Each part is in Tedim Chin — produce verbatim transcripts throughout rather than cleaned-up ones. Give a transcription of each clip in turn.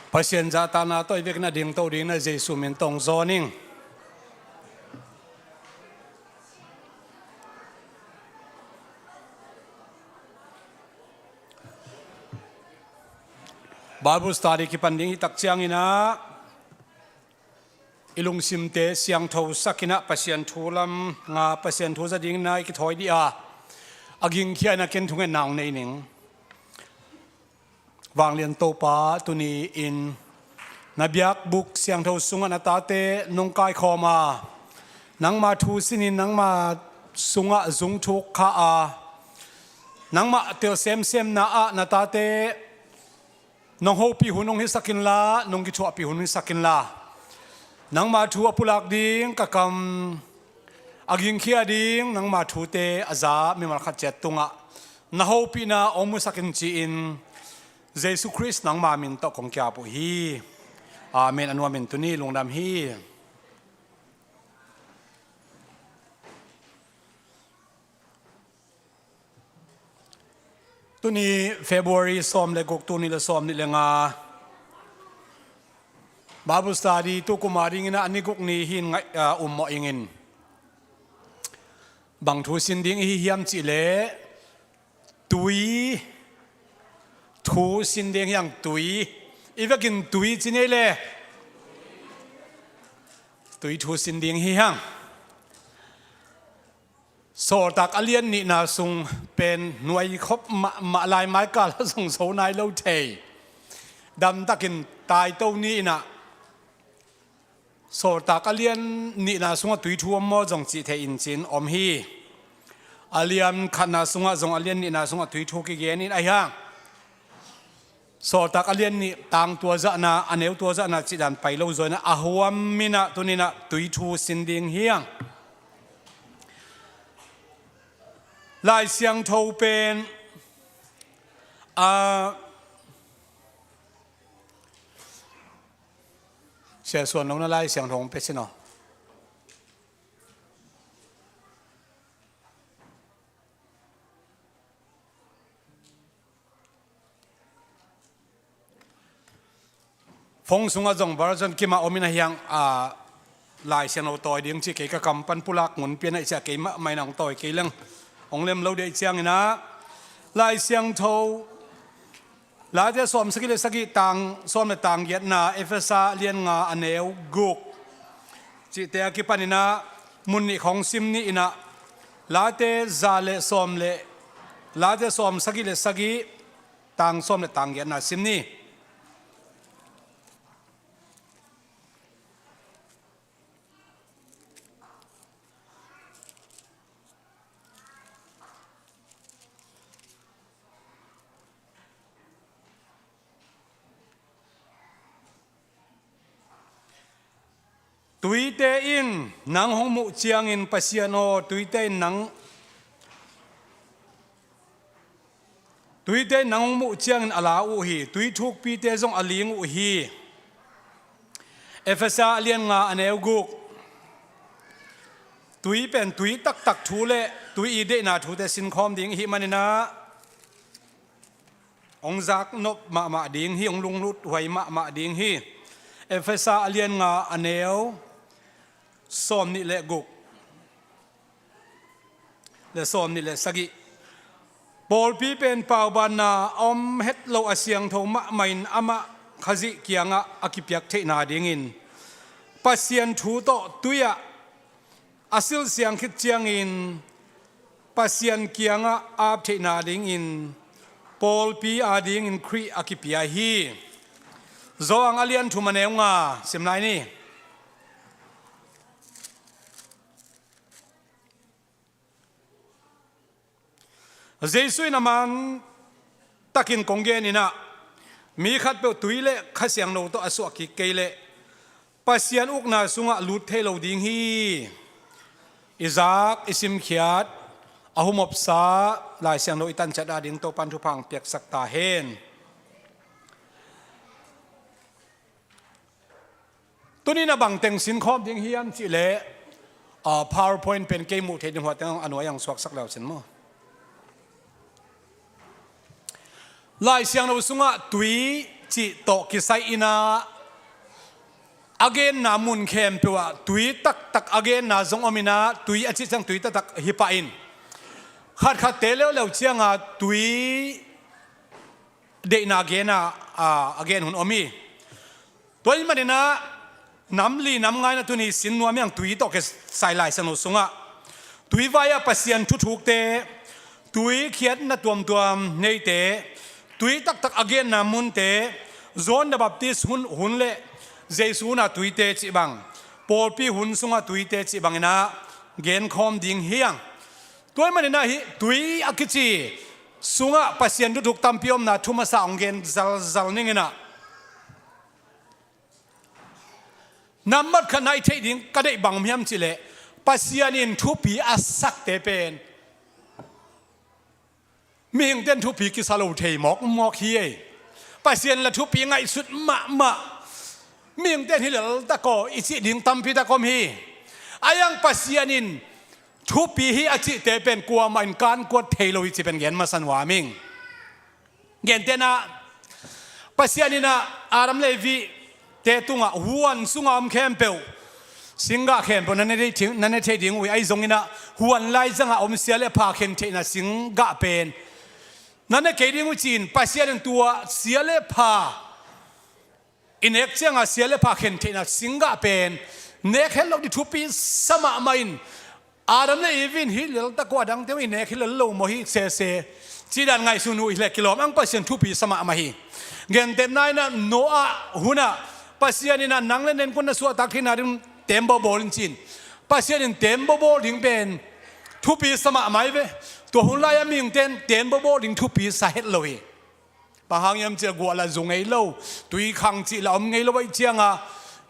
Pasian zahtakna tawh i vekin a dingto dingin Jesu min tawh hong zawn ing. Bible study kipan ding hi tak ciangin ah i lungsimte siangtho sakin ah Pasian thu lam nga, Pasian thu za dingin ah i kithawi dih a, a gingkhia in ah ken thungetna hong nei ning. Vanglian Topa, tuni-in na biakbuk siangtho sungah na tate nong kaikhawm a, nangma thu sinin nangma sungah zungthuk kha a, nangma tel semsemna ah na tate nong hopih hun hong hisak inla, nong kithuahpih hun hong hisak inla, nangma thu a pulak ding ka kam a gingkhia ding nangma thute a za mimal khat ciat tungah na hopihna hong musak in ci-in Jesu Khrist nangma min tawh kong kiap uh hi. Amen. A nuam in tuni lungdam hi. Tuni February sawm le guk, tuni le sawm nih le nga, Bible study tu kum a dingin ah a ni guk ni hi in ngaih, ah, um mawh ing in. Bang thu sin ding i hi hiam cih leh tui thu sin ding hi hang. Tui, i vekin tui ci ni ei le, tui thu sin ding hi hang. Sawltak a lian nihna sung pen nuai khop mahmah lai, maikal a zong zo nai lo thei. Damtakin taito ni in ah Sawltak a lian nihna sungah tui thu om maw zong cih thei in cin om hi. A lian khatna sungah zong, a lian nihna sungah tui thu kigen in ahi hang. Sawltak a lian nih tang tua zahna, a neu tua zahna cih dan pai lo zaw in ah a huam in ah tuni in ah tui thu sin ding hi hang. Lai Siangtho pen, a, Sia Suan lo na Lai Siangtho hong pia sin aw. Phone sungah zong version kim a om in ahi hang, a, Lai Siangtho tawi ding ci kei ka kam pan pulak ngun pian ahih ciang keimah mah in hong tawi kei leng hong lem lo dih ciangin ah, Lai Siangtho Late sawm sagih le sagih, tang sawm le tang giatna, Efesa lian nga a neu guk cihte a kipan in ah mun nih khawng sim ni in ah, Late za le sawm le, Late sawm sagih le sagih, tang sawm le tang giatna sim ni. Tuite in nang hong muh ciangin, Pasian aw, tuite in nang, tuite in nang hong muh ciangin a lau uh hi, tui thukpite zong a ling uh hi. Efesa a lian nga a neu guk. Tui pen tui taktak thu le tui i deihna thute sinkhawm ding i hih manin ah hong zaknop mahmah ding hi, hong lunglut huai mahmah ding hi. Efesa a lian nga a neu sawm nih le guk le sawm nih le sagih. Pawlpi pen paubanna a om het lo a siangtho mahmah in amah Khazih kiangah a kipiak theihna dingin Pasian thu tawh tui-ah a silh siang khit ciangin Pasian kiangah ap theihna dingin pawlpi adingin Khrih a kipia hi. Johan a lian thum a neu nga sim lai ni. Jesu in a man takin kong gen in ah, mi khatpeuh tui le Kha Siangtho tawh a suah kik kei leh Pasian ukna sungah lut thei lo ding hi. I zak, i simkhiat, a humopsa Lai Siangtho i tanciat ading Topan thupha hong piaksak ta hen. Tuni in a bang teng sinkhawm ding hiam cih leh, ah, PowerPoint pen kei muh theih ding huat teng a nuai ang suaksak leu sin maw. Lai Siangtho sungah tui cih tawh kisai in ah a genna mun khempeuh ah tui taktak a genna zong om in ah, tui a cih ciang tui taktak hi pah in, khatkhatte leuleu ciang ah tui deihna gen a, a, a gen hun om hi. Tua ahih manin ah nam li nam nga in ah tuni sin nuam hi hang, tui tawh kisai Lai Siangtho sungah tui vai-ah Pasian thuthukte, tui khiatna tuamtuam neite, tui taktak a genna munte, John the Baptist hun, hun le Jesu hun a tuite cih bang, pawlpi hun sungah tuite cih bang in ah genkhawm ding hi hang. Tua ahih manin ah hih tui a kici sungah Pasian thuthuk tampi omna thu masa hong gen zalzal ning in ah, nambat khat na i theih ding ka deih bang hiam cih leh, Pasian in thupi a sakte pen mihingte'n thupi kisa lo thei mawkmawk hi ei. Pasian la thupi ngaihsut mahmah, mihingte'n hi lel tak aw i cih ding tampi tak om hi. Ahi hang Pasian in thupi hi a cihte pen kuamah in kankuat thei lo hi cih pen gen masa nuam ing. Gentehna, Pasian in ah Adam le Evi te tungah huan sunga om khempeuh, singgah khempeuh na ne thei, na ne thei ding uh hi. Ahi zongin ah huan laizangah om sia le pha khentheihna singgah pen na ne kei ding uh ci-in Pasian in tua sia le pha i nek ciangah sia le pha khentheihna singgah pen nek het lo ding thupi sa mahmah in, Adam le Evi in hih lel tak aw, a dangte uh i nek hi lel lo maw hi sese, cih dan ngaihsun uh hi leh kilawm hang, Pasian thupi sa mahmah hi. Gentehna in ah Noah hunah Pasian in ah nang le nang kuan na suahtak theihna ding teen bawlbawl in ci-in, Pasian in teen bawlbawl ding pen thupi sa mahmah hi ve. Tua hun lai-ah mihingte'n teen bawlbawl ding thupi sa het lo hi. Bang hang hiam cih leh guah lah zu ngei lo, tui khang cih lah om ngei lo ahih ciangah,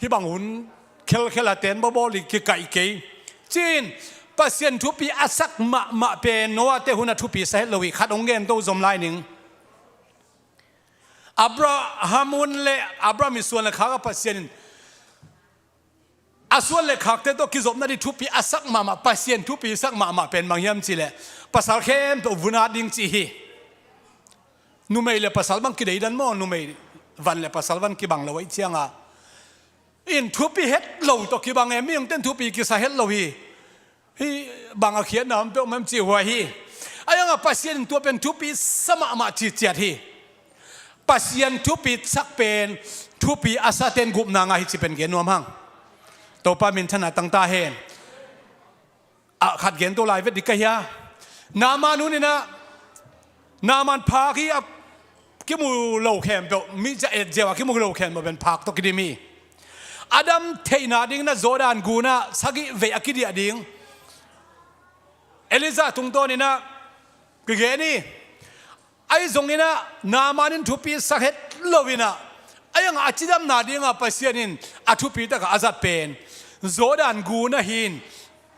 hih bang hun khelkhel a teen bawlbawl ding kikaih kei. Ci-in Pasian thupi a sak mahmah pen Noah te hun ah thupi sa het lo hi. Khat hong gen to zom lai ning. Abraham hun le Abraham i suan le khak ah Pasian in a suan le khakte tawh kizopna ding thupi a sak mahmah, Pasian thupi sak mahmah pen bang hiam cih leh, pasal khempeuh vun at ding cih hi. Numei le pasal bang kideidan maw, numei van le pasal van kibang lo ahih ciangah, in thupi het lo tawh kibang e, mihingte'n thupi kisa het lo hi. Hih bang a khiatna om peuhmah hiam cih huai hi. Ahi hangah Pasian in tua pen thupi sa mahmah cihciat hi. Pasian thupi sak pen thupi a sate'n gupna ngah hi cih pen gen nuam hang. Topa minthanna tang ta hen. A khat gen to lai vet ding ka hi a. Naaman hun in ah, Naaman phak hi a, kimu lo khempeuh, mi ca et ziau a kimu lo khempeuh pen phak tawh kidim hi. A dam theihna dingin ah Jordan gun ah sagih vei a kidiah ding Elijah tungtawn in ah kigen hi. Ahi zongin ah Naaman in thupi sak het lo in ah, ahi hangah a cidamna dingah Pasian in a thupi takah a zat pen Jordan gun ah hin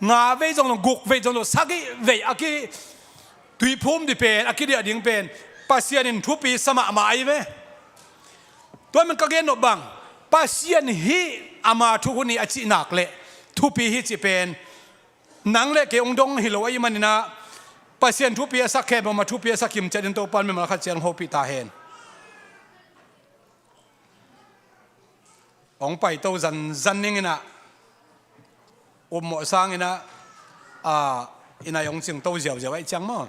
nga vei zong lo, guk vei zong lo, sagih vei a ki tuiphum ding pen, a kidiah ding pen Pasian in thupi sa mahmah ahi ve. Tua man ka gen nop bang, Pasian hih ama thukhun hi a cih nak leh thupi hi cih pen nang le kei hong dong hi lo ahih manin ah, Pasian thupi a sak khempeuh mah thupi a sak kim ciat in Topa'n mimal khat ciat hong hopih ta hen. Hong pai to zanzan ning in ah, upmawh sang in ah, a, i nai hong cing to ziauziau ahih ciang maw.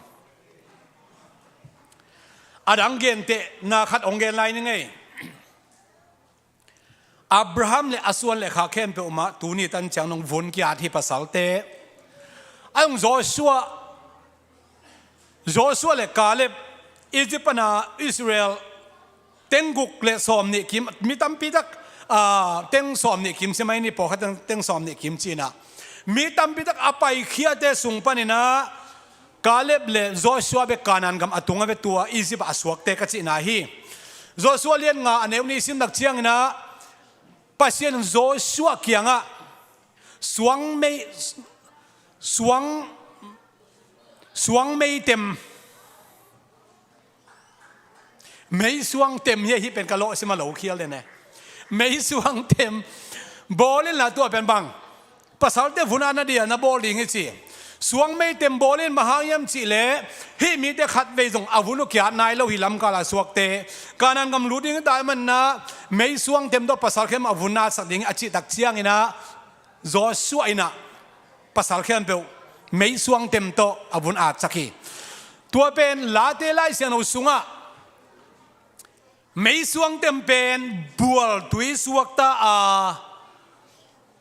A dang gentehna khat hong gen lai ning ei. Abraham le a suan le khak khempeuh mah tuni tan ciang nong vun ki-at hi, pasalte. A hong Joshua, Joshua le Caleb, Egypt pana Israel teng guk le sawmnih kim, mi tampi tak, a, teng sawmnih kim si mai ni, pawlkhat teng, teng sawmnih kim cihna. Mi tampi tak a paikhiate sung panin ah Caleb le Joshua bek Kanaan gam a tung a ve, tua Egypt a suakte ka cihna hi. Joshua lian nga a neu nih sim nak ciangin ah Pasian Joshua kiangah suang mei, suang, suang mei tem, mei suang tem hi, hih pen ka lawhsim a lo khial den e. Mei suang tem bawl inla, tua pen bang, pasalte vun-atna dia na bawl ding hi ci. Suang meitem bawl in, bang hang hiam cih leh hih mite khatvei zong a vun uh ki-at nai lo hi, lamkal a suakte. Kanaan gam lut ding hi ta ahih manin ah meisuang tem tawh pasal khem a vun atsak ding hi a cih tak ciangin ah Joshua in ah pasal khempeuh meisuang tem tawh a vun atsak hi. Tua pen Late Lai Siangtho sungah meisuang tem pen bualtui suakta a,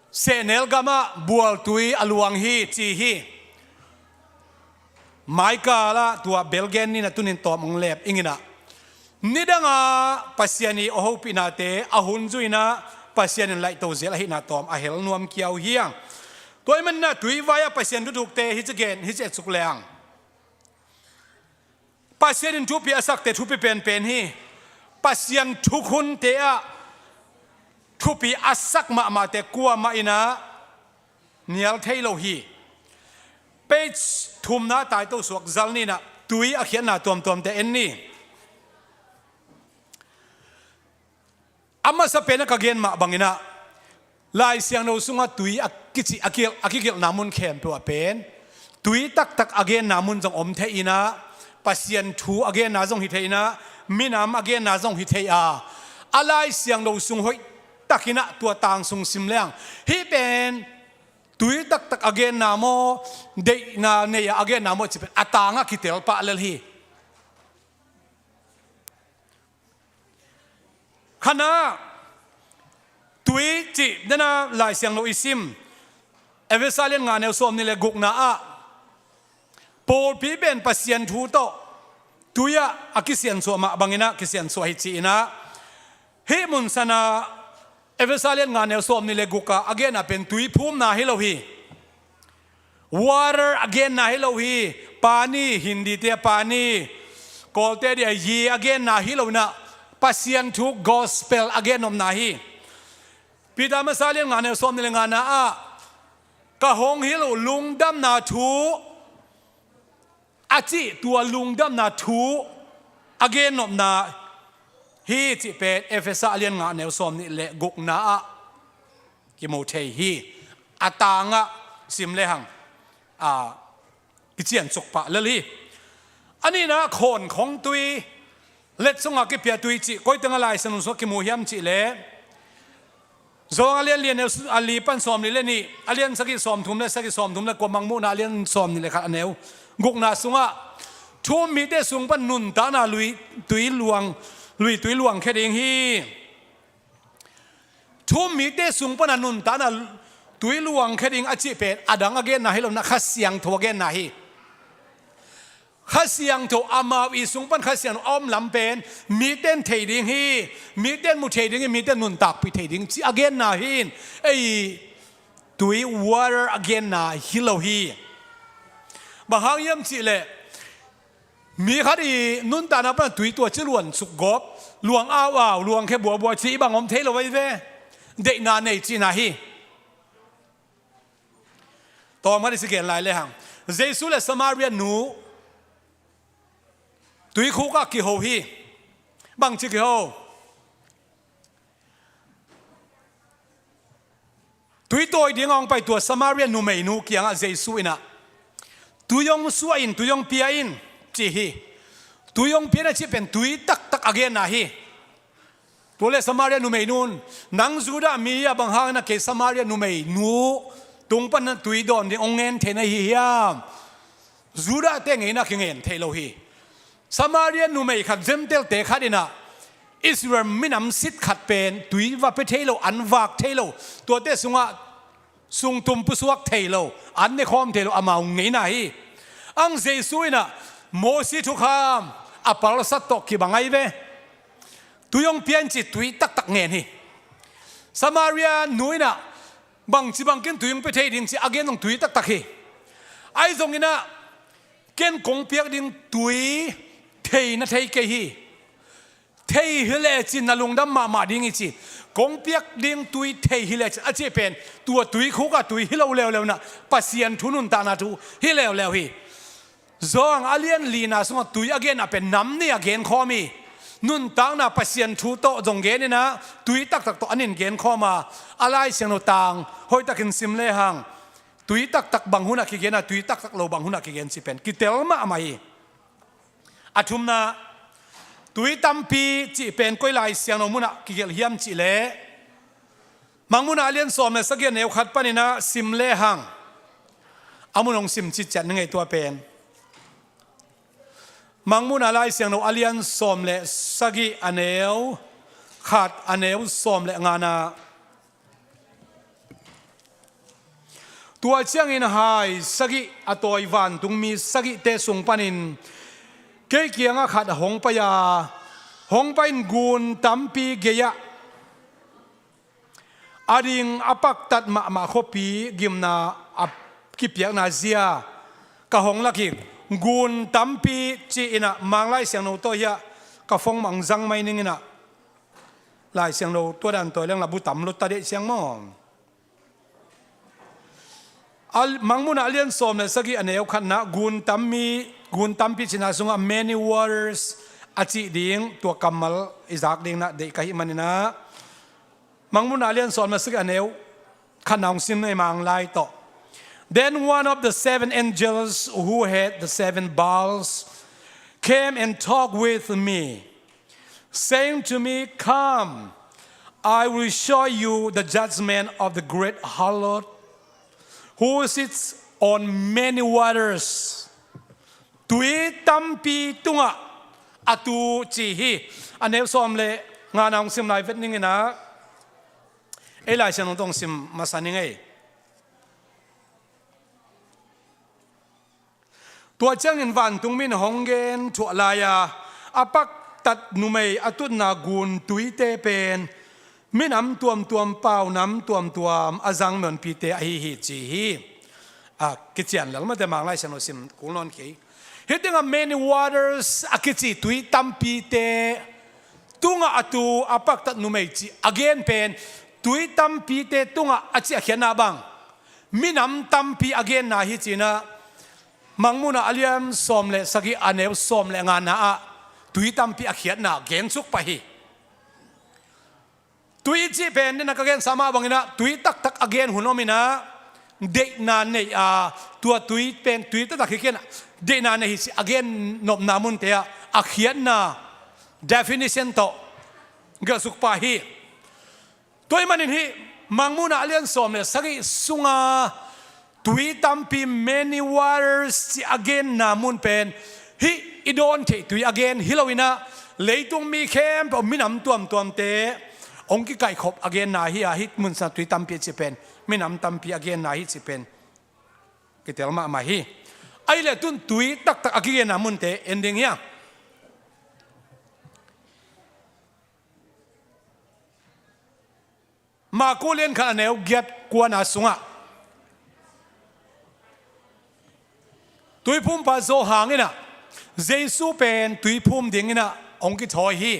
sehnel gamah bualtui a luang hi ci hi. Maikal ah tua bel gen ni, na tunin tawm hong lep ing in ah, nidang a Pasian ii a hopihnate a hun zui in ah Pasian in laihto zel ahihna tawm a hel nuam kiau hi hang. Tua ahih manin ah tuivai ah Pasian thuthukte hih ci gen, hih ci etsuk leng, Pasian in thupi a sakte thupi penpen hi. Pasian thukhunte ah thupi a sak mahmahte kuamah in ah nial thei lo hi. Page thumna tai to suak zal ni in ah tui a khiatna tuamtuamte en ni. A masa pen ah ka gen mah bangin ah Lai Siangtho sungah tui a kici, a kigel-, a kigelhna mun khempeuh ah pen tui taktak a genna mun zong om thei in ah, Pasian thu a genna zong hi thei in ah, minam a genna zong hi thei a, a Lai Siangtho sung hoih takin ah tua tang sung sim leng, hih pen tui taktak a genna maw, deihna nei a a genna maw cih pen a tangah kitel pah lel hi. Khatna, tui cih dena Lai Siangtho i sim, Efesa lian nga neu sawmnih le gukna ah pawlpi pen Pasian thu tawh tui ah a kisiansuah mah bangin ah kisiansuah hi ci in ah, hih mun san ah Efesa lian nga neu sawmnih le guk ah a genna pen tui phumna hi lo hi. Water a genna hi lo hi. Pani, Hindi te ah pani, Kawlte dia yi a genna hi lo in ah, Pasian thu gospel a gennopna hi. Peter masa lian nga neu sawmnih le ngana ah ka hong hilh uh lungdamna thu a cih, tua lungdamna thu a gennopna hi cih pen Efesa lian nga neu sawmnih le gukna ah kimu thei hi. A tangah sim lehang, a, kiciansuk pah lel hi. A nihna khawnkhong tui, let sungah kipia tui cih koi tengah Lai Siangtho sungah kimu hiam cih leh, Johan a lian li a neu s-, a li pan sawmli le nih, a lian sagih sawmthum le sagih, sawmthum le kua, Mangmuhna a lian sawmnih le khat a neu gukna sungah, thu-um mite sung pan nuntakna lui tui luang, lui tui luangkhia ding hi. Thu-um mite sung pana nuntakna tui luangkhia ding a cih pen a dang a genna hi lo in ah, Kha Siangtho a genna hi. Kha Siangtho, amau i sung pan Kha Siangtho a om lam pen mite in thei ding hi, mite in mu thei ding hi, mite in nuntakpih thei ding cih a genna hi in, ei tui, water a genna hi lo hi. Bang hang hiam cih leh, mi khat i nuntakna pana tui tua ci luan sukgawp, luang au au, luangkhia bua bua cih bang om thei lo ahi ve. Deihna nei cihna hi. Tawm khat i si gen lai lehang, Jesu le Samaria nu tuikhuk ah kiho hi. Bangci kiho? Tui tawi dingah hong pai tua Samaria numeinu kiangah Jesu in ah, "Tui hong suah in, tui hong pia in," ci hi. Tui hong pia in a cih pen tui taktak a genna hi. Tua leh Samaria numeinu in, "Nang Judah mi a, bang hangin ah kei Samaria numeinu tung pan tui dawn ding hong ngen theih na hi hiam?" Judah te ngeina kingen thei lo hi. Samaria numei khat, Gentile te khat in ah Israel minam sit khat pen tui va pia thei lo, an vak thei lo, tuate sungah sungtum pusuak thei lo, an nekhawm thei lo, amau ngeina hi. Ang Jesu in ah Mosi thukham a palsat tawh kibang ahi ve. "Tui hong pia in," ci, tui taktak ngen hi. Samaria nu in ah bangci bangin tui hong pia thei ding ci a gen zong tui taktak hi. Ahi zongin ah, "Ken kong piak ding tui thei na thei kei hi. Thei hi lecin na lungdam mahmah ding hi," ci. "Kong piak ding tui thei hi lecin," a cih pen tua tuikhuk ah tui hi lo leuleu in ah, Pasian thu, nuntakna thu hi leuleu hi. Johan a lian lina sungah tui a genna pen nam nih a genkhawm hi. Nuntakna Pasian thu tawh zong gen in ah, tui taktak tawh an in genkhawm a, a Lai Siangtho tang hoihtakin sim lehang, Tui taktak bang hunah kigen a, tui taktak lo bang hunah kigen cih pen kitel mahmah hi. A thumna, tui tampi cih pen koi Lai Siangtho munah kigelh hiam cih leh, Mangmuhna a lian sawm le sagih a neu khat panin ah sim lehang, a mun hong sim ciciat ni ngei tua pen. Mangmuhna Lai Siangtho a lian sawm le sagih a neu khat, a neu sawm le ngana. Tua ciangin hai sagih a tawi vantungmi sagihte sung panin kei kiangah khat hong pai a, hong pai-in gun tampi gei-ah a ding a paktat mahmah khuapi gimna a kipiakna zia ka hong lak hi. Gun tampi ci-in ah Mang Lai Siangtho tawh hiah ka phone mah hong zang mai ning in ah, Lai Siangtho tua dan tawi leng la bu tam lo ta deh ciang maw. Mangmuhna a lian sawm le sagih a neu khatna gun tampi, gun tampi cihna sungah many waters a cih ding tua kammal i zak ding na deih ka hih manin ah, Mangmuhna a lian sawm le sagih a neu khatna hong sim nei mang lai tawh. Then one of the seven angels who had the seven bowls came and talked with me, saying to me, "Come, I will show you the judgment of the great harlot who sits on many waters." Tui tampi tungah a tu ci hi. A neu sawm le ngana hong sim lai vet ning in ah, ei Lai Siangtho tawh hong sim masa ning ei. Tua ciangin vantungmi in hong gen thuah lai-a, a paktat numei a tutna gun tuite pen minam tuamtuam, paunam tuamtuam a zang mihonpite ahi hi ci hi. A kician lel mate Mang Lai Siangtho sim kul nawn kei. Hih tengah many waters a kici tui tampite tungah a tu a paktat numei cih a gen pen tui tampite tungah a cih a khiatna bang minam tampi a genna hi ci-in ah, Mangmuhna a lian sawm le sagih a neu sawm le ngana ah tui tampi a khiatna gen suk pah hi. Tui cih pen den a ka gensa mah bangin ah tui taktak a gen hun om in ah, deihna nei a, tua tui pen tui taktak hi kei in ah, deihna nei hi ci a gen nopna munte ah a khiatna definition tawh gelh suk pah hi. Tua ahih manin hih Mangmuhna a lian sawm le sagih sunga tui tampi, many waters ci a genna mun pen hih i dawn theih tui a gen hi lo in ah, leitung mi khempeuh minam tuamtuamte hong kikaihkhop a genna hi a, hih munsa tui tampi a cih pen minam tampi a genna hi cih pen kitel mahmah hi. Ahih leh tun tui taktak a kigenna munte en ding hi a. Marku lian khat a neu giat kuana sungah Tuiphumpa Johan in ah Jesu pen tuiphum dingin ah hong kithawi hi.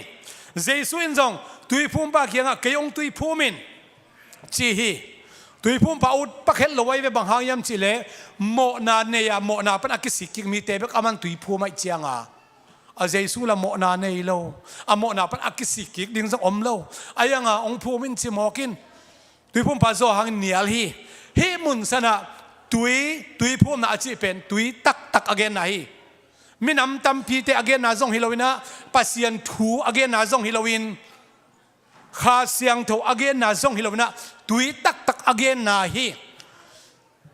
Jesu in zong Tuiphumpa kiangah, "Kei hong tuiphum in," ci hi. Tuiphumpa ut pakhet lo ahi ve, bang hang hiam cih leh mawhna nei a, mawhna pan a kisik kik mite bek aman tuiphum ahih cianga, a Jesu la mawhna nei lo, a mawhna pan a kisik kik ding zong om lo. Ahi hanga hong phum in ci mawk in, Tuiphumpa Johan in nial hi. Hih munsanah tui, tuiphumna a cih pen tui taktak a genna hi. Minam tampite a genna zong hi lo in ah, Pasian thu a genna zong hi lo in, Kha Siangtho a genna zong hi lo in ah, tui taktak a genna hi.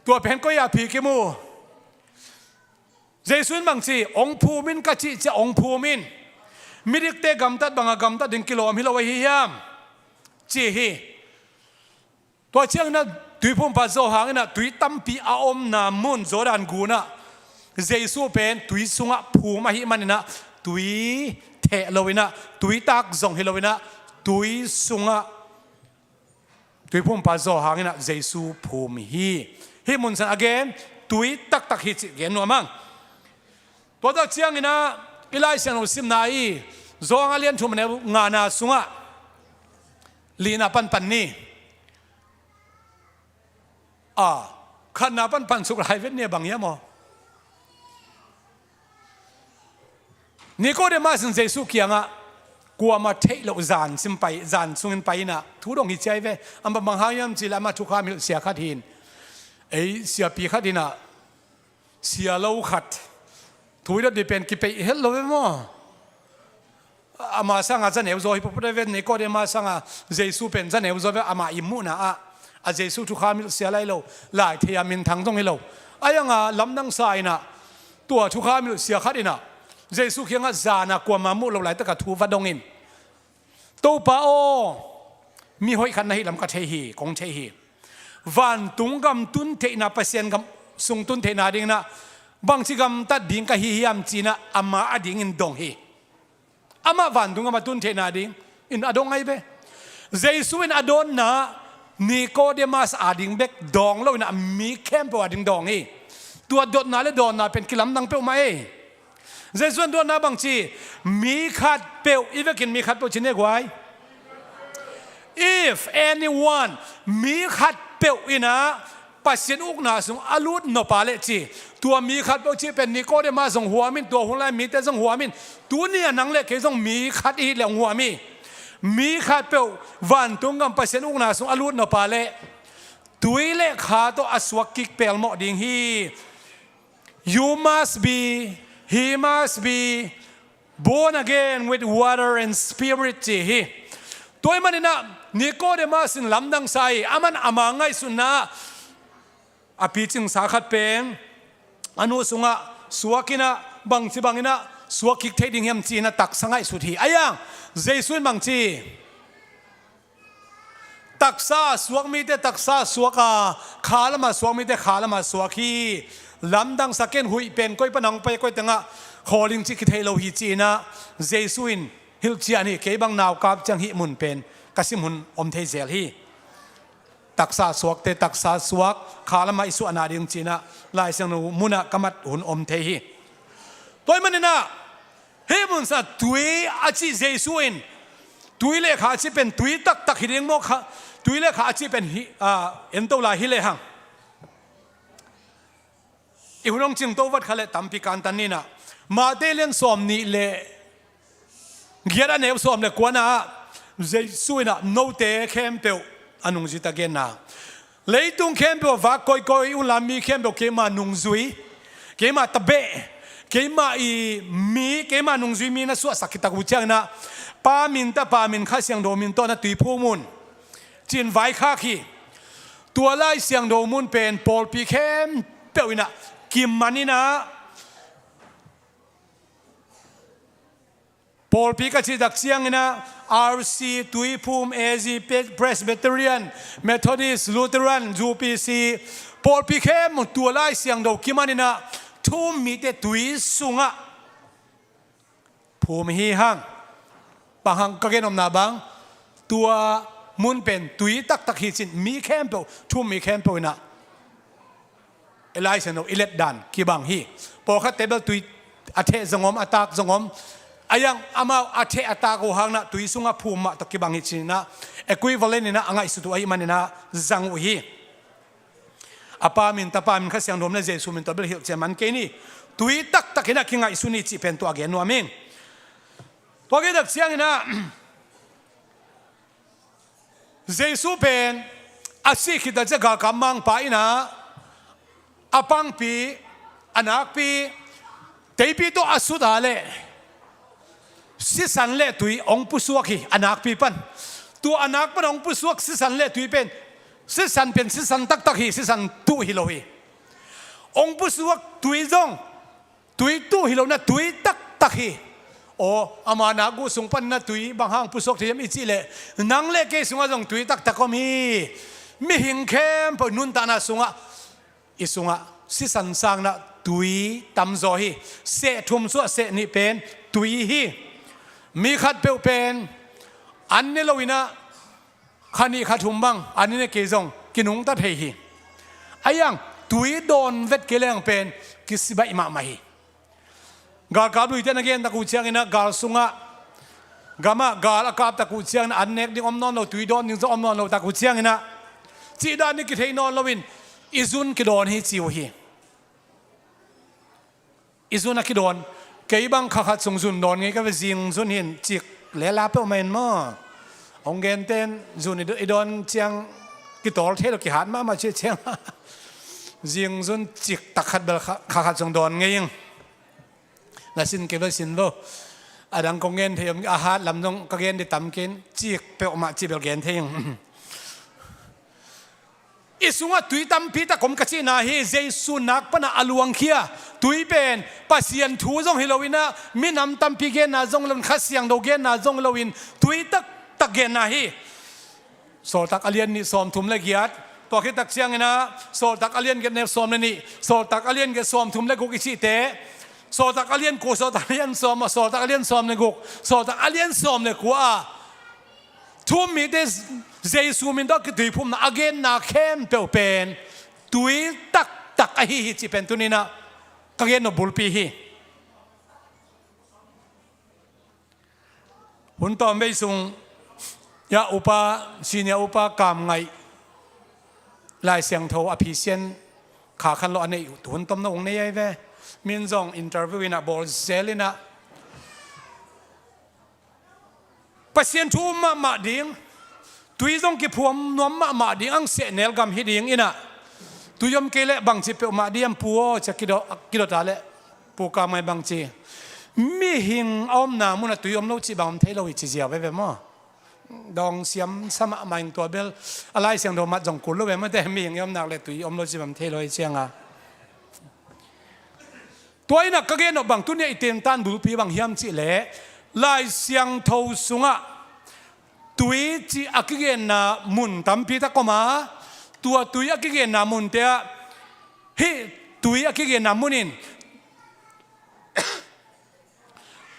Tua pen koi-ah phikim uh? Jesu in bang ci, "Hong phum in ka cih ciang hong phum in. Midikte gamtat banga gamtat ding kilawm hi lo ahi hiam?" ci hi. Tua ciangin ah Tuiphumpa Johan in ah tui tampi a omna mun Jordan gun ah Jesu pen tui sungah phum ahih manin ah tui theh lo in ah, tui tak zong hi lo in ah, tui sungah Tuiphumpa Johan in ah Jesu phum hi. Hih munsan a gen tui taktak hi cih gen nuam ang. Tua tak ciangin ah i Lai Siangtho simna i Johan a lian thum a neu ngana sungah lina panpan ni. A khatna panpan suk lai vet ni a, bang hiam aw? Nikodemas in Jesu kiangah kuamah theih loh zan sim pai, zan sungin pai in ah thu dong hi ciai ve. Amah bang hang hiam cih leh amah thukham hilh sia khat hi in, Ei siapi khat in ah, sia lo khat thu i dot dih pen kipeih het lo ve maw? Ama sangah za neu zaw hi puput a ve, Nikodema sangah Jesu pen za neu zaw ve, ama i muhna ah. A Jesu thukham hilh sia lai lo, lai thei a minthang zong hi lo. Ai ang a lamdang sa in ah, tua thukham hilh sia khat in ah Jesu kiangah zan a kuamah muh loh laitak a thu va dong in, "Topa aw, mi hoih khat na hih lam ka thei hi, kong thei hi. Vantung gam tun theihna, Pasian gam sung tun theihna ding in ah bangci gamtat ding ka hi hiam?" ci-in ah ama adingin dong hi. Amah vantung gam a tun theihna dingin a dong ahi ve. Jesu in a dawnna Nikodemas ading bek dawng lo in ah mi khempeuh ading dawng hi. Tua dotna le dawnna pen kilamdang peuhmah ei. Jesu in a dawnna bangci, mi khatpeuh, i vekin mi khatpeuh ci ni guai. If anyone, mi khatpeuh in ah Pasian ukna sung a lut nop a leh ci. Tua mi khatpeuh cih pen Nikodema zong huam in, tua hun lai mite zong huam in, tuni a nang le kei zong mi khat i hih leh hong huam hi. Mi khatpeuh vantung gam Pasian ukna sung a lut nop a leh tui le kha tawh a suak kik pelmawh ding hi. You must be, he must be born again with water and spirit, ci hi. Tua ahih manin ah Nikodemas in lamdang sa hi. Aman ama ngaihsutna a picingsa khat pen a nu sungah suak in ah, bangci bangin ah suak kik thei ding hiam ci-in ah taksa ngaihsut hi. Ai ang, Jesu in bangci, taksa suak mite taksa suak a, kha lamah suak mite kha lamah suak hi. Lamdang sa ken, huih pen koi pan hong pai, koi tengah khawling cih kithei lo hi, ci-in ah Jesu in hilhcian hi. Kei bang naukap ciang hih mun pen ka sim hun om thei zel hi. Taksa suakte taksa suak, kha lamah i suahna ding ci-in ah Lai Siangtho munah ka mat hun om thei hi. Tua ahih manin ah hih mun sungah tui a cih Jesu in, tui le kha a cih pen tui taktak hi ding maw, kha, tui le kha a cih pen hi, a, en to lai hi lehang. I hun hong cingto vat kha leh tampi kantan ni in ah. Matthai lian sawmnih le giat, a neu sawm le kuana ah Jesu in ah note khempeuh a nungzuite a genna, leitung khempeuh a vak koikoi unla, mi khempeuh keima nungzui, keima tabeh, keima i mi, keima nungzui mi na suahsak khit tak uh ciangin ah, Pa min, Tapa min, Kha Siangtho min tawh na tui phum un, ci-in vaikhak hi. Tua Lai Siangtho mun pen pawlpi khempeuh in ah kiman in ah, pawlpi ka cih tak ciangin ah, R C, Tuiphum, A G, Pe-, Presbyterian, Methodist, Lutheran, U P C, pawlpi khempeuh tua Lai Siangtho kiman in ah thu-um mite tui sungah phum hi hang. Bang hang, ka gen nopna bang, tua mun pen tui taktak hi ci-in mi khempeuh, thu-um mi khempeuh in ah, i Lai Siangtho i let dan kibang hi. Pawlkhatte bel tui a theh zong om, a tak zong om. Ai ang, amau a theh a tak uh hang in ah tui sungah phum mah tawh kibang hi ci-in ah, equivalent in ah a ngaihsut uh ahih manin ah zang uh hi. A Pa min, Tapa min, Kha Siangtho min, Jesu min tawh bel hilhcian man kei ni. Tui taktak in ah kingaihsun ni cih pen tua a gen nuam ing. Tua gen tak ciangin ah, Jesu pen a sih khit tak ciang galkap mangpa in ah a pangpi, a nakpi, teipi tawh a sut a leh sisan le tui hong pusuak hi, a nakpi pan. Tua a nak pan hong pusuak sisan le tui pen, sisan pen sisan taktak hi, sisan tuh hi lo hi. Hong pusuak tui zong tui tuh hi lo in ah tui taktak hi. Aw, ama nak uh sung pan in ah tui bang hang pusuak thei hiam i cih leh, nang le kei sungah zong tui taktak om hi. Mihing khempeuh nuntakna sungah, i sungah sisan sang in ah tui tamzaw hi. Seh thum suah seh nih pen tui hi. Mi khatpeuh pen an ne lo in ah kha nih kha thum bang an ne kei zong kinungta thei hi. Ai ang, tui dawn vet kei leng pen kisi baih mahmah hi. Galkap luite na gen tak uh ciangin ah, gal sungah, gamah gal a kap tak uh ciangin ah, an nek ding om nawn lo, tui dawn ding zong om nawn lo tak uh ciangin ah, cih dan in kithei nawn loin i zun kidawn hi ci uh hi. I zun a kidawn. Kei bang kha khat sung zun dawn ngei ka ve, zing zun hi in, cik le la peuhmah in maw. Hong genten zun i dawn ciang kitawl thei lo, kihat mahmah ci ciang. Zingzun ciktak khat bel kha, kha khat zong dawn ngei ing. Na sin kei bel sin lo. A dang kong gen thei om, a hat lam zong ka gen ding tam kei in, cik peuhmah ci bel gen thei ing. I sungah tui tampi tak om ka cihna hi. Jesu nak panah a luangkhia tui pen Pasian thu zong hi loinah, minam tampi genna zong loin, Kha Siangtho genna zong loin, tui taktak genna hi. Sawltak a lian nih sawmthum le giat. Tua khit tak cianginah Sawltak a lian giat, neu sawm le nih, Sawltak a lian giat, sawmthum le guk i cihte, Sawltak a lian kua, Sawltak a lian sawm, Sawltak a lian sawm le guk, Sawltak a lian sawm le kua ah thu-um mite Jesu min tawh a kituiphumna a genna khempeuh pen tui taktak ahi hi cih pen tuninah ka gen nop bulpi hi. Hun tawm vei sung, ya, upa, senior upa Kam Ngaih Lai Siangtho a phisian kha khan lo a neih uh, hun tawm na ung nei ai ve. Min zong interview inah bawl zel inah, Pasian thu um mahmah ding, tui zong kiphuam nuam mahmah ding, ang sehnel gam hi ding inah, tui om kei leh bangci peuhmah ding hiam pu aw, cia kidot, kidot a leh Pu Kam Ngaih bangci, mihing a omna munah tui om lo cih bang om thei lo hi ci ziau veve maw? Dawng siam sa mahmah ing. Tua bel a Lai Siangtho mat zong kul lo ve mate, mihing i om nak le tui om lo cih bang om thei lo hi cianga. Tua inah ka gen nop bang tunia i tentan bulpi bang hiam cih leh, Lai Siangtho sungah tui cih a kigenna mun tampi tak om a, tua tui a kigenna munte ah, hih tui a kigenna mun in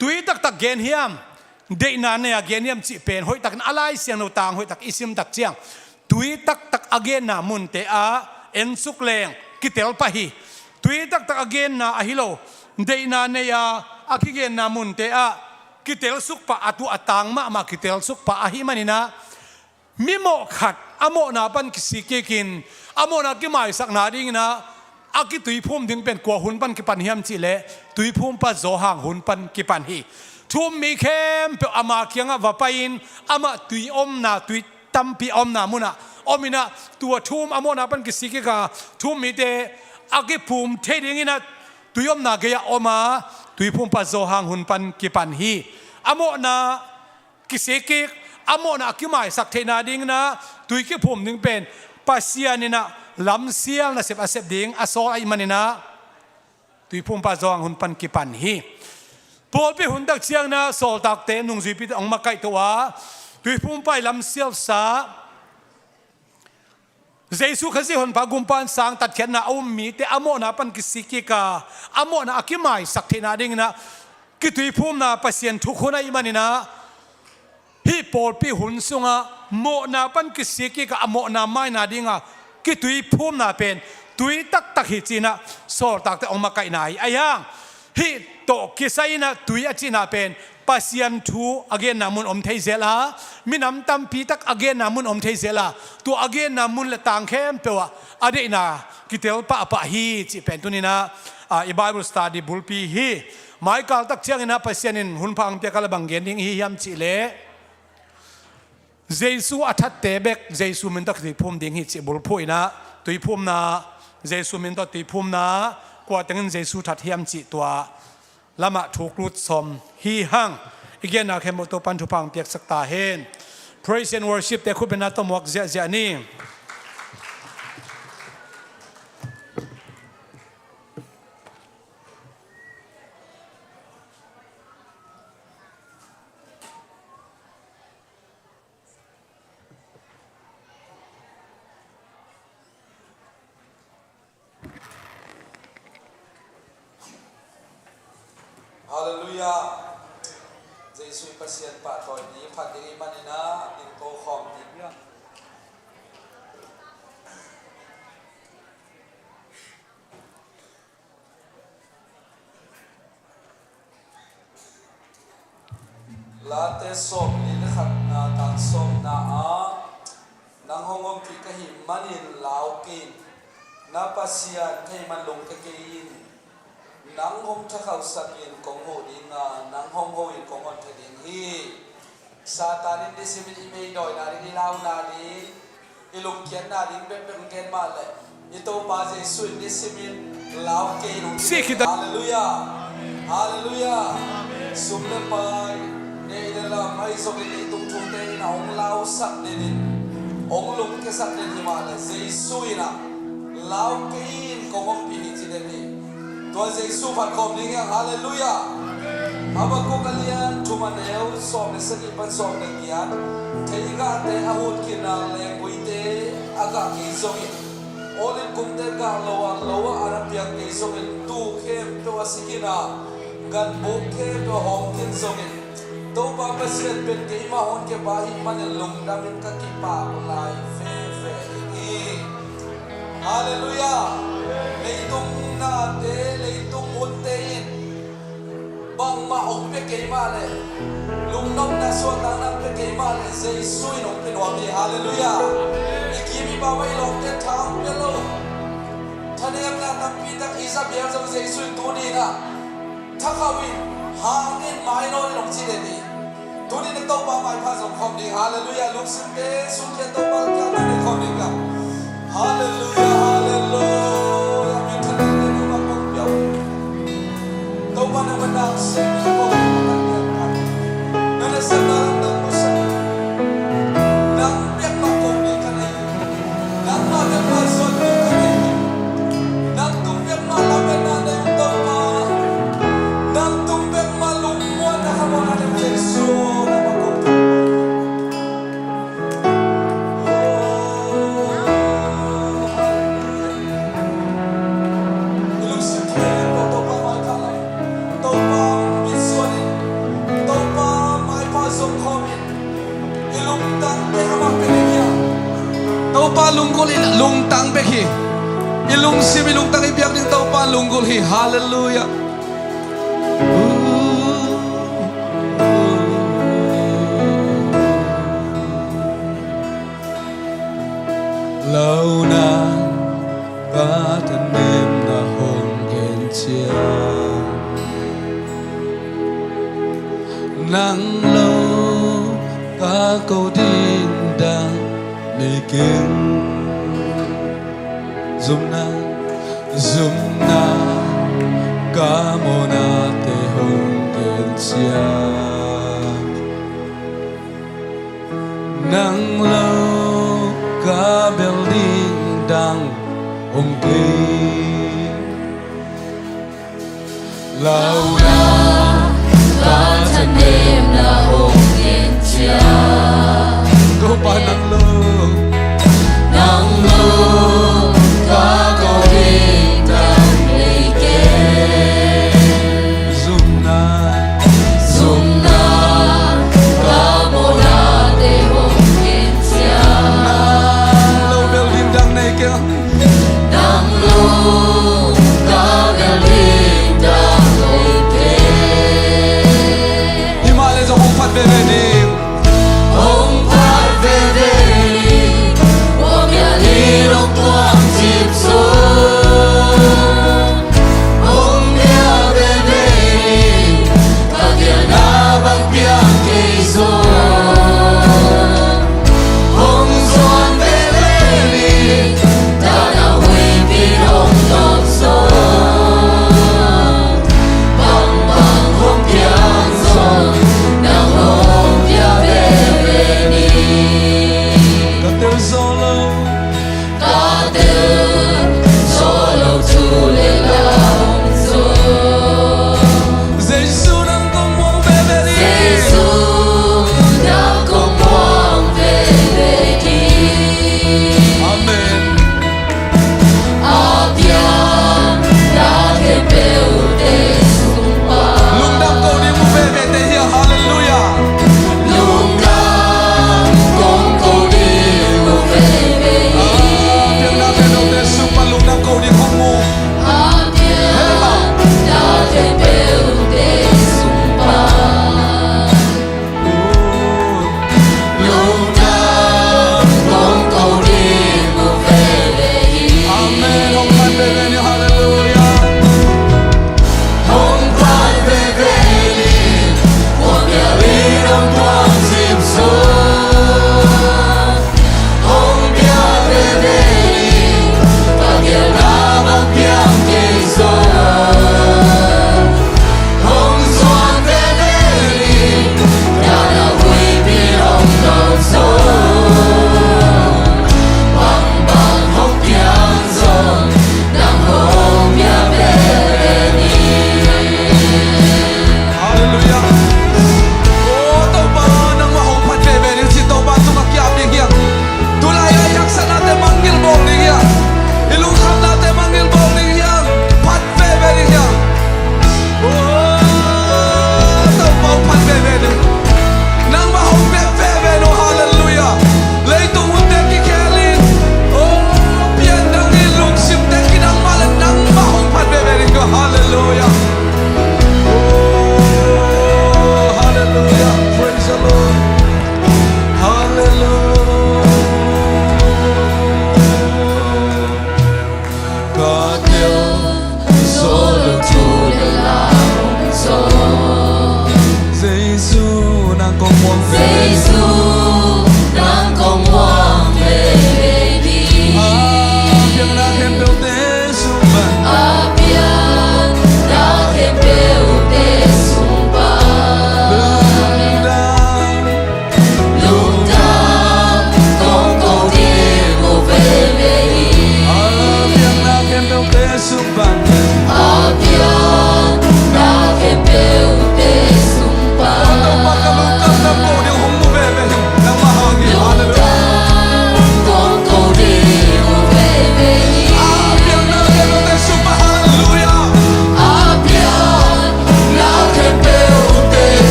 tui taktak gen hiam, deihna nei-a gen hiam cih pen hoihtakin a Lai Siangtho tang hoihtak i sim tak ciang, tui taktak a genna munte ah en suk leng kitel pah hi. Tui taktak a genna ahi lo, deihna nei-a a kigenna munte ah kitel suk pah, a tuah a tang mahmah kitel suk pah ahih maninah, mi mawh khat a mawhna pan kisik kikin a mawhna kimaisakna dinginah a kituiphum ding pen kua hun pan kipan hiam cih leh, tuiphumpa Johan hun pan kipan hi. Thu-um mi khempeuh ama kiangah va pai-in, amah tui omna, tui tampi a omna munah om inah, tua thu-um a mawhna pan kisik kika thu-um mite a kiphum thei dinginah tui omna gei-ah om a, tuiphumpa Johan hun pan kipan hi. A mawhna kisik kik, a mawhna a kimaisak theihna dinginah tui kiphum ding pen Pasian inah lamsial nasep a sep ding a sawl ahih maninah tuiphumpa Johan hun pan kipan hi. Pawlpi hun tak cianginah sawltakte, nungzuipite hong makaihto a, tuiphumpa i lamsialsa Jesu Khazih honpa gumpa in sang tatkhiatna a um mite a mawhna pan kisik kika a mawhna a kimaisak theihna dinginah kituiphumna Pasian thukhun ahih maninah, hih pawlpi hun sungah mawhna pan kisik kika a mawhna maina dinga kituiphumna pen tui taktak hi cinah sawltakte hong makaihna hi. Ahi hang hih tawh kisai inah tui a cihna pen Pasian thu a genna mun om thei zel a, minam tampi tak a genna mun om thei zel a, tua a genna mun le tang khempeuh ah a deihna kitel pahpah hi cih pen tuninah, ah, i Bible study bulpi hi. Maikal tak cianginah Pasian in hun pha hong piak a, la bang gen ding ihi hiam cih leh, Jesu a thatte bek Jesu min tawh tuiphum ding hi cih bulphuh inah, tuiphumna, Jesu min tawh tuiphumna, kua tengin Jesu that hiam cih tua lamah thuk lut sawm hi hang. I genna khempeuh Topan thupha hong piaksak ta hen. Praise and worship te khutbetna tawh muak ziahziah ni. Halleluiah. Jesu i Pasian pahtawi ni phat ding i hih maninah dingto khawm ding. Late sawmli le khatna, tang sawmna ah, nang hong ompih ka hih manin lau kei in, na Pasian thei man lungkia kei in, nang hong thakhausak in kong huh ding a, nang hong ho in kong honkhia ding hi. Satan in nisimin i meidawina ding, i launa ding, i lungkiatna ding bekbek hong gen mah leh, I Topa Jesu in nisimin lau kei in hong ci hi. Halleluiah. Halleluiah. Sum le pai, nei le lam, ahi zongin leitung thute in a hong lausak den in, hong lungkiasak den hi mah leh Jesu in a lau kei in kong ompih hi ci den hi. Tua Jesu phat khawm ding hi hang. Halleluiah. Habakkuk a lian thum a neu sawm le sagih pan sawm le giat. Theigahte a hut khin a, lengguite a gah kei zongin, oliv kumte gah lo a, lo a an a piang kei zongin, tuu khempeuh a si khin a, ganbuk khempeuh a hawm khin zongin, Topa Pasian pen keimah honkhia ahih manin lungdamin ka kipak lai veve hi. Halleluiah. Leitung nate, leitung hunte in bangmah hong pia kei mah leh, lungnopna suahtakna hong pia kei mah leh, Jesu in hong pia nuam hi. Halleluiah. I kim i pam ah i lawmte tha hong pia lo. Thanemna tampi tak i za pial zong Jesu in tuni in a thakhauh in, hang in, mai nawn in hong ci den hi. Tuni in Topa maipha zong khawm ding. Halleluiah. Lungsimte sungkhia, Topa kiang tuni khawm ding ka. Halleluiah, halleluiah. Mi thanem in, Topa kong pia uh. Topa nangmah na sem in kong pia uh. Na nasepna lam nang musak in. Nang bek mah kong ding ka nei. Nangmah bek mah zuan ding ka nei. Nang tung bek mah lametna nei uh Topa. Nang tung bek mah lungmuanna, khamawhna nei uh Jesu, nangmah kong tung. Oh, halleluiah. I lungsim khempeuh Topa maipha lai. Topa mit suan in. Topa maipha zong khawm in. I lungtang bek amah pia ding hi a. Topa lunggulh in, lungtang bek hi. I lungsim, i lungtang i biak ding Topa lunggulh hi. Halleluiah. Lo na ka thanemna hong gen ciat. Nang lo ka ko ding dang nei keng. Zumna, zumna, ka mawhnate hong gen ciat. Nang lo ka bel ding dang om kei. Launa ka thanemna hong gen ciat. Topa nang lo, nang lo ka ko ding dang nei keng. Zumna, zumna, ka mawhnate hong gen ciat. Nang lo bel ding dang nei keng. Nang lo ka bel ding dang nei keng. Himahleh zong hong phat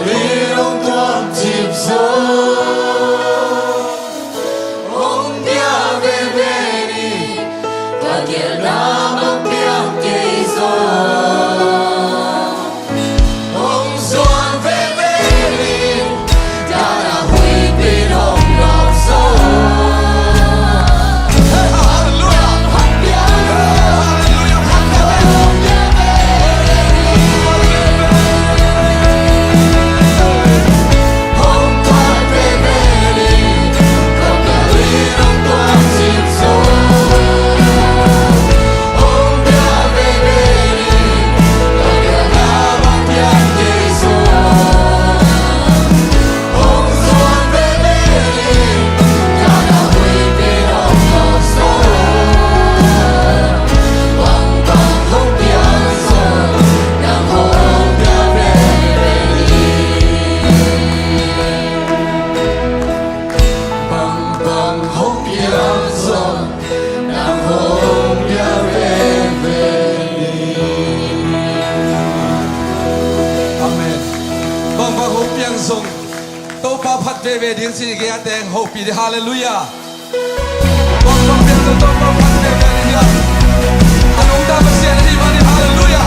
Ri dong tuam cip zo. Hong pia veve ni. Ka gelh na bang piang kei zo. Hong zuan veve ni. Ka na huipi dong dong zo. Hallelujah. Hong pia zo. Hallelujah. Amen. Bangbang hong piang zong Topa phat veve ding ci, gei a teng hopih ding. Hallelujah. Bangbang piang zong Topa phat veve ding hi. A nungta Pasian ahih manin hallelujah.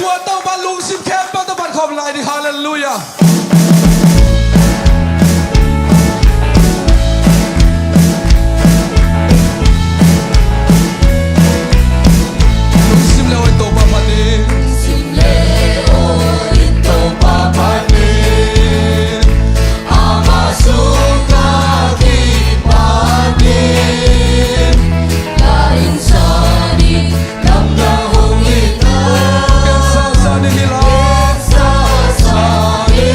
Tua Topa lungsim khempeuh tawh phat khawm lai ding. Halleluiah. Lungsim le aw in Topa phat ni. Lungsim le aw in Topa phat ni. Ama sungah kipan ni. Lainsa ni, lamdang hong hi ta. Gensa sa ni hi la. Gensa sa ni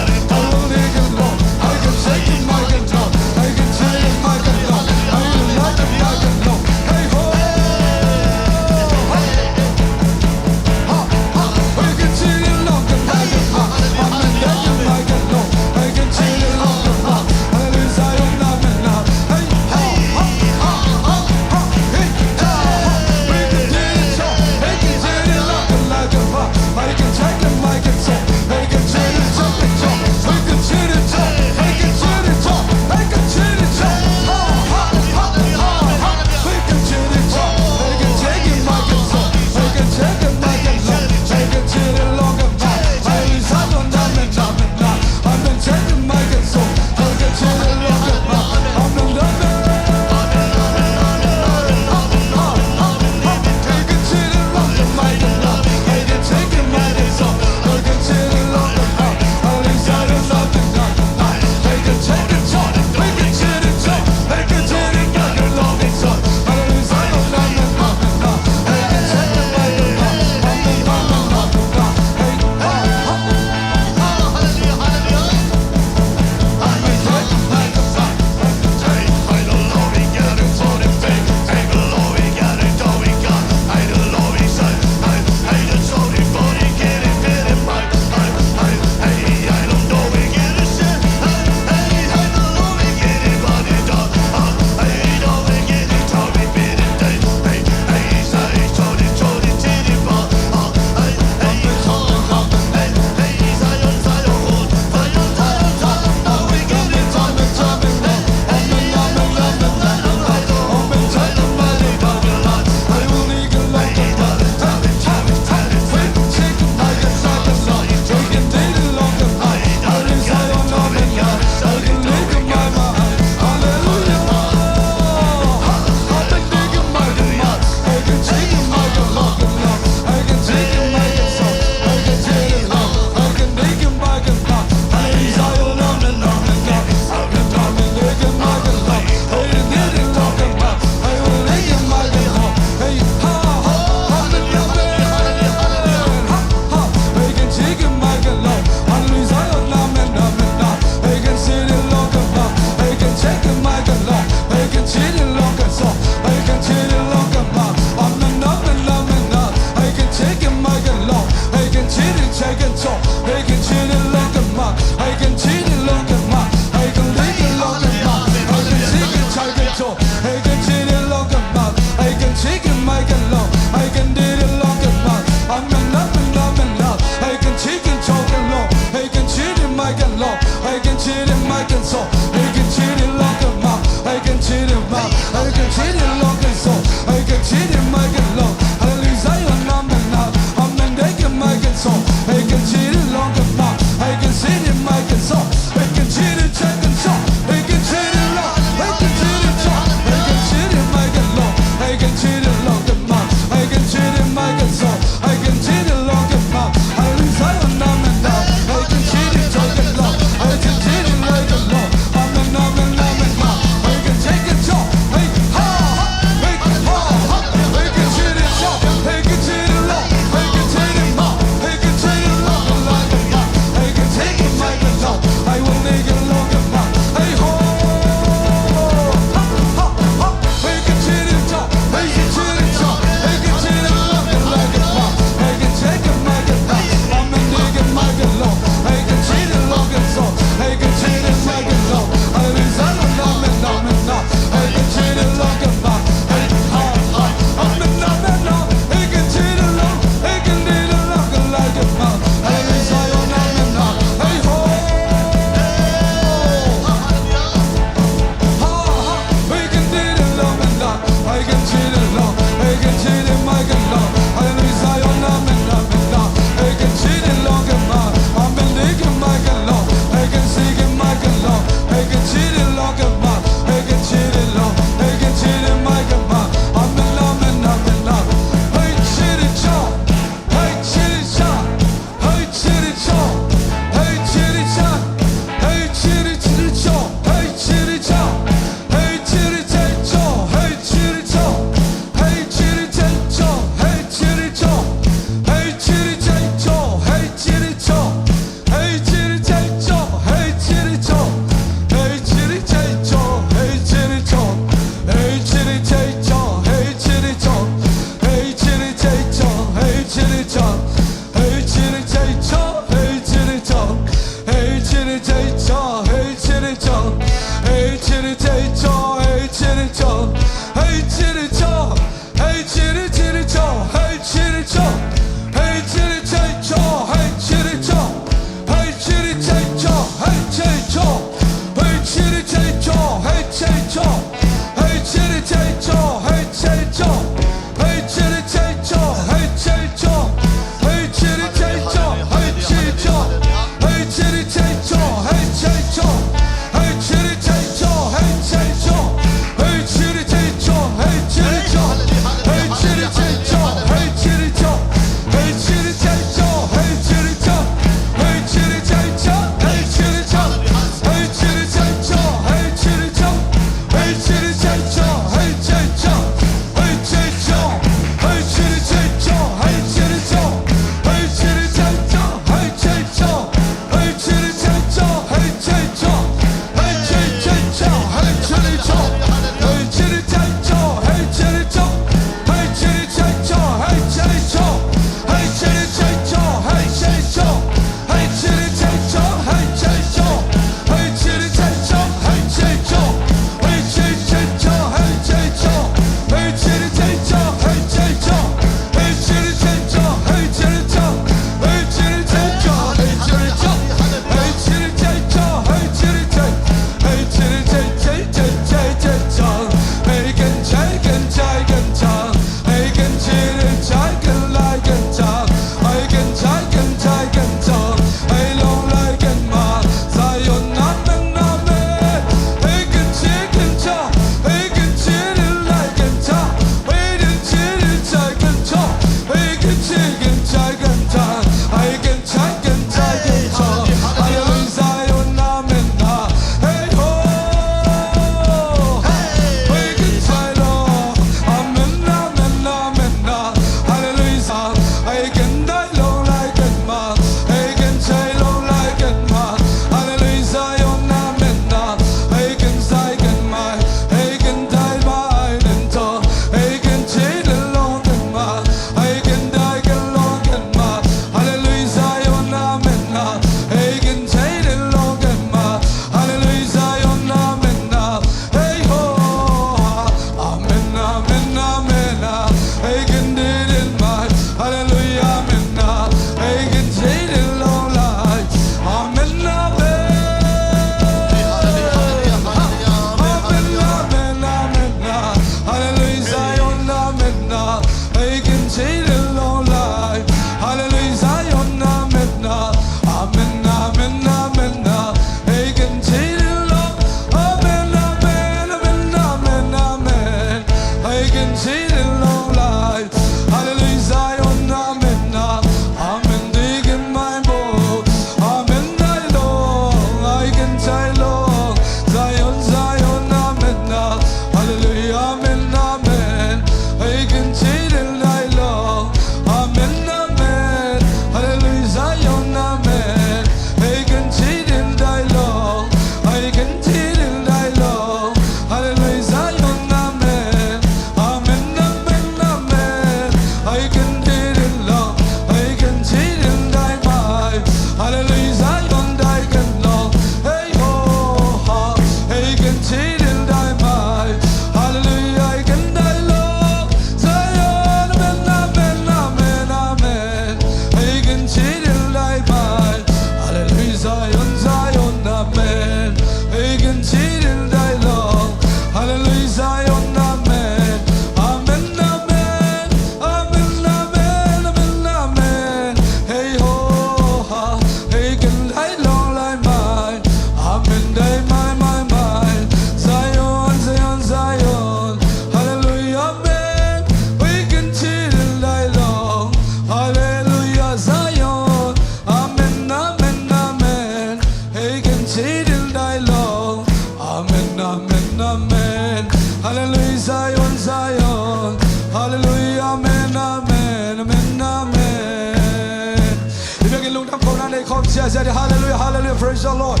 Hallelujah, Zion, Zion. Hallelujah, amen, amen, amen, amen. I biakinn lungdam kohna nei khawm ziahziah dih. Hallelujah, hallelujah, praise the Lord.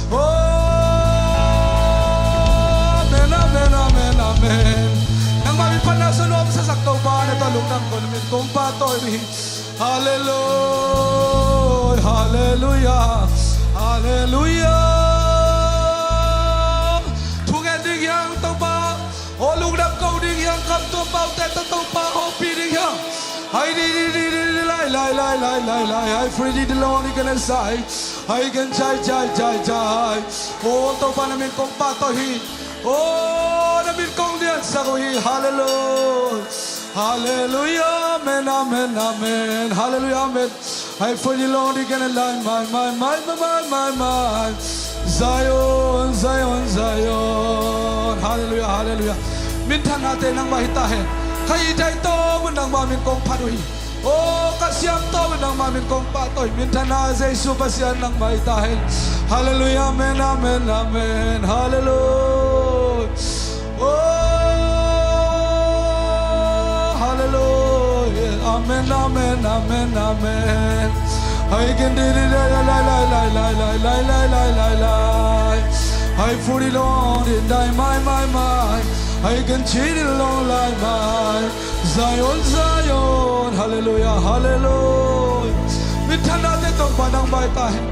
Oh, amen, amen, amen, amen. Nangmah min phatna sa nuam sa sak Topa na tawh lungdam kohna min kong pa tawh i Halleluia, halleluia, halleluia. Thungen ding hiang Topa, aw lungdam ko ding hiang kam tua paute tawh Topa hopih ding hiang. Hai di di di di di lai lai lai lai lai lai hai free di di long di kan sai. Hai kan jai jai jai jai. Aw Topa na min kong pahtawi hi. Aw na min kong liansak uh hi. Halleluia. Halleluia, amen, amen, amen. Halleluia, amen. Hai fo ni long di kan lai mai mai mai mai mai mai mai. Zion, Zion, Zion. Halleluia, halleluia. Minthanna te nangmah hi ta hen. Ka it dai tawh mun nangmah min kong phat uh hi. Aw ka siam tawh mun nangmah min kong pahtawi. Minthanna Jesu Pasian nangmah hi ta hen. Halleluia, amen, amen, amen. Halleluia. Oh, halleluia. Amen, amen, amen, amen. Hai kan di di lai lai lai lai lai lai lai lai lai lai lai lai. Hai fo ni long di dai mai mai mai. Hai kan ci di long lai mai. Zion, Zion. Halleluia, halleluia. Minthanna te Topa nangmah hi ta hen.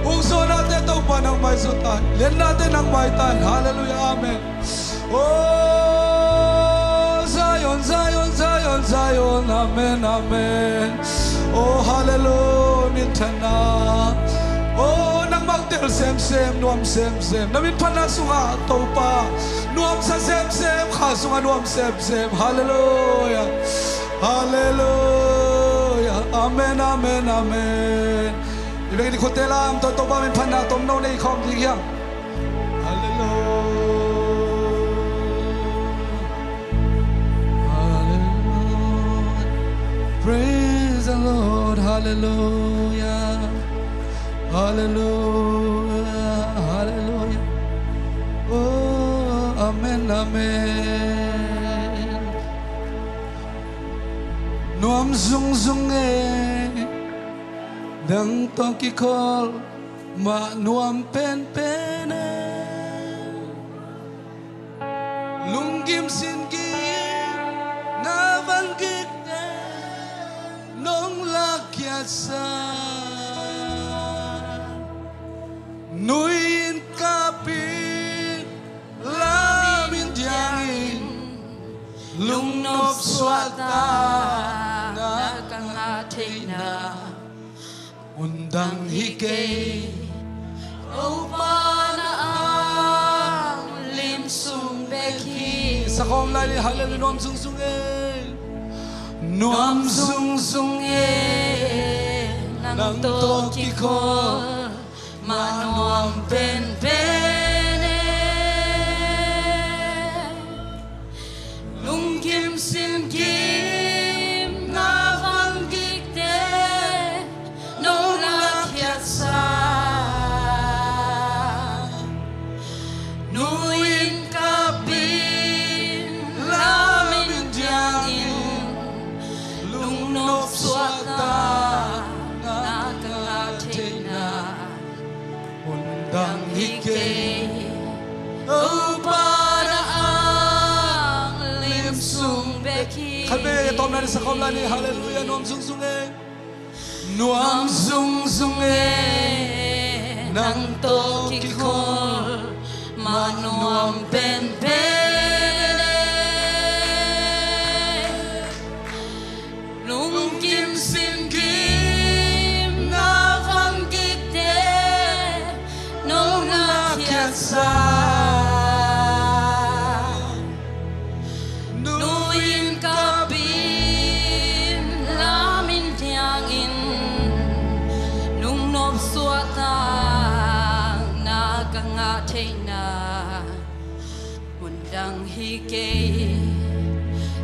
Ungsuahna te Topa nangmah hi ta hen. Lianna te nangmah hi ta hen. Halleluia, amen. Oh, Zion, Zion, Zion, Zion, amen, amen. Oh, halleluia, minthanna. Oh, nangmah tel semsem, nuam semsem. Na min phatna sungah Topa nuamsa semsem, kha sungah nuam semsem. Halleluia, halleluia, amen, amen, amen. I bek ni khut te lam tawh Topa min phatna tomno nei khawm ding hiam? Halleluia. Halleluia. Praise the Lord. Halleluia. Halleluia. Halleluia. Oh, amen, amen. Nuam zungzung e, nang tawh kikhol mah nuam penpen e. Lunggim singgim na van gikte nong lakkhiatsa. Nui in kapin lamin diangin lungnop suahtakna ka ngah theihna undang hi kei. Topa na ang lim sung bek hi. Sakhawm lai ni, halleluia, nuam zungzung e. Nuam zungzung e, nang tawh kikhol mah nuam penpen e. Lunggim singgim na van gikte nong lakkhiatsa. Nui in kapin lamin diangin lungnop suahtakna ka ngah theihna undang hi kei. Topa na ang lim sung bek hi. Khat vei a tawpna ni, sakhawm lai ni, halleluia, nuam zungzung e. Nuam zungzung e, nang tawh kikhol mah nuam penpen e. Lunggim singgim na van gikte nong lakkhiatsa. Nui in kapin lamin diangin lungnop suahtakna ka ngah theihna undang hi kei.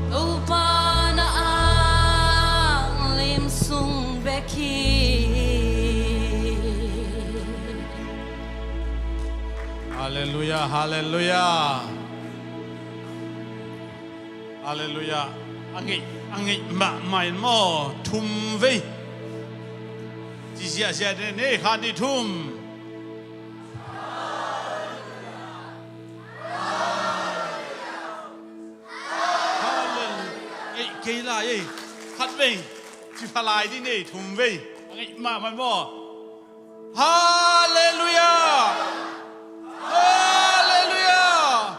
Topa na ang lim sung bek hi. Halleluia, halleluia. Halleluia. A ngeih, a ngeih mahmah in maw, thum vei ci ziahziah ni, khat, nih, thum. Halleluia. Ei, kei lai ei. Khat vei. Ci pha lai dih ni, thum vei. A ngeih mahmah maw. Halleluiah! Halleluiah!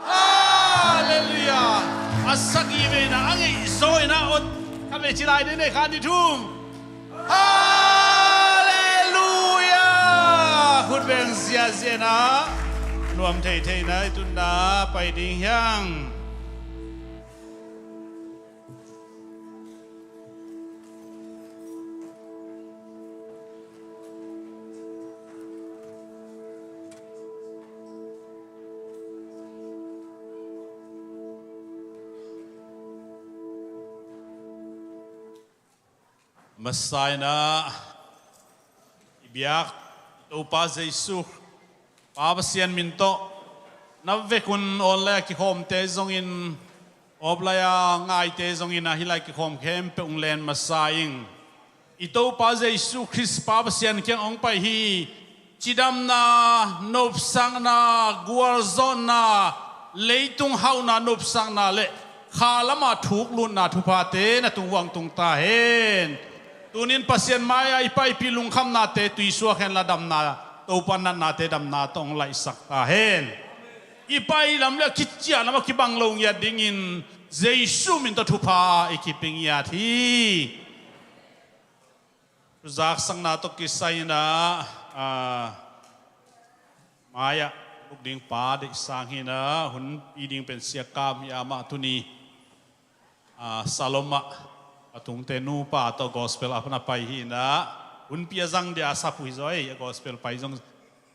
Halleluiah! A sagih vei in ah a ngeih zaw in ah, khat vei ci lai dih ni, khat, nih, thum. Halleluiah! Khut beng ziahziah in ah nuam theithei in ah i tunna pai ding hi hang. Masa in ah i biak Topa Jesu Pa Pasian min tawh, na vekun online a kikhawmte zongin, offline a ngaite zongin ah hih lai kikhawm khempeuh hong len masa ing. I Topa Jesu Khrist Pa Pasian kiang hong pai hi. Cidamna, nopsakna, gualzawhna, leitung hauhna, nopsakna le kha lamah thuklutna thuphate na tung uh hong tung ta hen. Tunin Pasian mai-ah i paipih lungkhamnate tuisuak henla, damna, Topa natnate damna tawh hong laihsak ta hen. I pai lam le a kiciah lam a kibang lo ngiat dingin Jesu min tawh thupha i kipia ngiat hi. Zaksakna tawh kisai in ah, a, mai-ah buk ding pa deihsang hi in ah, hunpi ding pen Sia Kam hi a, amah tuni, a, Salom ah a tungte nupa tawh gospel a pan a pai hi in ah, hunpi a zang dia a sap uh hi zaw ei, a gospel pai zong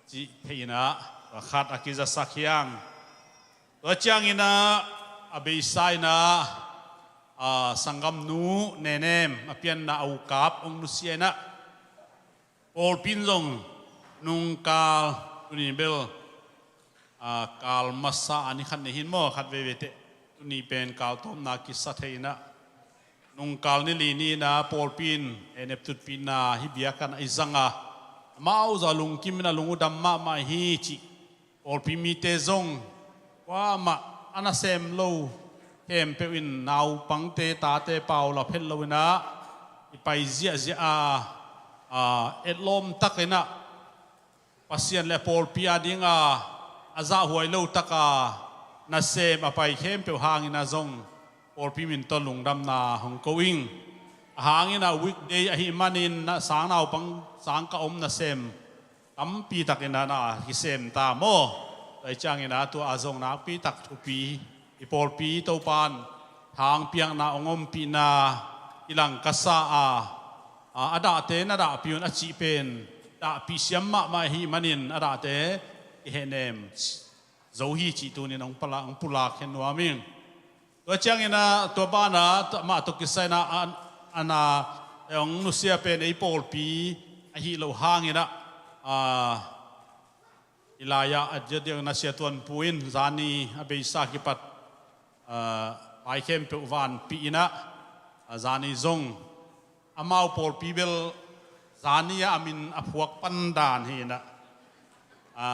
cih thei in ah, a khat a kizasak hi hang. Tua ciangin ah a beisa in ah, a, sanggamnu Nenem, a pianna a ukap hong nusia in ah, pawlpi in zong nungkal, tuni bel, a, kal masa a ni khat nei hi in maw, khat veivei teh, tuni pen kal tawpna kisa thei in ah, nungkal ni li ni in ah pawlpi in Nenep tutpihna hih biakinn ah i zang a, amau zong lungkim in ah lung uh dam mahmah hi cih, pawlpi mite zong kuamah a nasem lo khempeuh in naupangte, tate pau la phet lo in ah, i pai ziahziah a, a, etlawm tak in ah, Pasian le pawlpi a ding a, a zahhuai lo tak a nasem a pai khempeuh hang in ah zong pawlpi min tawh lungdamna hong ko ing. A hang in ah weekday ahih manin na sang naupang sang ka om nasem tampi tak in ah na kisem ta maw. Tua ciangin ah tua ah zong nakpi tak thupi, i pawlpi Topa'n thangpiakna hong ompihna i lang ka sa a, a, a dahte na dahpih un a cih pen dahpih siam mahmah ahih manin a dahte i hehnem zo hi cih tunin hong pala, hong pulak hen nuam ing. Tua ciangin ah, tua banah, tua, mah tawh kisai in ah, a, a na, eh, hong nusia pen ei pawlpi ahih loh hangin ah, a, i lai-ah a diakdiak na Sia Tuan Pu in zani a beisa kipat, a, pai khempeuh vanpih in ah, a, zani zong amau pawlpi bel zani ah a min a phuak pan dan hi in ah, a,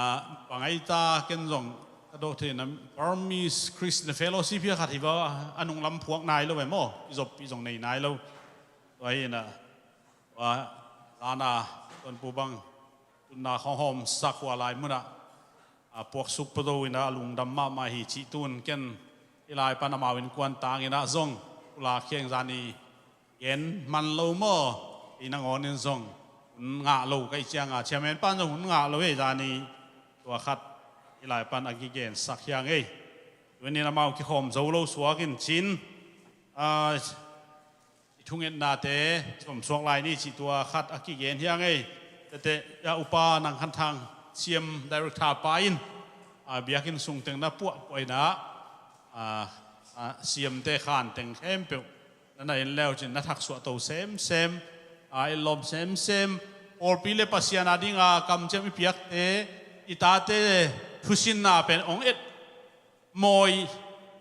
bang ai ta ken zong ka dawh thei in ah, Burmese Christian Fellowship hi a khat hi va, a nunglam phuak nai lo ve maw, i zoppih zong nei nai lo. Tua hi in ah, tua zan a Tuan Pu bang tunna khawng hawmsak uh a lai mun ah, a, puaksuk pah zo in ah a lungdam mahmah hi cih tun ken i lai pan amau innkuan tang in ah zong pulak khia ing. Zani gen man lo maw, ei nangawn in zong hun ngah lo ka hih ciang a, chairman pa'n zong hun ngah lo ei, zani tua khat i lai pan a kigensak hi hang ei. Tunin amau kikhawm zo lo suak in cin, a, i thungetnate sawmsuak lai ni cih tua khat a kigen hi hang ei. Tete, a, Upa Nang Khan Thang, C M Director pa in, a, biakinn sung teng na puahpuah in ah, a, a, siamte khan teng khempeuh na na en leu cin na thaksuah to semsem, a, etlawm semsem. Pawlpi le Pasian a ding a kamciam i piakte, i tate thusinna pen hong et mawi,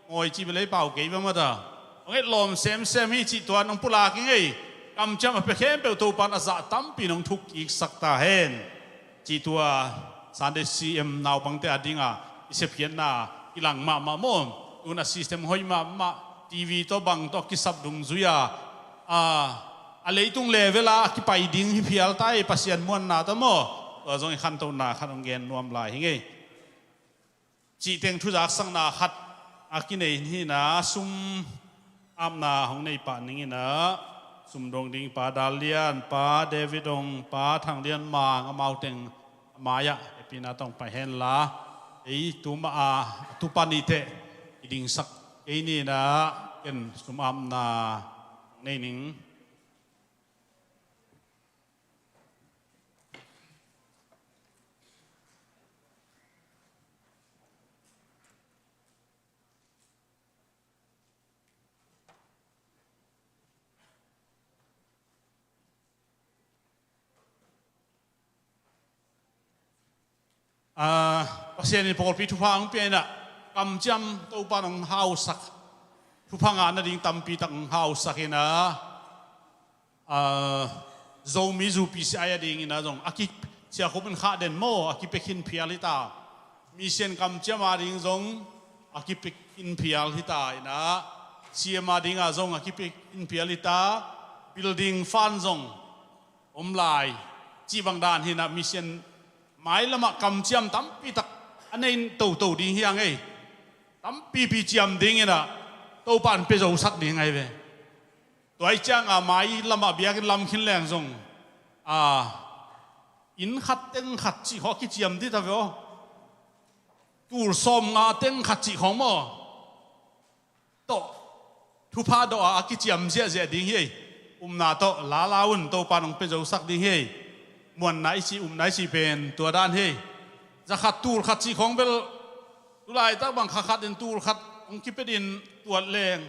mawi cih bel ei pau kei va mata. Hong etlawm semsem hi cih tua nong pulak ing ei. Kamciam a pia khempeuh Topa'n a zah tampi nong thukkiksak ta hen cih tua Sunday C M naupangte a ding a i sepkhiatna i lang mahmah maw. Tun a system hoih mahmah, T V tawh bang tawh kisap dungzui a, a, a leitung level a a kipai ding hi phial ta ei, Pasian muanna ta maw? Tua zong i khantohna khat hong gen nuam lai hi ngei. Cih teng thuzaksakna khat a kinei hi na, sum apna hong nei pah ning in ah, sum dong ding Pa Dal Lian, Pa David Ong, Pa Thang Lian Mang, amau teng a mai-ah hehpihna tawh pai hen la, ei tu mah a, a tu pan i teh i dingsak kei ni in ah, ken sum apna hong nei ning. Ah, Pasian in pawlpi thupha hong pia in ah, kamciam Topa in hong hausak, thupha ngah nading tampi tak hong hausak in ah, ah, Zomi zu PCI a ding in ah zong a ki, Sia Khup in khah den maw, a kipia khin phial hi ta. Mission kamciam a ding zong a kipia khin phial hi ta in ah, CM a ding ah zong a kipia khin phial hi ta. Building fund zong om lai, cih bang dan hi na, mission mailam ah kamciam tampi tak a nei toto ding hi a ngei. Tampipi ciam ding in ah, Topa in pia zosak ding ahi ve. Tua ahih ciang a mailam ah biakinn lam khin leng zong, a, inn khat teng khat cih khawng a kiciam ding ta ve aw. Tul sawmnga teng khat cih khawng maw? Tawh, thupha dawh a a kiciam ziahziah ding hi ei. Upna tawh lala un, Topa in hong pia zosak ding hi ei. Muanna i cih, upna i cih pen tua dan hi ei. Za khat tul khat cih khawng bel, tu laitak bang kha khat in tul khat hong kipia ding tuat leng,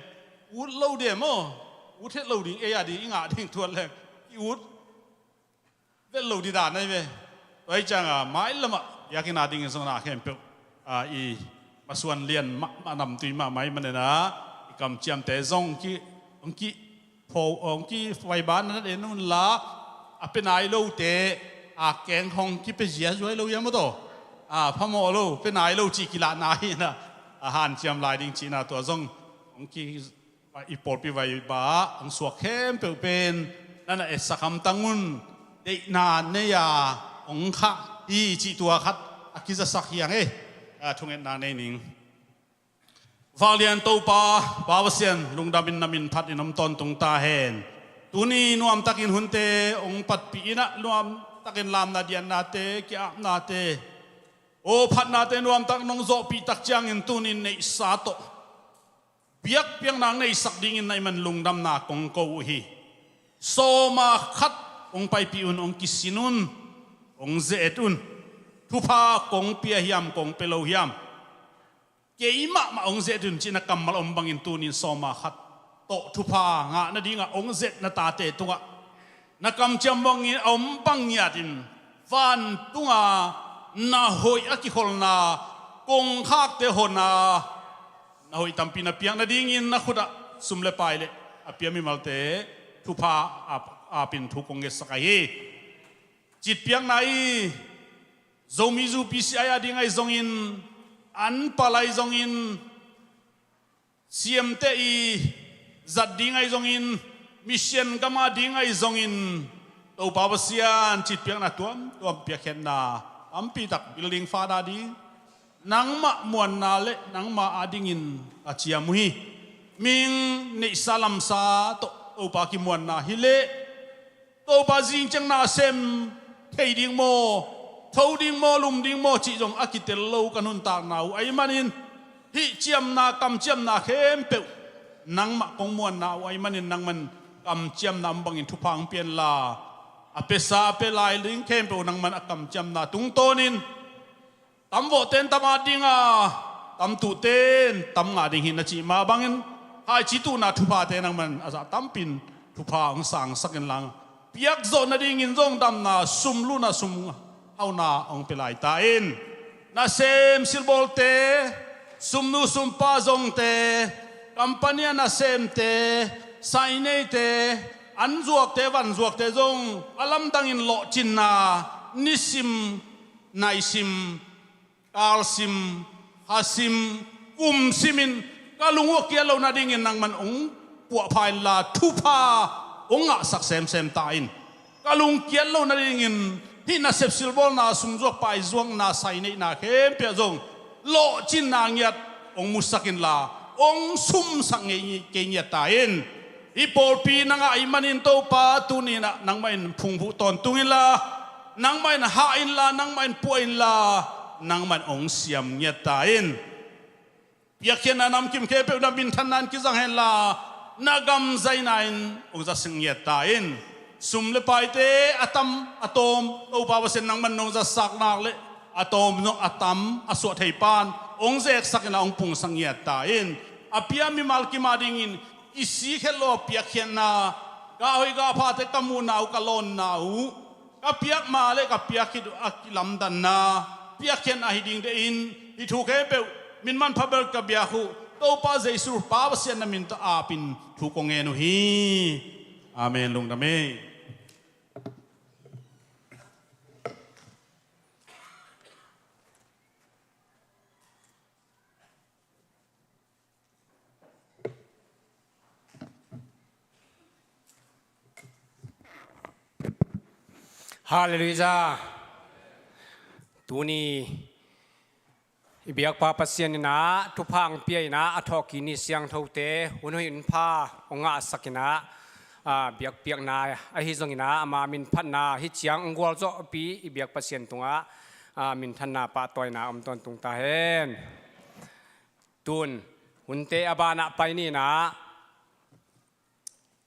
ut lo ding maw? Ut het lo ding, ei a ding i ngah ding tuat leng, i ut vet lo ding dan ahi ve. Tua ahih ciang a mailam ah biakinn a ding in zong na khempeuh, a, i masuan lian mahmah, namtui mahmah ahih manin ah, i kamciamte zong ki, hong ki, pho, hong kivaiba na na den un la, a pia nai lote a keng hong kipia ziazua lo hiam aw taw? A, phamawh lo, pia nai lo cih kilahna hi na, a, hanciam lai ding cihna tua zong hong ki, i pawlpi vaiba ah hong suak khempeuh pen na na etsak hamtang un. Deihna nei a hong khah hi cih tua khat a kizasak hi a ngei. A, thungetna nei ning. Vanglian Topa, Pa Pasian, lungdam in na min phat in om tawntung ta hen. Tuni nuamtakin hunte hong patpih in ah, nuamtakin lamna diannate, ki-apnate, aw phatnate nuamtak nong zawhpih tak ciangin tuni neihsa tawh biakpiakna hong neisak dingin na hih man lungdamna kong ko uh hi. Sawma khat hong paipih un, hong kisin un, hong ze-et un. Thupha kong pia hiam, kong pia lo hiam, kei mahmah hong ze-et un cih na kammal om bangin tunin sawma khat tawh thupha ngah nadingah hong ze-et na tate tungah na kamciam bangin a om bang ngiatin, vantunga na hoih a kikholna kongkhakte honna na hoih tampi na piak nadingin na khutah sum le pai le a pia mimalte thupha ap, apin thu kong ngetsak ahi hi. Citpiakna i Zomi zu PCI a ding ahi zongin, an pal ahi zongin, siamte i zat ding ahi zongin, mission gam a ding ahi zongin, Topa Pasian, citpiakna tuamtuam piakkhiatna tampi tak building fund a ding nangmah muanna le nangmah a dingin a ciam uh hi. Mihing neihsa lamsa tawh Topa kimuanna hi leh Topa zingciang nasem thei ding maw, tho ding maw, lum ding maw cih zong a kitel lo ka nuntakna uh ahih manin, hih ciamna, kamciamna khempeuh nangmah kong muanna uh ahih manin, nangman kamciamna om bangin thupha hong pia inla, a piasa a pia lai ding khempeuh nangman a kamciamna tungtawnin, tam vawhte in tam at ding a, tam tuhte in tam ngah ding hi na cih mah bangin, khaici tuhna thuphate nangman a zah tampin thupha hong sangsak inla, piakzawh nadingin zong damna, sum luhna, sum hauna hong pia lai ta in. Nasem silbawlte, sumnu sumpa zongte, company a nasemte, saineite, anzuakte, vanzuakte zong a lamdangin lawhcinna, nisim, naisim, kalsim, khasim, kumsimin ka lung uh a kiat loh nadingin nangman hong puahpha inla, thupha hong ngahsak semsem ta in. Ka lungkiat loh nadingin hih nasep silbawlna, sumzuak paizuakna, sai neihna khempeuh ah zong lawhcinna ngiat hong musak inla, hong sumsak ngei kei ngiat ta in. Hih pawlpi na ngah ahih manin Topa, tuni-in ah nangmah in phungvuh tawntung inla, nangmah in hah inla, nangmah in puah inla, nangmah in hong siam ngiat ta in. Piakkhiatna namkim khempeuh na minthanna in kizang henla, na gam zaina in hong zasak ngiat ta in. Sum le paite a tam a tawm Topa Pasian nangman hong zasak nak leh, a tawm zong a tam a suah thei pan hong zeksak inla, hong pungsak ngiat ta in. A pia mimal kim a dingin i si khet lo a piakkhiatna, gah hoih gah phate ka muhna uh, ka lawnna uh, ka piak ma le ka piak khit uh a kilamdanna, piakkhiatna hi ding deih in, hih thu khempeuh min manpha bel ka biak uh Topa Jesu Pa Pasian na min tawh apin thu kong ngen uh hi. Amen. Lungdam ei. Halleluiah. Tuni i biakpa Pasian in ah thupha hong pia in ah, a thawhkik ni siangthote hun hoih hun pha hong ngahsak in ah, a, biakpiakna ahi zongin ah ama min phatna hih ciang hong gualzawhpih i biak Pasian tungah, a, minthanna pahtawina om tawntung ta hen. Tun hunte a banah pai ni in ah,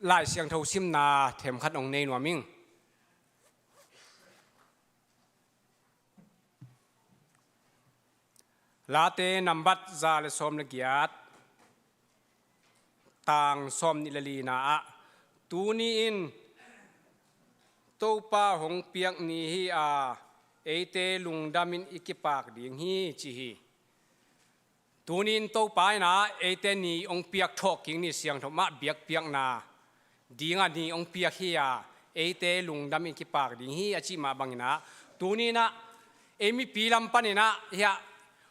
Lai Siangtho simna themkhat hong nei nuam ing. Late nambat za le sawm le giat, tang sawm nih le lina ah, tuni in Topa hong piak ni hi a, eite lungdam in i kipak ding hi, ci hi. Tuni-in Topa in ah eite ni hong piak, thawhkik ni siangtho mah biakpiakna dingah ni hong piak hi a, eite lungdam in kipak ding hi a cih mah bangin ah, tuni in ah ei mipi lam panin ah hiah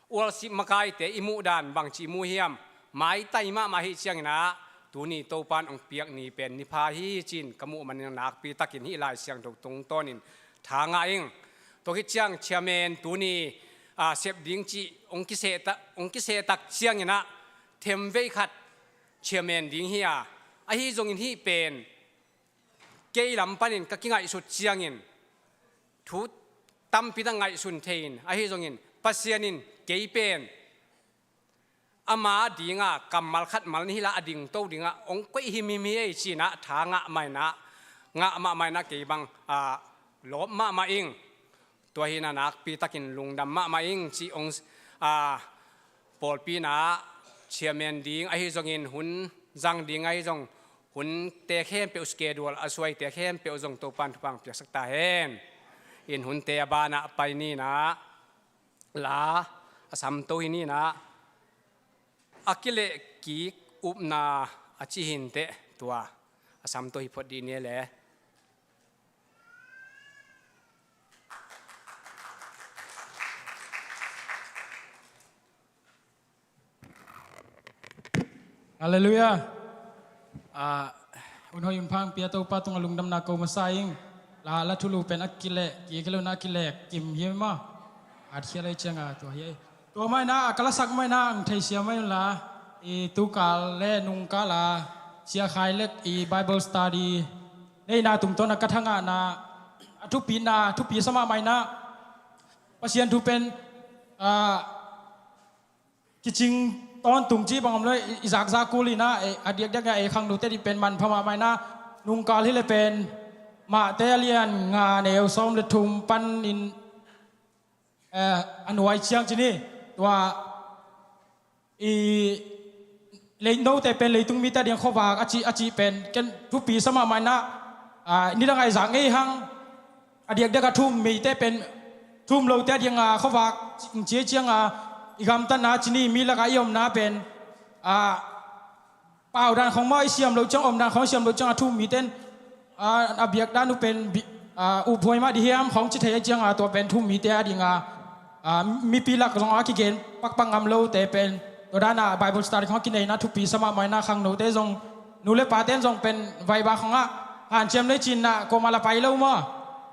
worship makaite i muhdan bangci i mu hiam? Maitai mahmah ahih ciangin ah, tuni Topa in hong piak ni pen ni pha hi ci-in ka muh manin nakpi takin hih Lai Siangtho tungtawnin tha ngah ing. Tua khit ciang chairman tuni, a, sep ding cih hong kiseh ta, hong kiseh tak ciangin ah, themvei khat chairman ding hi a, ahi zongin hih pen kei lam panin ka kingaihsut ciangin thu tampi tak ngaihsun thei in, ahi zongin Pasian in kei pen ama dinga kammal khat mal nih hi la, a dingto dingah hong koih himhim hi ei ci-in ah tha ngah mah in ah, ngah mahmah in ah kei bang, a, lawp mahmah ing. Tua hi in ah nakpi takin lungdam mahmah ing ci hong, a, pawlpi in ah chairman ding ahi zongin, hun zang ding ahi zong, hunte khempeuh schedule a suaite khempeuh zong Topa in thupha hong piaksak ta hen. In hunte a banah pai ni in ah, la a samto hi ni in ah, a kilehkik upna a ci hi inteh, tua a samto hi phot dih ni le. Halleluiah. A, hun hoih hun pha hong pia Topa tungah lungdamna ko masa ing. La, la thulu pen a kilehkik hi lo in ah, a kilehkim hi mah. At khia lei ciang a tua hi. Tua mah in ah, a ka lasak mah in ah hong theisiam mah in la, i tukal le nungkal a Sia Khai Lek i Bible study neihna tungtawn a ka thangahna, a thupina, thupi sa mahmah in ah, Pasian thu pen, a, kicing tawntung cih bang om lo, i, i zakzak kul in ah, e, a diakdiak in ah ei khangnote ading pen manpha mahmah in ah, nungkal hi leh pen Matthai a lian nga, neu sawm le thum panin, eh, a nuai ciang ci ni. Tua i lei, note pen leitung mite ading khuavak a cih, a cih pen ken thupi sa mahmah in ah, a, nidang a i zak ngei hang, a diakdiak a thu-um mite pen, thu-um lote ading a khuavak ci, ci ciang a, i gamtatna ci ni, mi lakah i omna pen, a, paudan khong maw i siam loh ciang, omdan khong i siam loh ciang a thu-um mite in, a, a biakdan uh pen bi-, a, uphuai mah ding hiam khong ci thei a ciang a, tua pen thu-um mite ading a, a, mipi lak zong a kigen pakpak ngam lote pen, tua dan a Bible study khong a kineihna thupi sa mahmah in ah, khangnote zong, nu le pate in zong pen vaiba khong ah hanciam lei ci-in ah kuamah la pai lo maw?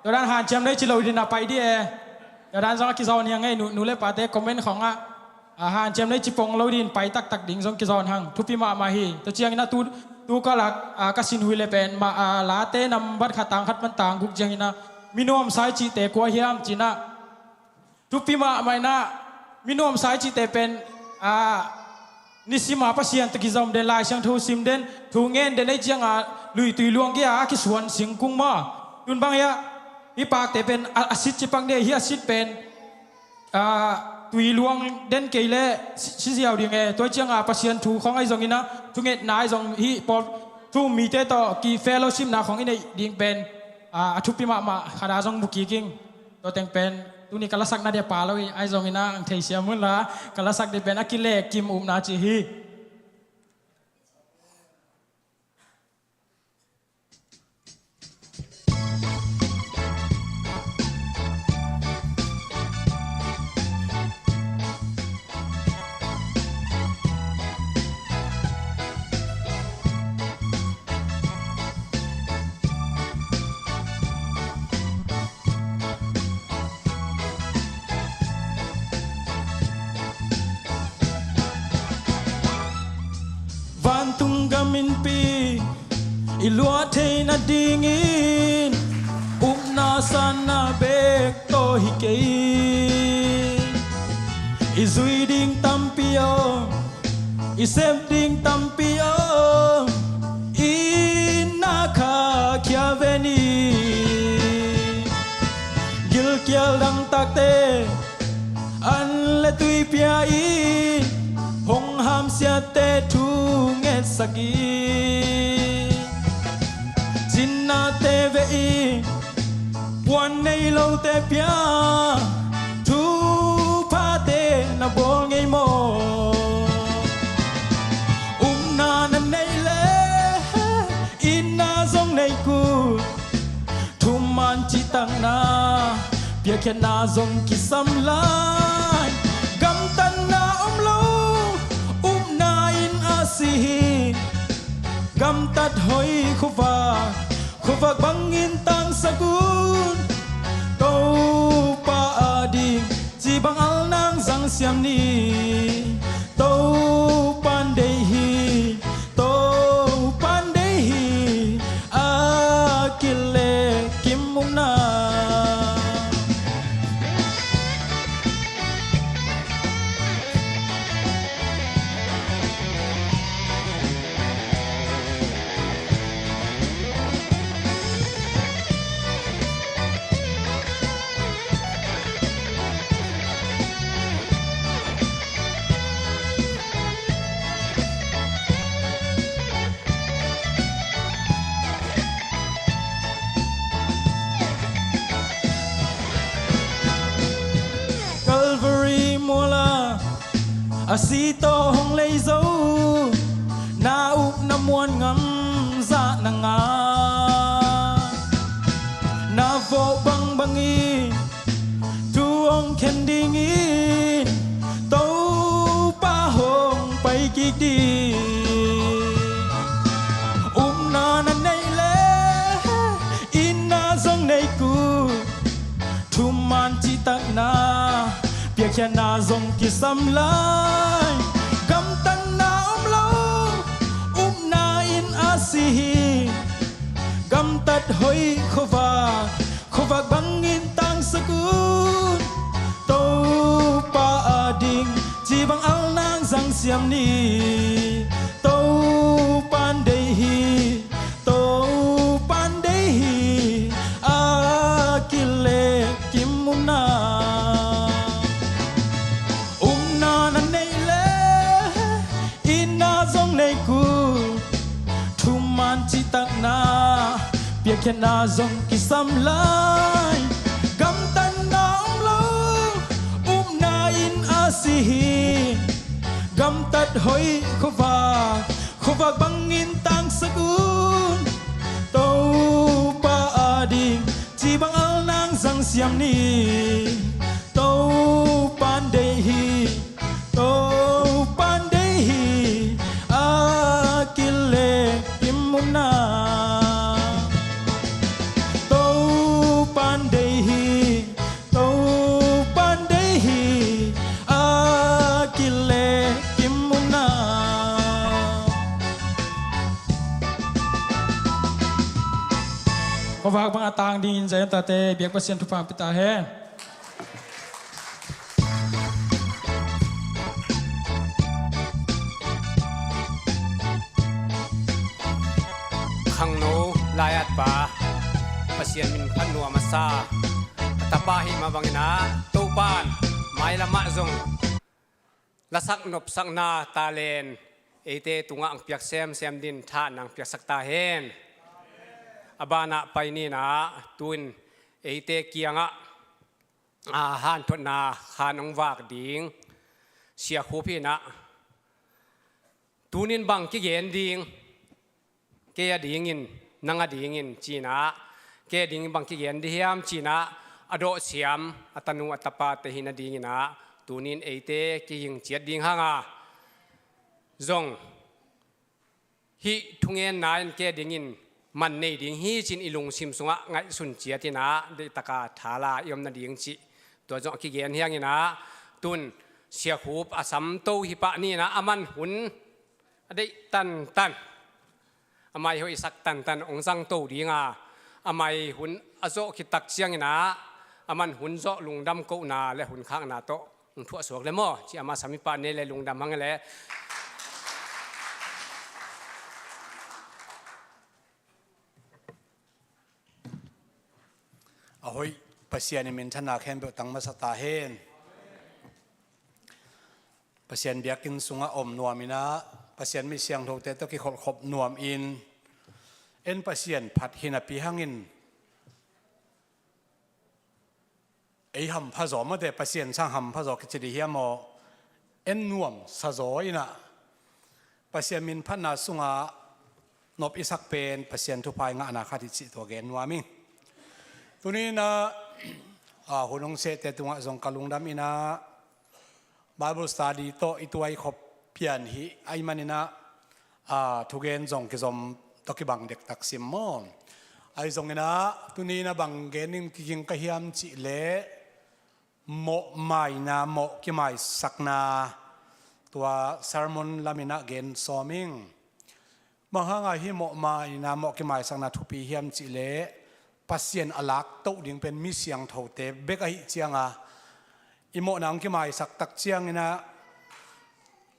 Tua dan hanciam lei ci lo ding a pai dih e. Tua dan zong a kizawn hi hang ei, nu, nu le pate comment khawngah, a, hanciam lei ci pong lo ding pai taktak ding zong kizawn hang. Thupi mahmah hi. Tua ciangin ah tu, tu kalak, a, ka sin hui le pen mah, a, Late nambat khat tang khat pan tang guk ciangin ah, mi nuamsa i cihte kua hiam ci-in ah, thupi mahmah in ah, mi nuamsa i cihte pen, a, nisim a Pasian tawh kizom den, Lai Siangtho sim den, thu ngen den, ei ciang a luitui luang kia a kisuan singkung maw? Tun bang hi a, hih pakte pen a, a sit ci pak dih, hih a sit pen, a, tui luang den kei leh si, si ziau ding e. Tua ciang a Pasian thu khawng ahi zongin ah, thungetna ahi zong, hih pawl thu um mite tawh ki fellowshipna khawng i neih ding pen, a, a thupi mahmah khat a zong mu kik ing. Tua teng pen tuni ka lasakna ding a pha lo hi, ahi zongin ah ang thei siam un la, ka lasak ding pen A Kilehkim Upna ci hi. Vantung gam innpi i luah theihna dingin upna sanna bek tawh hi kei. I zui ding tampi om, i sep ding tampi om, i na kha khia ve ni. Gilkial dangtakte an le tui pia in, hong hamsiatte thu ngetsak in, cinnate veh in, puan nei lote pia, thuphate na bawl ngei maw? Upna na neih leh, itna zong nei kul, thuman cihtakna, piakkhiatna zong kisam lai. Gamtatna om lo, upna in a si hi. Gamtat hoih khuavak, khuavak bangin tangsak un. Topa ading ci bang al nang zang siam ni. Topan deih hi, Topan deih hi, a kilehkim upna. Calvary mual ah a si tawh hong lei zo, na upna muan ngam zah na ngah. Na vawh bangbang in thu hong khen dingin Topa hong pai kik ding. Upna na neih leh, itna zong nei kul, thuman cihtakna, piakkhiatna zong kisam lai. Gamtatna om lo, upna in a si hi. Gamtat hoih khuavak, khuavak bangin tangsak un. Topa ading ci bang al nang zang siam ni. Topan deih hi, Topan deih hi, a kilehkim upna. Upna na neih leh, itna zong nei kul, thuman cihtakna, piakkhiatna zong kisam lai. Gamtatna om lo, upna in a si hi. Gamtat hoih khuavak, khuavak bangin tangsak un. Topa ading ci bang al nang zang siam ni. Topan deih hi, Topan deih hi, a kilehkim upna. Vak bang a tang dingin Zion tate biak Pasian thupha pia ta hen. Khangno lai-at pa Pasian min phat nuam a sa a tapa hi mah bangin ah Topan mailam ah zong lasak nopsakna talent eite tungah ang piak semsem din tha nang piaksak ta hen. A banah pai ninah tun eite kiangah a hanthotna khan hong vak ding Sia Khup hinah tunin bang kigen ding, kei a dingin, nang a dingin cinah, kei a dingin bang kigen di hiam cinah a dawhsiam a tanu a tapate hina dinginah tunin eite kihing ciat ding hanga zong hih thungenna in kei a dingin man nei ding hi cin i lungsim sungah ngaihsun ciatinah deihtaka thala i om nading cih tua zong a kigen hianginah tun Sia Khup a samto hi pah ninah a man hun a deih tantan a mai hoihsak tantan hong zangto dinga a mai hun a zawh khit tak cianginah a man hun zawh lungdam kohna le hun khakna tawh hong thuah suak le maw ci ama sami pah nei le lungdam hang le. A hoih Pasian i minthanna khempeuh tang masa ta hen. Pasian biakinn sungah om nuaminah Pasian mi siangthote tawh kikholhkhop nuamin en Pasian phat hinapi hangin ei hampha zaw mawte Pasian sang hampha zaw kici di hiam aw? En nuam sa zaw inah Pasian min phatna sungah nop i sak pen Pasian thupha i ngahna khat hi cih tua gen nuam ing. Tuninah a hun hong sehte tungah zong ka lungdam inah Bible study tawh i tuai khop pian hi ahi maninah a thugen zong kizom tawh kibang dektak sim maw? Ahi zonginah tuninah bang gen ning kiging ka hiam cihleh mawhmaina mawh kimaisakna tua sermon laminah gen sawm ing. Bang hanga hih mawhmaina mawh kimaisakna thupi hiam cihleh Pasian a laktoh ding pen mi siangthote bek ahih cianga i mawhna hong kimaisak tak cianginah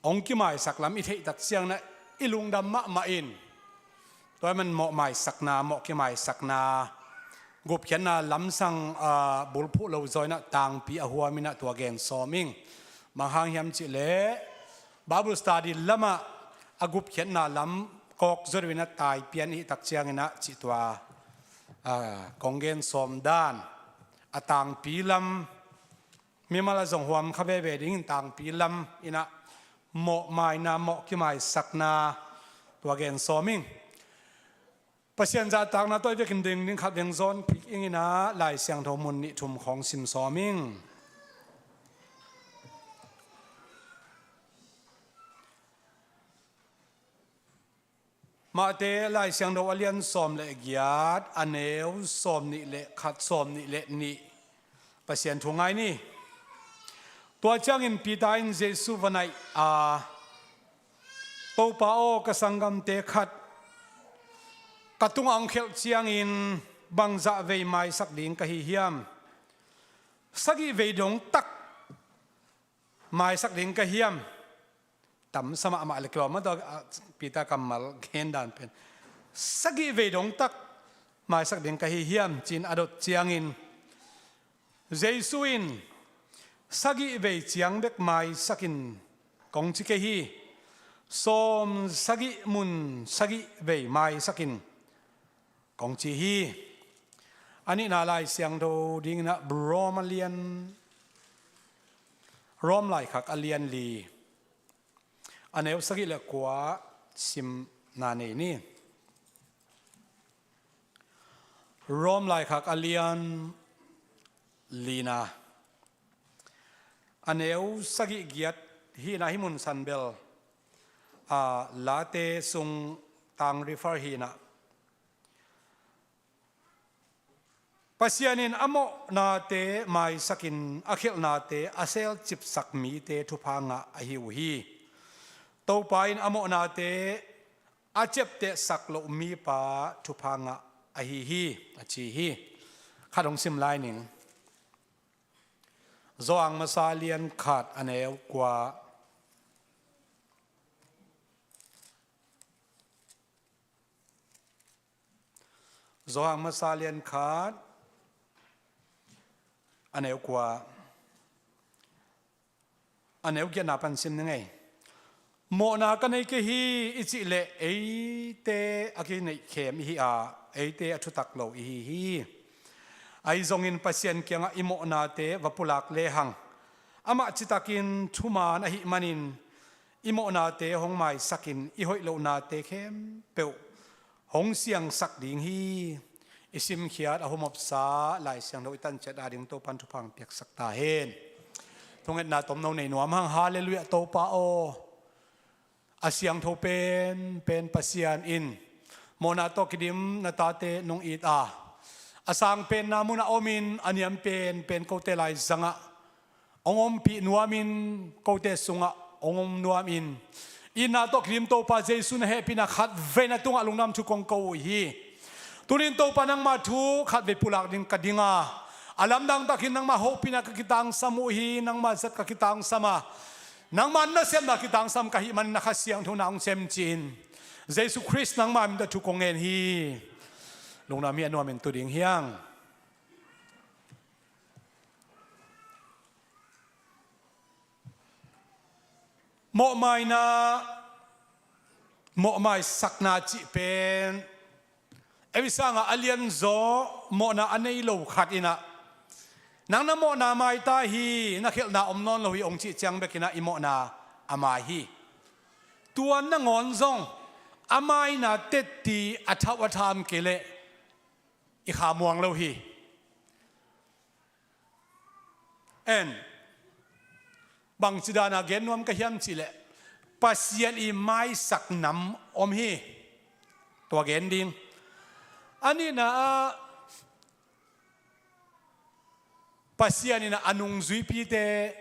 hong kimaisak lam i theih tak cianginah i lungdam mahmah in tua man mawhmaisakna mawh kimaisakna gupkhiatna lamsang a bulphuh lo zaw inah tangpi a huam inah tua gen sawm ing. Bang hang hiam cihleh Bible study lamah a gupkhiatna lam kawk zawh inah taipian i hih tak cianginah cih tua a kong gen sawm dan a tangpi lam mimal a zong huam kha veve dingin tangpi lam inah mawhmaina mawh kimaisakna tua gen sawm ing. Pasian zahtakna tawh i vekin ding ding khat veng zawn kik inginah Lai Siangtho mun nih thum khawng sim sawm ing. Matthai Lai Siangtho a lian sawm le giat a neu sawm nih le khat sawm nih le nih Pasian thu ngai ni. Tua ciangin Peter in Jesu va naih a, Topa aw, ka sanggamte khat ka tungah hong khelh ciangin bangzah vei maisak ding ka hi hiam? Sagih vei dong tak maisak ding ka hiam? Tamsa mahmah le kilawm a tawh Peter kammal gen dan pen sagih vei dong tak maisak ding ka hi hiam ci-in a dot ciangin Jesu in sagih vei ciang bek maisakin kong ci kei hi. Sawm sagih mun sagih vei maisakin kong ci hi. A nihna Lai Siangtho dinginah Rom a lian Rom laikhak a lian li a neu sagih le kua simna nei ni. Rom laikhak a lian lina a neu sagih giat hinah hih mun san bel a late sung tang refer hinah Pasian in a mawhnate maisakin a khelhnate a selcipsak mite thupha ngah ahi uh hi. Topa in a mawhnate a ciaptehsak loh mipa thupha ngah ahi hi, a ci hi. Khat hong sim lai ning. Johan masa lian khat a neu kua. Johan masa lian khat a neu kua. A neu giatna pan sim ni ngei. Mawhna ka nei kei hi i cih leh eite a kineihkhem i hi a, eite a thutak lo i hi hi. Ahi zongin Pasian kiangah i mawhnate va pulak lehang, amah citakin thuman ahih manin i mawhnate hong maisakin i hoih lohnate khempeuh hong siangsak ding hi. I simkhiat a humopsa Lai Siangtho i tanciat ading Topan thupha piaksak ta hen. Thungetna tomno nei nuam hang. Halleluiah Topa aw. A siangtho penpen Pasian in mawhna tawh kidim na tate nong it a, a sang penna munah omin a niam penpen kote lai zangah hong ompih nuamin, kote sungah hong om nuamin, itna tawh kidim Topa Jesu na hehpihna khatvei na tungah lungdam thu kong ko uh hi. Tunin Topa nangma thu khatvei pulak ding ka ding a, a lamdang takin nangma hopihna ka kitangsam uh hi, nangma zat ka kitangsam a, nangma nasepna kitangsam ka hih manin na Kha Siangtho na hong sem ci-in Jesu Khrist nangma min tawh thu kong ngen hi. Lungdam hi, a nuamin tu ding hi hang. Mawhmaina, mawhmaisakna cih pen ei sangah a lianzaw mawhna a nei lo khat in ah, nang na mawhna mai ta hi, na khelhna om nawn lo hi hong cih ciang bek in ah i mawhna a mai hi. Tua nangawn zong a maina tetti a thauh a tham kei leh i kha muang lo hi. En, bangci dana gen nuam ka hiam cih leh, Pasian i maisak nam om hi. Tua gen ding. A nihna ah, Pasian in a nungzuipite,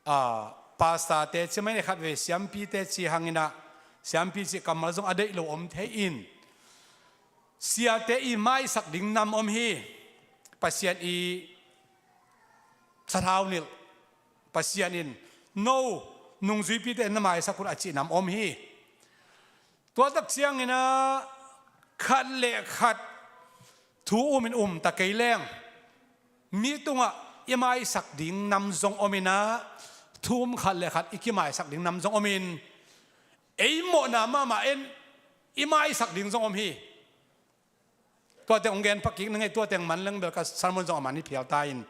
a, pastorte ci mai ni, khatvei siampite ci hang in ah, siampi cih kammal zong a deih lo om thei in, siate i maisak ding nam om hi. Pasian i sathau nilh, Pasian in no nungzuipite na maisak un a cih nam om hi. Tua tak ciangin ah khat le khat thu um in um ta kei leng, mi tungah i maisak ding nam zong om in ah, thu um khat le khat i kimaisak ding nam zong om in, ei mawhna mahmah en i maisak ding zong om hi. Tua teng hong gen pha kik na ngei, tua teng man leng bel ka sermon zong a man hi phial ta in.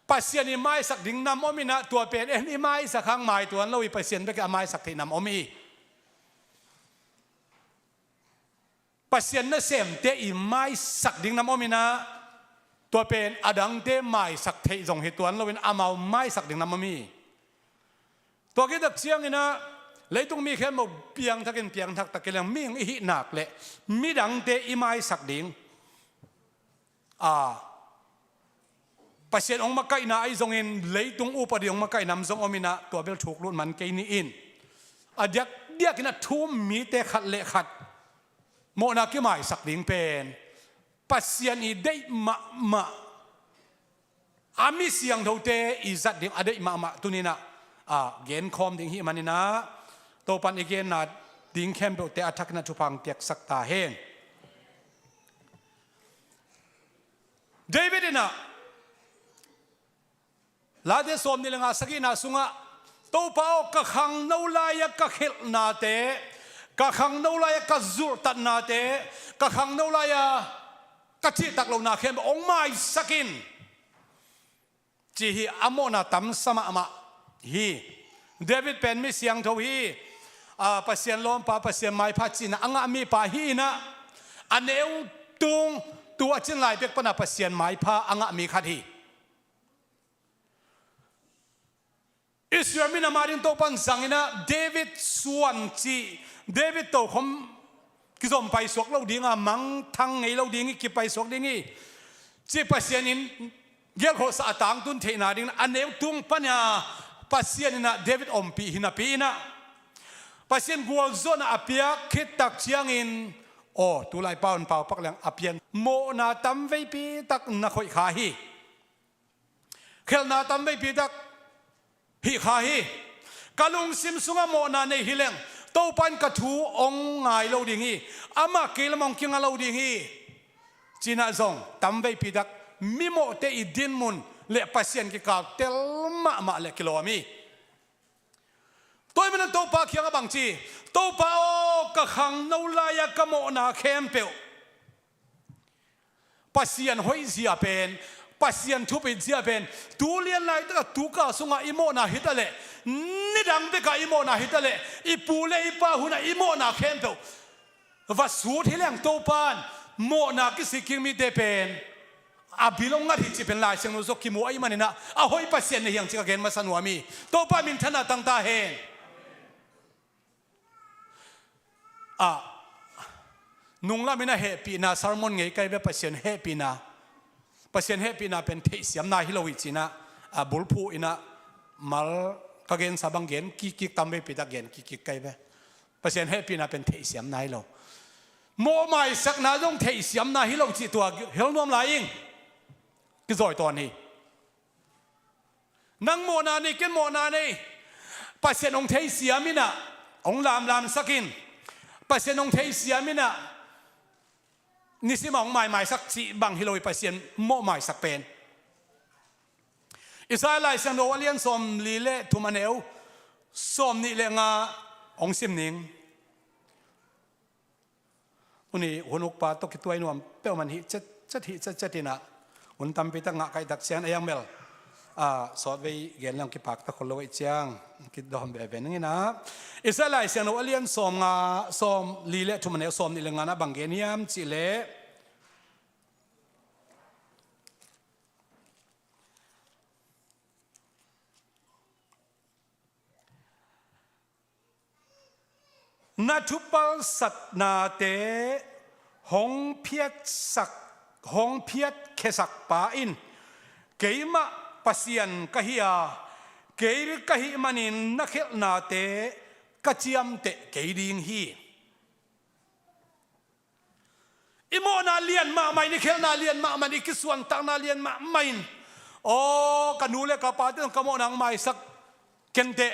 Pasian i maisak ding nam om in ah, tua pen en i maisak hang mai tuan lo hi, Pasian bek a maisak theih nam om hi. Pasian nasemte i maisak ding nam om in ah, tua pen a dangte maisak theih zong hi tuan lo in, amau maisak ding nam om hi. Tua khit tak ciangin ah, leitung mi khempeuh piangthak in piangthak ta kei leng, mihing i hih nak leh midangte i maisak ding, a, Pasian hong makaihna ahi zongin leitung up a ding hong makaih nam zong om in ah, tua bel thuk lut man kei ni in. A diakdiak in ah thu um mite khat le khat mawhna kimaisak ding pen Pasian i deih mahmah, a mi siangthote i zat ding a deih mahmah tuni in ah, a, genkhawm ding hi manin ah, Topan i genna ding khempeuhte a thak in ah thupha piaksak ta hen. David in ah, Late sawmnih le nga, sagihna sungah, Topa aw, ka khangno lai-a ka khelhnate, ka khangno lai-a ka zulhtatnate, ka khangno lai-a ka cihtak lohna khempeuh hong maisak in, ci hi. A mawhna tamsa mahmah hi. David pen mi siangtho hi. A, Pasian lawmpa, Pasian maipha cihna a ngah mipa hi in ah, a neu tung, tu a cin lai pek pan a Pasian maipha a ngah mi khat hi. Israel minam ading Topan zang in ah, David suan cih, David tokhom kizom paisuak lo ding a, mangthang ngei lo ding hi, kipaisuak ding hi, cih Pasian in gelkholhsa a tangtun theihna ding in ah, a neu tung pan a Pasian in ah David ompih hi napi in ah, Pasian gualzawhna a piak khit tak ciangin Aw, tulai pau in pau pak leng a pian mawhna tamveipi tak na khoih kha hi. Khelhna tamveipi tak hih kha hi. Ka lungsim sungah mawhna nei hi leng Topa in ka thu hong ngai lo ding hi. Amah kei lam hong kinga lo ding hi. Cinah zong tamveipi tak mimawhte i dinmun le Pasian kikal tel mahmah le kilawm hi. Tua ahih manin Topa kiangah bang ci, Topa aw, ka khangno lai-a ka mawhna khempeuh Pasian hoih zia pen, Pasian thupit zia pen, tu lian laitakah tu kal sungah i mawhna hi ta leh, nidang bekah i mawhna hi ta leh, i pu le i pa hunah i mawhna khempeuh va sut hi leng Topa in mawhna kisik kik mite pen a bil hong ngat hi cih pen Lai Siangtho sungah kimu ahih maninah a hoih Pasian na hi hang cih ka gen masa nuam hi. Topa minthanna tang ta hen. Ah, nunglam inah hehpihna sermon ngei kai ve. Pasian hehpihna, Pasian hehpihna pen theihsiamna hi lo hi cinah, a bulphuh inah mal ka gensa bang gen kikkik, tamveipi tak gen kikkik kai ve. Pasian hehpihna pen theihsiamna hi lo. Mawhmaisakna zong theihsiamna hi lo cih tua hel nuam lai ing. Kizawi tawn hi. Nang mawhna nei, ken mawhna nei. Pasian hong theisiam inah hong lamlamsak in. Pasian hong theisiam inah nisim a hong maimaisak cih bang hi lo hi Pasian mawhmaisak pen. Isaiah Lai Siangtho a lian sawmli le thum a neu sawmnih le nga hong sim ning. Tuni hun ukpa tawh kituai nuam peuhmah hi cetcet, hi cetcet inah hun tampi tak ngah kaihtak ciang a yang bel, ah, sawtvei gen leng kipak ta khol lo ahih ciang kidawm veve ning inah. Isaiah Lai Siangtho a lian sawmnga, sawmli le thum a neu sawmnih le nga na bang gen hiam cih leh, na thupalsatnate hong phiatsak, hong phiatkhiasak pa in, keimah Pasian ka hi a, kei ka hih manin na khelhnate ka ciamteh kei ding hi. I mawhna lian mahmah in, i khelhna lian mahmah in, i kisuantakna lian mahmah in, aw, ka nu le ka pate zong ka mawhna hong maisak kenteh,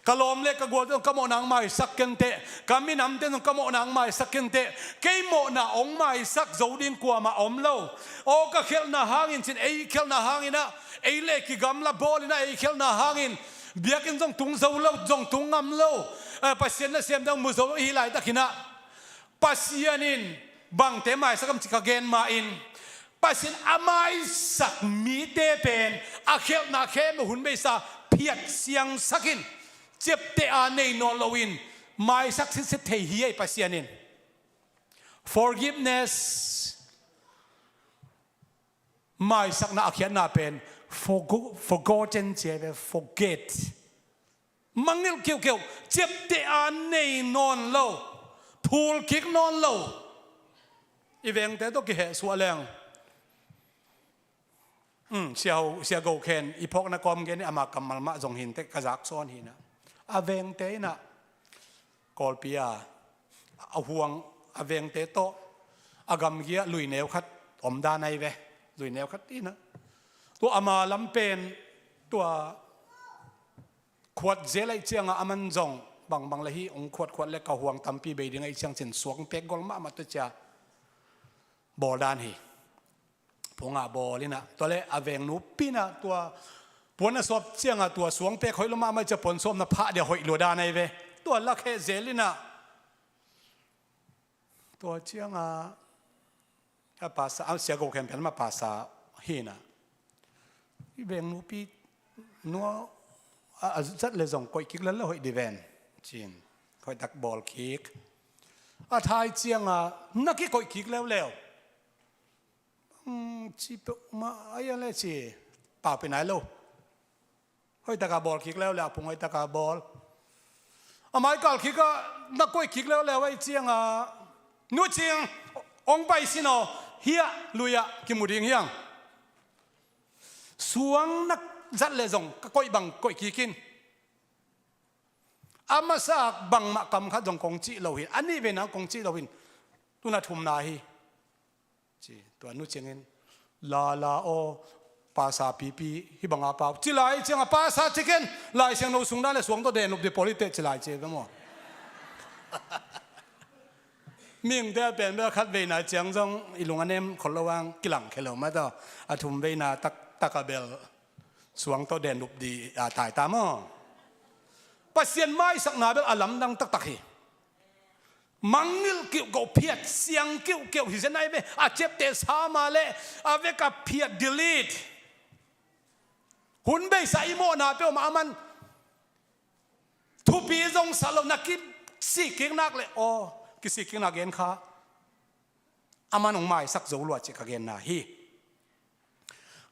ka lawm le ka gualte zong ka mawhna hong maisak kenteh, ka minamte zong ka mawhna hong maisak kenteh, kei mawhna hong maisak zo ding kuamah om lo. Aw, ka khelhna hangin cin, ei khelhna hanginah, ei le kigamla bawlinah ei khelhna hangin biakinn zong tung zo lo, zong tung ngam lo, eh, Pasian nasem zong mu zo lo ihi laitakinah Pasian in bangte maisak am cih ka gen ma-in, Pasian a maisak mite pen a khelhna khempeuh hun beisa phiat siangsak in, ciapteh a nei nawn loin maisak sitset thei hi ei Pasian in. Forgiveness, maisakna a khiatna pen forgo-, forgotten ci ei ve, forget. Mangngilh kiukiu, ciapteh a nei nawn lo, phul kik nawn lo. I vengte tawh kihehsuah leng. Um, Sia Ho, Sia Go Khen, i phawkna kawm gen hi, ama kammal mah zong hinteh ka zak sawn hinah. A vengte inah, Kawlpi a, a huang a vengte tawh, a gamgi ah luineu khat om dan ahi ve, luineu khat inah. Tua ama lam pen, tua khuat zel ahih ciangah a man zong bangbang le hi hong khuatkhuat le ka huang tampi bei ding ahih ciang cin suang pek gol mahmah tua cia bawl dan hi. Phungah bawl inah tua le a vengnupi inah tua puan a sawp ciangah tua suang pek hoih lo mahmah cia puan sawpna phah dia hoih lua dan ahi ve. Tua lakheh zel inah Tua ciangah a pasa, a Sia Go Khen pen mah pasa hinah. I vengnupi nua a, a zat le zong koih kik lel le hoih di ven. Cin. Hoih tak bawl kik. A thai ciangah na kikoih kik leuleu. Hmm, ci peuhmah a ia le ci. Pau pi nai lo. Hoih taka bawl kik leuleu, a phung hoih taka bawl. A mai kal kikah na koih kik leuleu ahih ciangah, Nu Cing, hong pai sin aw, hiah, lui-ah kimu ding hiang. Suang na zat le zong ka koih bang koih kik in. A masa bangmah kam khat zong kong cih lo hin, a nih vei nang kong cih lo hin. Tun a thumna hi. Ci, tua nu ciangin, la la aw, pasa pipi, hih banga pau. Ci lai ciang a pasa ci ken, Lai Siangtho sung dan le suang tawh den up di pawlite ci lai ci ve maw. Mihingte a pen bel khat veina ciang zong i lung a nem khol lo ang, kilang khe lo mah tawh. A thum veina tak, tak a bel suang tawh den up di a tai ta maw. Pasian maisakna bel a lamdang taktak hi. Mangngilh kiuhkoh, phiat siang kiuhkeuh hi zen ai ve. A ciapteh sa mah leh a vek a phiat, delete. Hun beisa i mawhna peuhmah a man thupi zong sa lo na kisik kik nak leh, aw, kisik kik nak gen kha. A man hong maisak zo lua cih ka genna hi.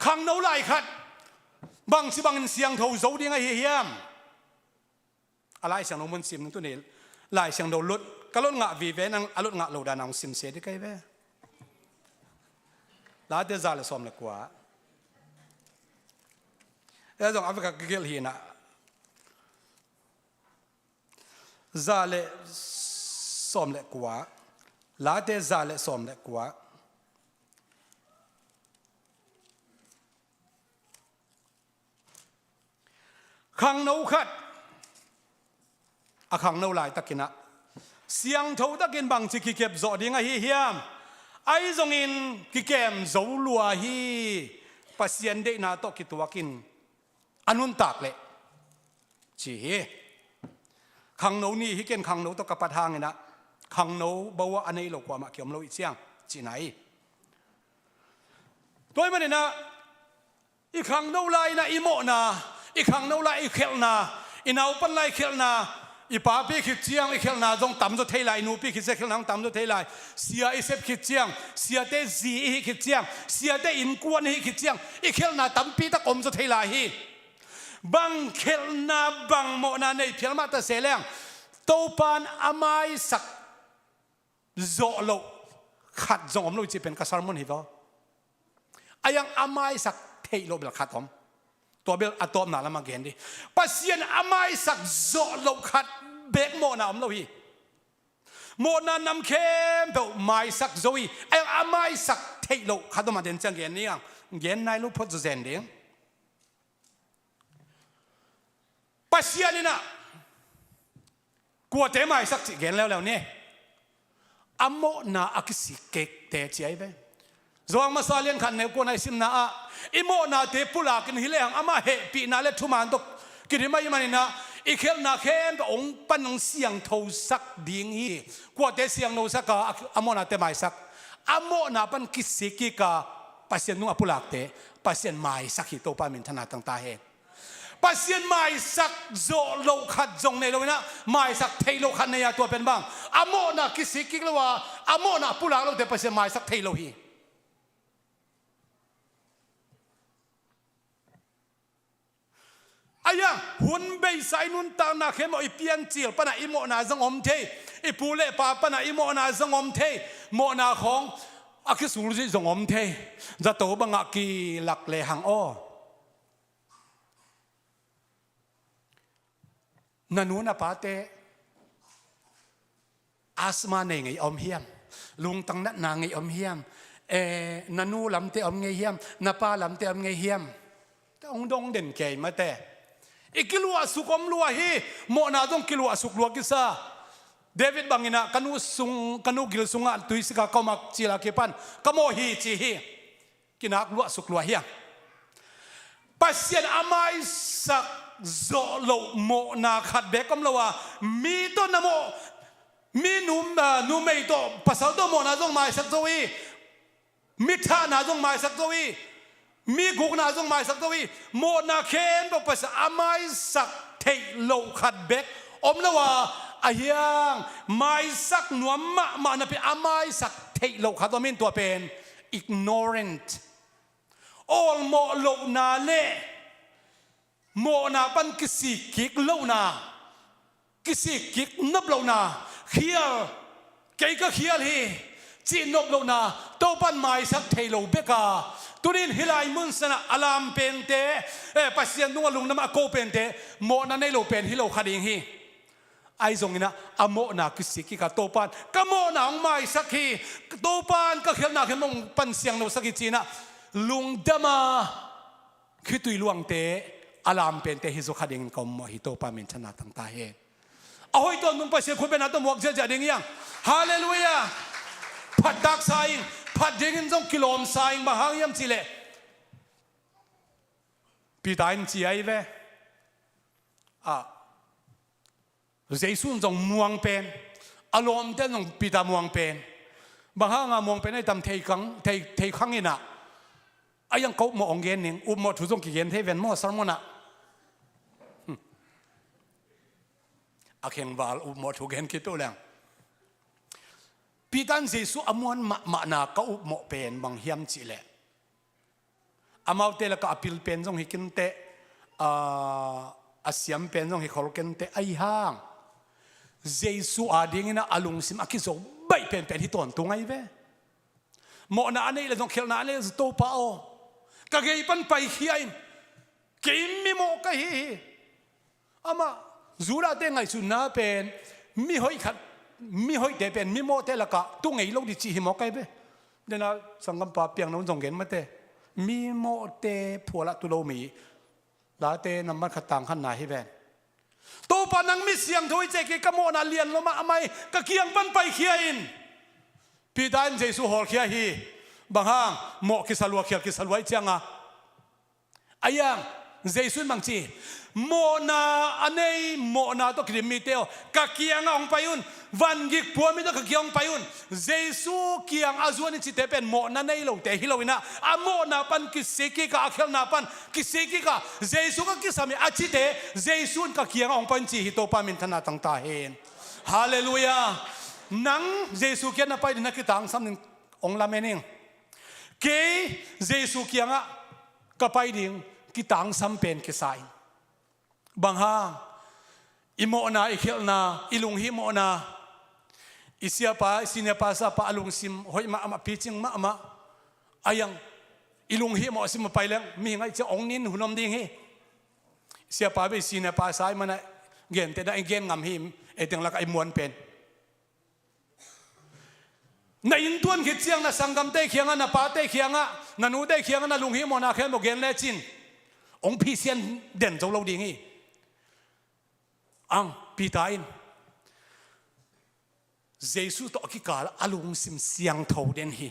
Khangno lai khat bangci bangin siangtho zo ding ahi hiam? A Lai Siangtho mun sim nung tuni Lai Siangtho lut, ka lut ngah vive nang a lut ngah lo dan a hong sim se dih kei ve. Late za le sawm le kua. E zong a vek a kigelh hi na. Za le sawm le kua. Late za le sawm le kua. Khangno khat a khangno laitakin ah siangtho takin bangci kikep zawh ding ahi hiam? Ahi zongin kikem zo lua hi. Pasian deihna tawh kituakin a nuntak leh ci hi. Khangno ni hi ken, khangno tawh ka pat hangin ah khangno bo ah a nei lo kuamah kiom lo ih ciang cihna hi. Tua ahih manin ah i khangno lai-in ah i mawhna, i khangno lai i khelhna, i naupan lai i khelhna, i papi khit ciang i khelhna zong tamzaw thei lai, i nupi khit ciang khelhna zong tamzaw thei lai. Sia i sep khit ciang, siate zi i hih khit ciang, siate innkuan i hih khit ciang i khelhna tampi tak omzaw thei lai hi. Bang khelhna, bang mawhna nei phial mah ta se leng, Topa'n a maisak zawh loh khat zong om lo cih pen ka sermon hi vaw. A iang a maisak theih loh bel khat om. Tua bel a tawpna lamah gen dih. Pasian a maisak zawh loh khat beek mawhna om lo hi. Mawhna nam khempeuh maisak zo hi. A iang a maisak theih loh khat om a, den ciang gen ni ang. Gen nai lo phot zawzen ding. Pasian in ah kuate maisak cih gen leuleu ni. A mawhna a kisik kikte ci ahi ve. Johan masa lian khat neu kuana i simna ah i mawhnate pulakin hi lehang amah hehpihna le thuman tawh kidim ahih manin ah i khelhna khempeuh hong pan hong siangthosak ding hi. Kuate siangthosak a, a mawhnate maisak, a mawhna pan kisik kik a Pasian nung a pulakte Pasian maisak hi. Topa minthanna tang ta hen. Pasian maisak zawh loh khat zong nei lo in ah maisak theih loh khat nei a, tua pen bang, a mawhna kisik kik lo a, a mawhna a pulak lote Pasian maisak thei lo hi. A iang hun beisa i nuntakna khempeuh i piancil panah i mawhna zong om thei, i pu le pa panah i mawhna zong om thei, mawhna khawng a kisul zih zong om thei. Zato bangah kilak lehang aw. Na nu na pate asthma nei ngei om hiam? Lungtang natna ngei om hiam? Eh, na nu lamte om ngei hiam? Na pa lamte om ngei hiam? Te hong dong den kei mate. I kiluahsuk om lua hi. Mawhna zong kiluahsuk lua kisa. David bangin ah ka nu sung, ka nu gil sungah tuisik a ka om a, cil a kipan ka mawh hi ci hi. Kinak luahsuk lua hiam? Pasian a maisak zawh loh mawhna khat beek om lo a, mi tawh na mawh, mi nu, ah, numei tawh pasal tawh mawhna zong maisak zo hi. Mi thahna zong maisak zo hi. Mi gukna zong maisak zo hi. Mawhna khempeuh Pasian a maisak theih loh khat beek om lo a, a hiang maisak nuam mahmah napi a maisak theih loh khat om in, tua pen ignorant, awlmawh lohna le mawhna pan kisik kik lohna, kisik kik nop lohna, khial, kei ka khial hi cih nop lohna, Topa'n maisak thei lo bek a. Tunin hih lai mun sanah a lam pente, eh, Pasian tungah lungdam a ko pente mawhna nei lo pen hi lo kha ding hi. Ahi zongin ah a mawhna kisik kik a, Topa'n ka mawhna hong maisak hi, Topa'n ka khialhna khempeuh hong pan siangthosak hi ci-in ah lungdam a khitui luangte a lam pente hi zaw kha dingin ka ummawh hi. Topa minthanna tang ta hen. A hoih tawntung Pasian khut bengna tawh muak ziahziah ding hi hang. Halleluiah. Phattaksa ing, phat dingin zong kilawmsa ing. Bang hang hiam cih leh Peter in ci ahi ve. Ah, Jesu in zong muang pen, a lawmte in zong Peter muang pen. Bang hanga muang pen ahi tam thei khang, thei, thei khang in ah, a hiang ka upmawh hong gen ning, upmawh thu zong kigen thei ven maw sermon ah. Hmm. A khengval upmawh thu gen khit uh leng. Peter in Jesu a muan mahmahna ka upmawh pen bang hiam cih leh, amaute lakah a pil pen zong hi kei inteh, a, a siam pen zong hi khol kei inteh, ahi hang Jesu adingin ah a lungsim a kizo baih penpen hi tawntung ahi ve. Mawhna a neih leh zong, khialhna a neih leh zong, Topa aw, ka gei pan paikhia in, kei mimawh ka hi hi. Amah Judahte ngaihsutna pen mihoih khat, mihoihte pen mimawhte lakah tu ngei lo ding cih hi mawk ahi ve. Dena sanggampa piangno zong gen mate, mimawhte phualah tu lo mi, Late nambat khat tang khatna hi ven. Topa, nang mi siangtho hi, cih kei ka mawhna lian lo mahmah hi, ka kiang pan paikhia in. Peter in Jesu hawlkhia hi. Bang hang? Mawh kisa lua, khial kisa lua ahih cianga. Ahi hang Jesu in bang ci? Mawhna a nei, mawhna tawh kidim mite aw, ka kiangah hong pai un. Van gik pua mi tawh ka kiang hong pai un. Jesu kiang a zuan i cite pen mawhna nei lote hi lo in ah, a mawhna pan kisik kik a, a khialhna pan kisik kik a, Jesu ka kisam hi a cite, Jesu in ka kiangah hong pai un ci hi. Topa minthanna tang ta hen. Halleluiah. Nang Jesu kiang na pai ding na kitangsam ding hong lamen ing. Kei Jesu kiangah ka pai ding kitangsam pen kisa ing. Bang hang? I mawhna, i khialhna, i lunghimawhna. I siapa, i senior pastor pa a lungsim hoih mahmah, picing mahmah. Ahi hang i lunghimawh a sim a pai leng, mihing ahih ciang hong nin hun om ding hi. I siapa bel i senior pastor ahih manin gentehna i gen ngam hi, ei teng lakah i muan pen. Na inntuan khit ciang na sanggamte kiangah, na pate kiangah, na nute kiangah na lunghimawhna khempeuh gen lecin hong phisian den zo lo ding hi. Ang Peter in Jesu tawh a kikal a lungsim siangtho den hi.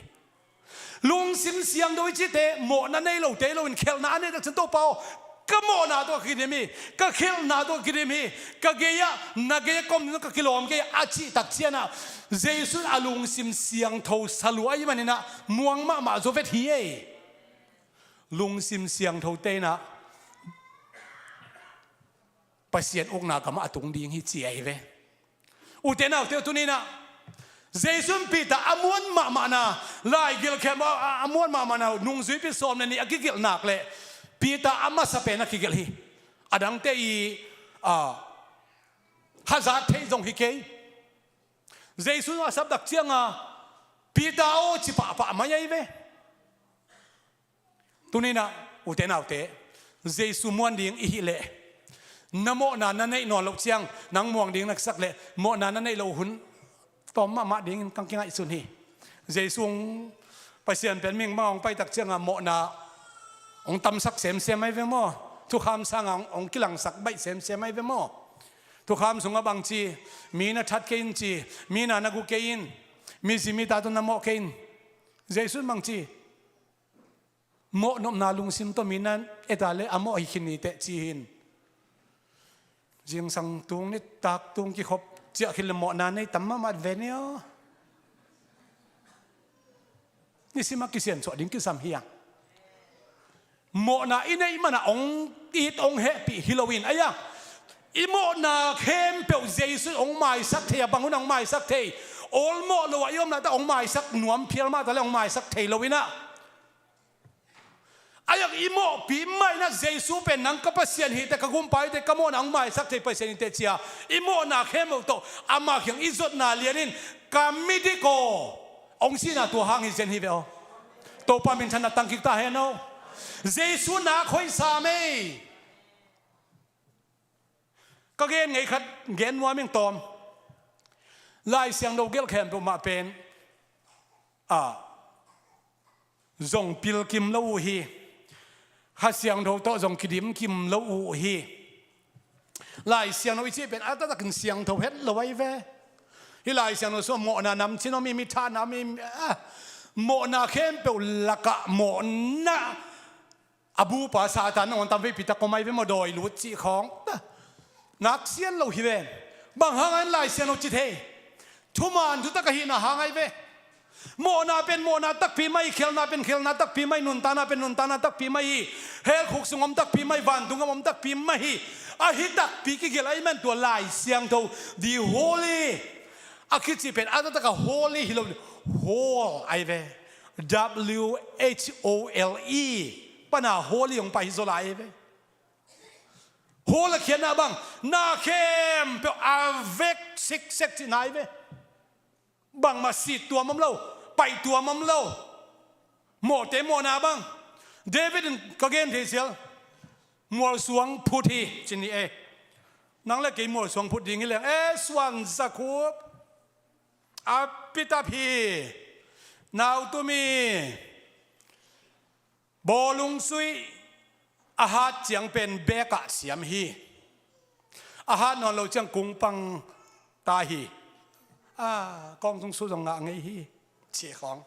Lungsim siangtho i cite mawhna nei lote hi loin khialhna a nei tak ciang, Topa aw, ka mawhna tawh ka kidim hi, ka khialhna tawh ka kidim hi, ka gei-ah, na gei-ah ka om ding tawh ka kilawm kei a cih tak ciangah, Jesu in a lungsim siangtho sa lua ahih manin ah muang mahmah zaw vet hi ei. Lungsim siangthote in ah Pasian ukna gamah a tung ding hi ci ahi ve. Ute naute, tuni in ah Jesu in Peter a muan mahmahna, laigil khempeuh a, a muan mahmahna, nungzuipi sawm le nih a kigelh nak leh Peter a masa pen a kigelh hi. A dangte i, a, hazat thei zong hi kei. Jesu a sap tak cianga Peter aw ci pahpah mai ahi ve. Tuni in ah ute naute, Jesu muan ding i hih leh, na mawhna na neih nawn loh ciang nang muang ding na kisak leh, mawhna na neih loh hun tawm mahmah dingin kang kingaihsun hi. Jesu hong, Pasian pen mihing bangah hong pai tak cianga mawhna hong tamsak semsem ahi ve maw? Thukham sangah hong, hong kilangsak baih semsem ahi ve maw? Thukham sungah bang ci? Mi na that kei in ci, mi na na gu kei in, mi zi mi ta tawh na mawh kei in. Jesu in bang ci? Mawhnopna lungsim tawh mi na et a leh a mawh hi khin ni teh ci hi in. Zingsang tung, nitak tung kikhop ciah khin leh mawhna nei tam mahmah ve ni aw. Nisim a kisiansuah ding kisam hi a. Mawhna i neih manah hong it hong hehpih hi loin, ahi a, i mawhna khempeuh Jesu in hong maisak thei a, bang hun ah hong maisak thei? Awlmawh lo ah i om laitak hong maisak nuam phial mah ta leh hong maisak thei lo in ah. Ahi a, i mawhpih mah in ah Jesu pen nang ka Pasian hi teh, ka Gumpa hi teh, ka mawhna hong maisak thei Pasian hi teh ci a, i mawhna khempeuh tawh ama kiang i zotna lian in, ka midik aw, hong ci in ah tua hang hi zen hi ve aw. Topa minthanna tang kik ta hen aw. Jesu nak hoih sam ei. Ka gen ngei khat gen nuam ing tawm. Lai Siangtho gelh khempeuh mah pen a zong pil kim lo uh hi. Kha Siangtho tawh zong kidim kim lo uh hi. Lai Siangtho i cih pen a taktakin siangtho het lo ahi ve. Hih Lai Siangtho sungah mawhna namcin om hi, mi thahna om hi, ah, mawhna khempeuh lakah mawhna a bupa Satan nangawn tam veipi tak om ahi ve maw, dawi lut cih khawng. Nak sian lo hi ve. Bang hang a in Lai Siangtho ci thei? Thuman thutak ahihna hang ahi ve. Mawhna pen mawhna takpi mah hi, khelhna pen khelhna takpi mah hi, nuntakna pen nuntakna takpi mah hi, hell khuk sung om takpi mah hi, vantung gam om takpi mah hi. Ahi takpi kigelh ahih man tua Lai Siangtho, the holy a kici pen a taktak a holy hi lo, whole ahi ve. W H O L E pana holy hong pai hi zaw lai ahi ve. Whole a khiatna bang, na khempeuh a vek siksek cihna ahi ve. Bangmah sit tuam om lo, paih tuam om lo. Mawhte mawhna bang, David in ka gen thei sial, mualsuang phut hi ci ni e. Nang le kei mualsuang phut ding hi leng e, suan zakhup a pitap hi. Nau tumi bawlung sui a hat ciang pen bekah siam hi. A hat nawn lo ciang kungpang ta hi. A kawng sung su zong ngah ngei hi. Ci khawng.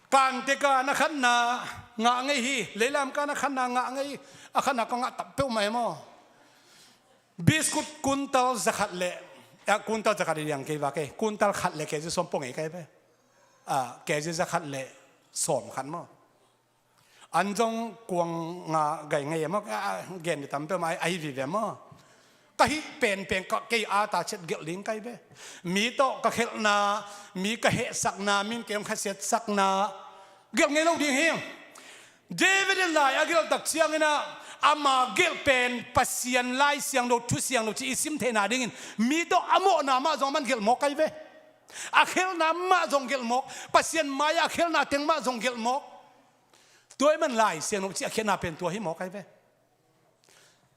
Kante ka na khatna ngah ngei hi. Leilam ka na khatna ngah ngei hi. A khatna kong ngah tam peuhmah hi maw? Biskut kuntal zakhat le, a, kuntal zakhat hi diang kei va kei. Kuntal khat le kezi sawm pua ngei kei ve. A, kezi zakhat le sawm khat maw? An zong kuang nga gai ngei maw? A, a, gen di tam peuhmah ahi vive maw? Ka hih penpen ka kei a ta ciat gelh ding kai ve. Mi tawh ka khelhna, mi ka hehsakna, min kei hong khasiatsakna gelh ngei lo ding hi. David in lai a gelh tak ciangin ah ama gelh pen Pasian Lai Siangtho, Thu Siangtho ci i sim theihna dingin mi tawh a mawhna mah zong a man gelh mawk kai ve. A khelhna mah zong gelh mawk. Pasian mai-ah a khelhna teng mah zong gelh mawk. Tua ahih man Lai Siangtho ci a khiatna pen tua hi mawk kai ve.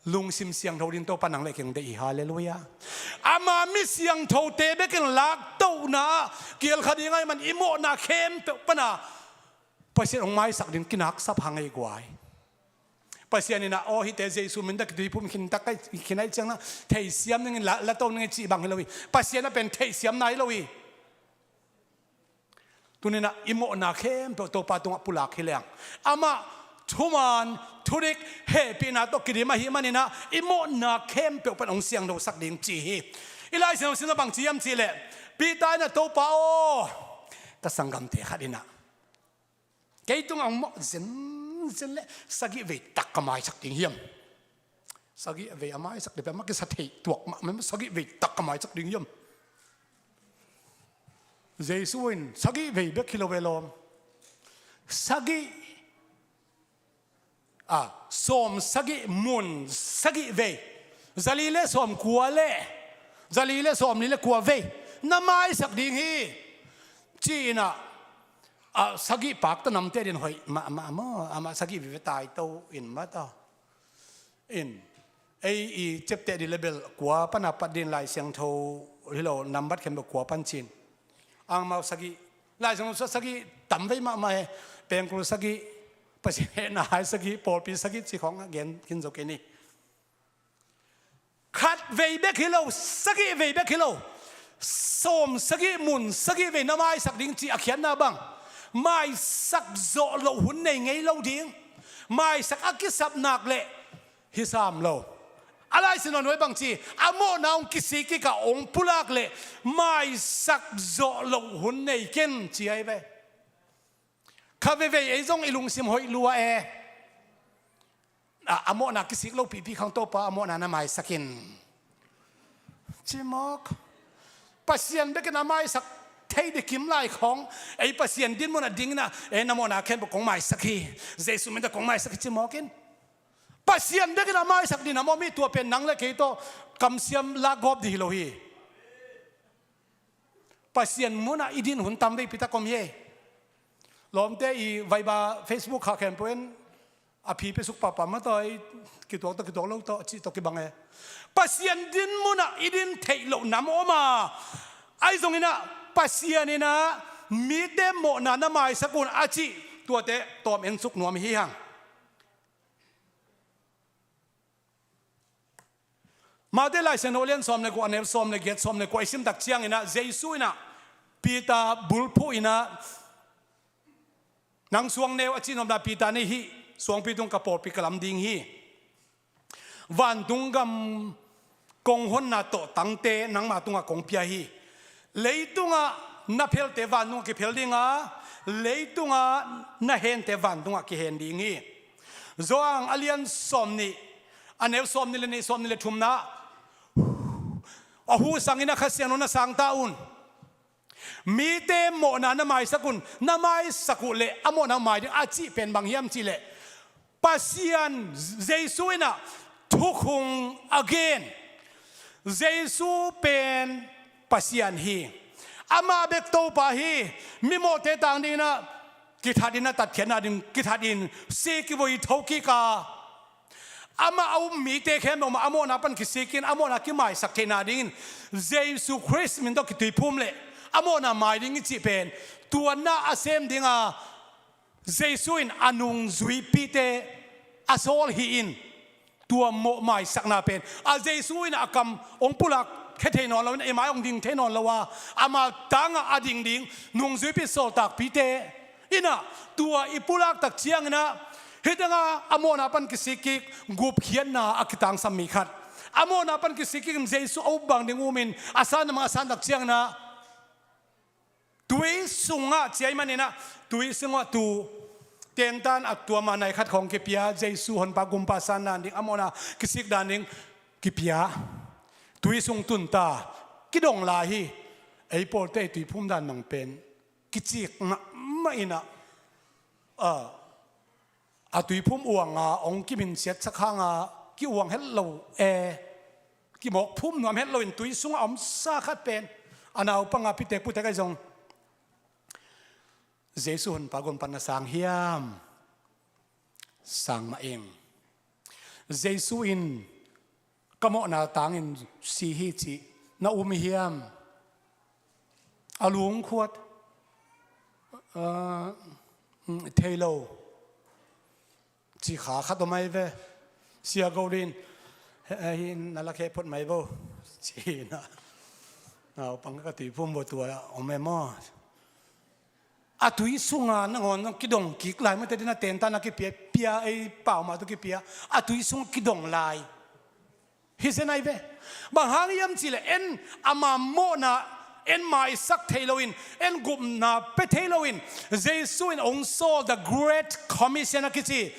Lungsim siangtho din Topa nang le kei hong deih hi. Halleluiah. Ama mi siangthote bekin laktohna ah kial kha ding ahih man i mawhna khempeuh pana Pasian hong maisak ding kinaksap hang ei guai. Pasian in ah aw hihte Jesu min tawh kituiphum khin tak kai khin ahih ciangin ah theisiam dingin la, lato dingin cih bang hi lo hi. Pasian a pen theisiamna hi lo hi. Tuni-in ah i mawhna khempeuh Topa tungah pulak hi leng amah thuman thudik hehpihna tawh kidim ahih manin ah i mawhna khempeuh pan hong siangthosak ding ci hi. I Lai Siangtho simna bang ci hiam cih leh Peter in ah Topa aw ka sanggamte khat in ah kei tungah hong mawh zenzen leh sagih vei tak ka maisak ding hiam? Sagih vei a maisak ding pen amah kisa thei tuak mahmah, sagih vei tak ka maisak ding hiam? Jesu in sagih vei bek hi lo ve lawm. Sagih, a, sawm sagih mun sagih vei, zali le sawm kua le zali le sawm li le kua vei na maisak ding hi. Ci-in ah, a, sagih pakta namte din hoih mahmah maw? Amah sagih vei ve taito in mah ta. In, ei i ciapteh ding le bel kua pana pat ding Lai Siangtho hi lo, nambat khempeuh kua pan cin. Angmau sagih, Lai Siangtho sagih tam vei mahmah hi. Pengkul sagih, Pasian hehna hai sagih, pawlpi sagih ci khawng a gen khin zo kei ni. Khat vei bek hi lo, sagih vei bek hi lo, sawm sagih mun sagih vei na maisak ding cih a khiatna bang, maisak zawh loh hun nei ngei lo ding. Maisak a kisap nak leh hi sam lo. A Lai Siangtho nuai bang ci, a mawhna hong kisik kik a hong pulak leh maisak zawh loh hun nei ken ci ahi ve. Kha veivei ei zong i lungsim hoih lua e. A, a mawhna kisik lo pihpih khang Topa a mawhna na maisak in. Ci mawk. Pasian bekin a maisak thei ding kim lai khawng ei Pasian din munah dingin ah, e, na mawhna khempeuh kong maisak hi. Jesu min tawh kong maisak hi ci mawk in. Pasian bekin a maisak ding a mawh mi tua pen nang le kei tawh kamsiam lakgawp ding hi lo hi. Pasian munah i din hun tam veipi tak om hi. Lawmte i Viber, Facebook kha khempeuh in, A phi pia suk pahpah mah tawh, ei, kituak tawh, kituak lo tawh, a cih tawh kibang e. Pasian din munah i din theih loh nam om a, ahi zongin ah Pasian in ah mite mawhna na maisak un a cih tuate tawm en suk nuam hi hang. Mate Lai Siangtho a lian sawm le kua, a neu sawm le giat, sawm le kua i sim tak ciangin ah Jesu in ah Peter bulphuh in ah, nang suang neu a cih nopna, Peter nih hih suangpi tung ka pawlpi ka lam ding hi. Vantung gam kong honna tawhtangte nangma tungah kong pia hi. Leitungah na phelte vantungah kiphel ding a, leitungah na hente vantungah kihen ding hi. Johan a lian sawmnih, a neu sawmnih le nih, sawmnih le thumna, a hu sangin a Kha Siangtho na sang ta un. Mite mawhna na maisak un, na maisak uh leh a mawhna mai ding a cih pen bang hiam cih leh, Pasian, Jesu in ah thukhun a gen. Jesu pen Pasian hi. Amah bek Topa hi. Mimawhte tang dingin ah kithat in a tatkhiatna ding kithat in, sik kivui tho kik a, amah a um mite khempeuh mah a mawhna pan kisikin, a mawhna kimaisak theihna dingin Jesu Khrist min tawh kituiphum leh a mawhna mai ding i cih pen tuanna a sem ding a, Jesu in a nungzuipite a sawl hi in, tua mawh maisakna pen a Jesu in a kam hong pulak khia thei nawn lo in, i mai hong ding thei nawn lo a, ama tangah a ding ding nungzuipi sawltakpite in ah tua i pulak tak ciangin ah, hih tengah a mawhna pan kisik kik, gupkhiatna a kitangsam mi khat, a mawhna pan kisik kik in Jesu a up bang ding um in, a san a mang a san tak ciangin ah, tui sungah ci ahih manin ah, tui sungah tu tentan a tua mah nai khat khawng kipia, Jesu honpa gumpa san dan ding, a mawhna kisik dan ding kipia. Tui sung tun ta, kidong lai hi. Ei pawlte i tuiphum dan mang pen kicik mahmah in ah, a, a tuiphum uang a hong kiminsiatsak hang a ki-uang het lo e, kimawk phum nuam het lo in tui sungah a omsa khat pen, a naupang a pitek putek ahi zong, Jesu honpa gumpa na sang hiam? Sang mah ing. Jesu in ka mawhna tangin si hi cih na um hiam? A lungkhuat, ah, thei lo. Ci kha khat om ahi ve. Sia Go Lin, he, he, hi na la khe phot mai vo. Ci na. Naupang ka tuiphum vo tua om e maw. A tui sunga nangawn zong kidong kik lai mate dina tentan a kipia, pia ei pau mah tu kipia. A tui sunga kidong lai. Hi zen ai ve. Bang hang hiam cihleh en ama mawhna en maisak thei loin, en gupna pia thei loin, Jesu in hong sawl, the Great Commission a kici,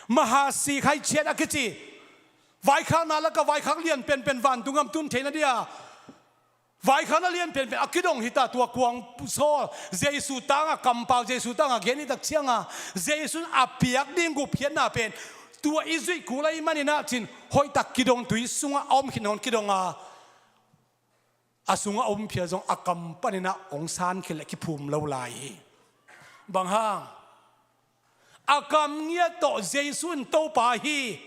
Mahasi Khai Chiat a kici, vaikhakna lakah vaikhak lian penpen vantung gam tun theihna dia vaikhakna lian penpen a kidong hita, tua kuang sawl, Jesu tanga kampau, Jesu tanga gen hitak cianga, Jesu in a piak ding gupkhiatna pen tua i zuih kul ahih maninah cin hoihtak kidong, tui sungah a om khit nawn kidonga, a sungah a om phial zong a kam paninah hong san khit leh kiphum lo lai hi. Bang hang? A kam ngiat tawh Jesu in Topa hi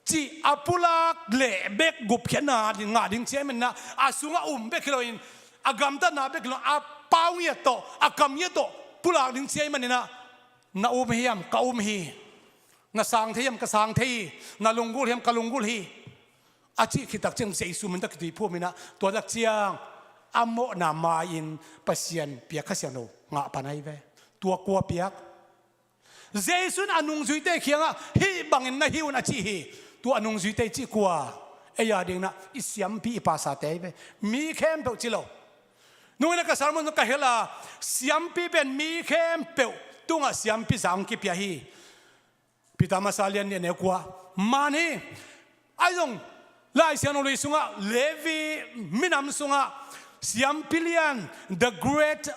cih a pulak leh bek gupkhiatna ngah ding ci ahih maninah, a sungah um bek hi loin, a gamtatna bek hi loin, a pau ngiat tawh, a kam ngiat tawh pulak ding ci ahih maninah, na um hiam? Ka um hi. Na sang thei hiam? Ka sang thei hi. Na lunggulh hiam? Ka lunggulh hi. A cih khit tak ciang Jesu min tawh kituiphum inah, tua tak ciang a mawhna mai-in Pasian piak Kha Siangtho ngah pan ahi ve. Tua kua piak? Jesu in a nungzuite kiangah hih bangin na hi un a ci hi. Tua a nungzuite cih kua? Ei a dinginah i siampi, i pastorte ahi ve. Mi khempeuh ci lo. Nungin a ka sermon ka hel a, siampi pen mi khempeuh tungah siampi zah hong kipia hi. Peter Masa lian nih, a neu kua. Man hi. Ahi zong Lai Siangtho lui sungah, Levi minam sungah siampi lian, the great,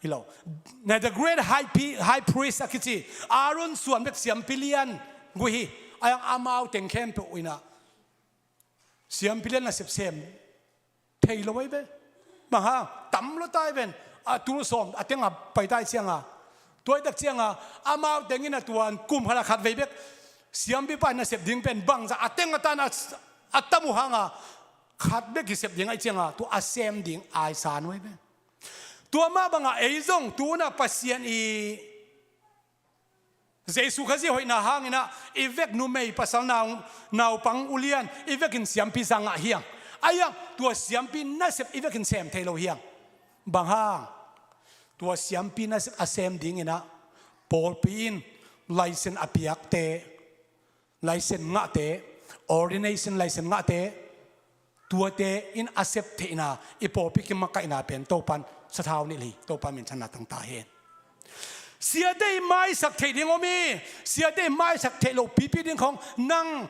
hi lo, the great high pri-, high priest a kici, Aaron suan bek siampi lian gui hi. Ahi zong amau teng khempeuh inah siampi lian a sepsem thei lo ahi ve. Bang hang? Tam lo tai ven. A tul sawm a tenga pai tai cianga, tua hi tak cianga, amau tengin a tuan kum khat a khat vei bek Siampipa in a sep ding pen bangzah a teng a tan a, a tam uh hanga khat bek i sep ding ahih cianga tua a sem ding aisan uh hi ve. Tua mah banga ei zong tu-in ah Pasian i Jesu Khazih hoihna hangin ah i vek numei pasal nau, naupang ulian i vekin siampi za ngah hiang. Ahi hang tua siampi nasep i vekin sem thei lo hiang. Bang hang? Tua siampi nasep a sem dingin ah pawlpi in license a piakte, license ngahte, ordination license ngahte, tuate in a sep theihna, i pawlpi kimakaihna pen Topan sathau nilh hi. Topan minthanna tangta hen. Siate i maisak theih ding om hi. Siate i maisak theih loh pipi ding khong nang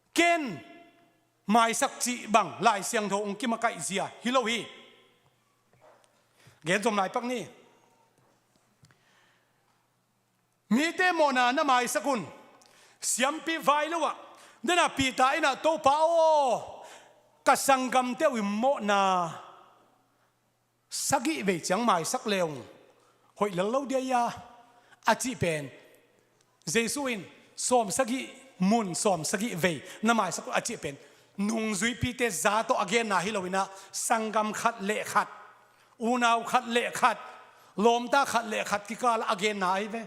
ken maisak cih bang Lai Siangtho hong kimakaih zia hi lo hi. Gen zom lai pak ni. Mite mawhna na maisak un. Siampi vai lo ah, dena Peter in ah, Topa aw, ka sanggamte uh i mawhna sagih vei ciang maisak le ung hoih lel lo dia, a cih pen Jesu in sawm sagih mun, sawm sagih vei na maisak un a cih pen nungzuipite za tawh a genna hi lo in ah, sanggam khat le khat, unau khat le khat, lawmta khat le khat kikalah a genna ahi ve.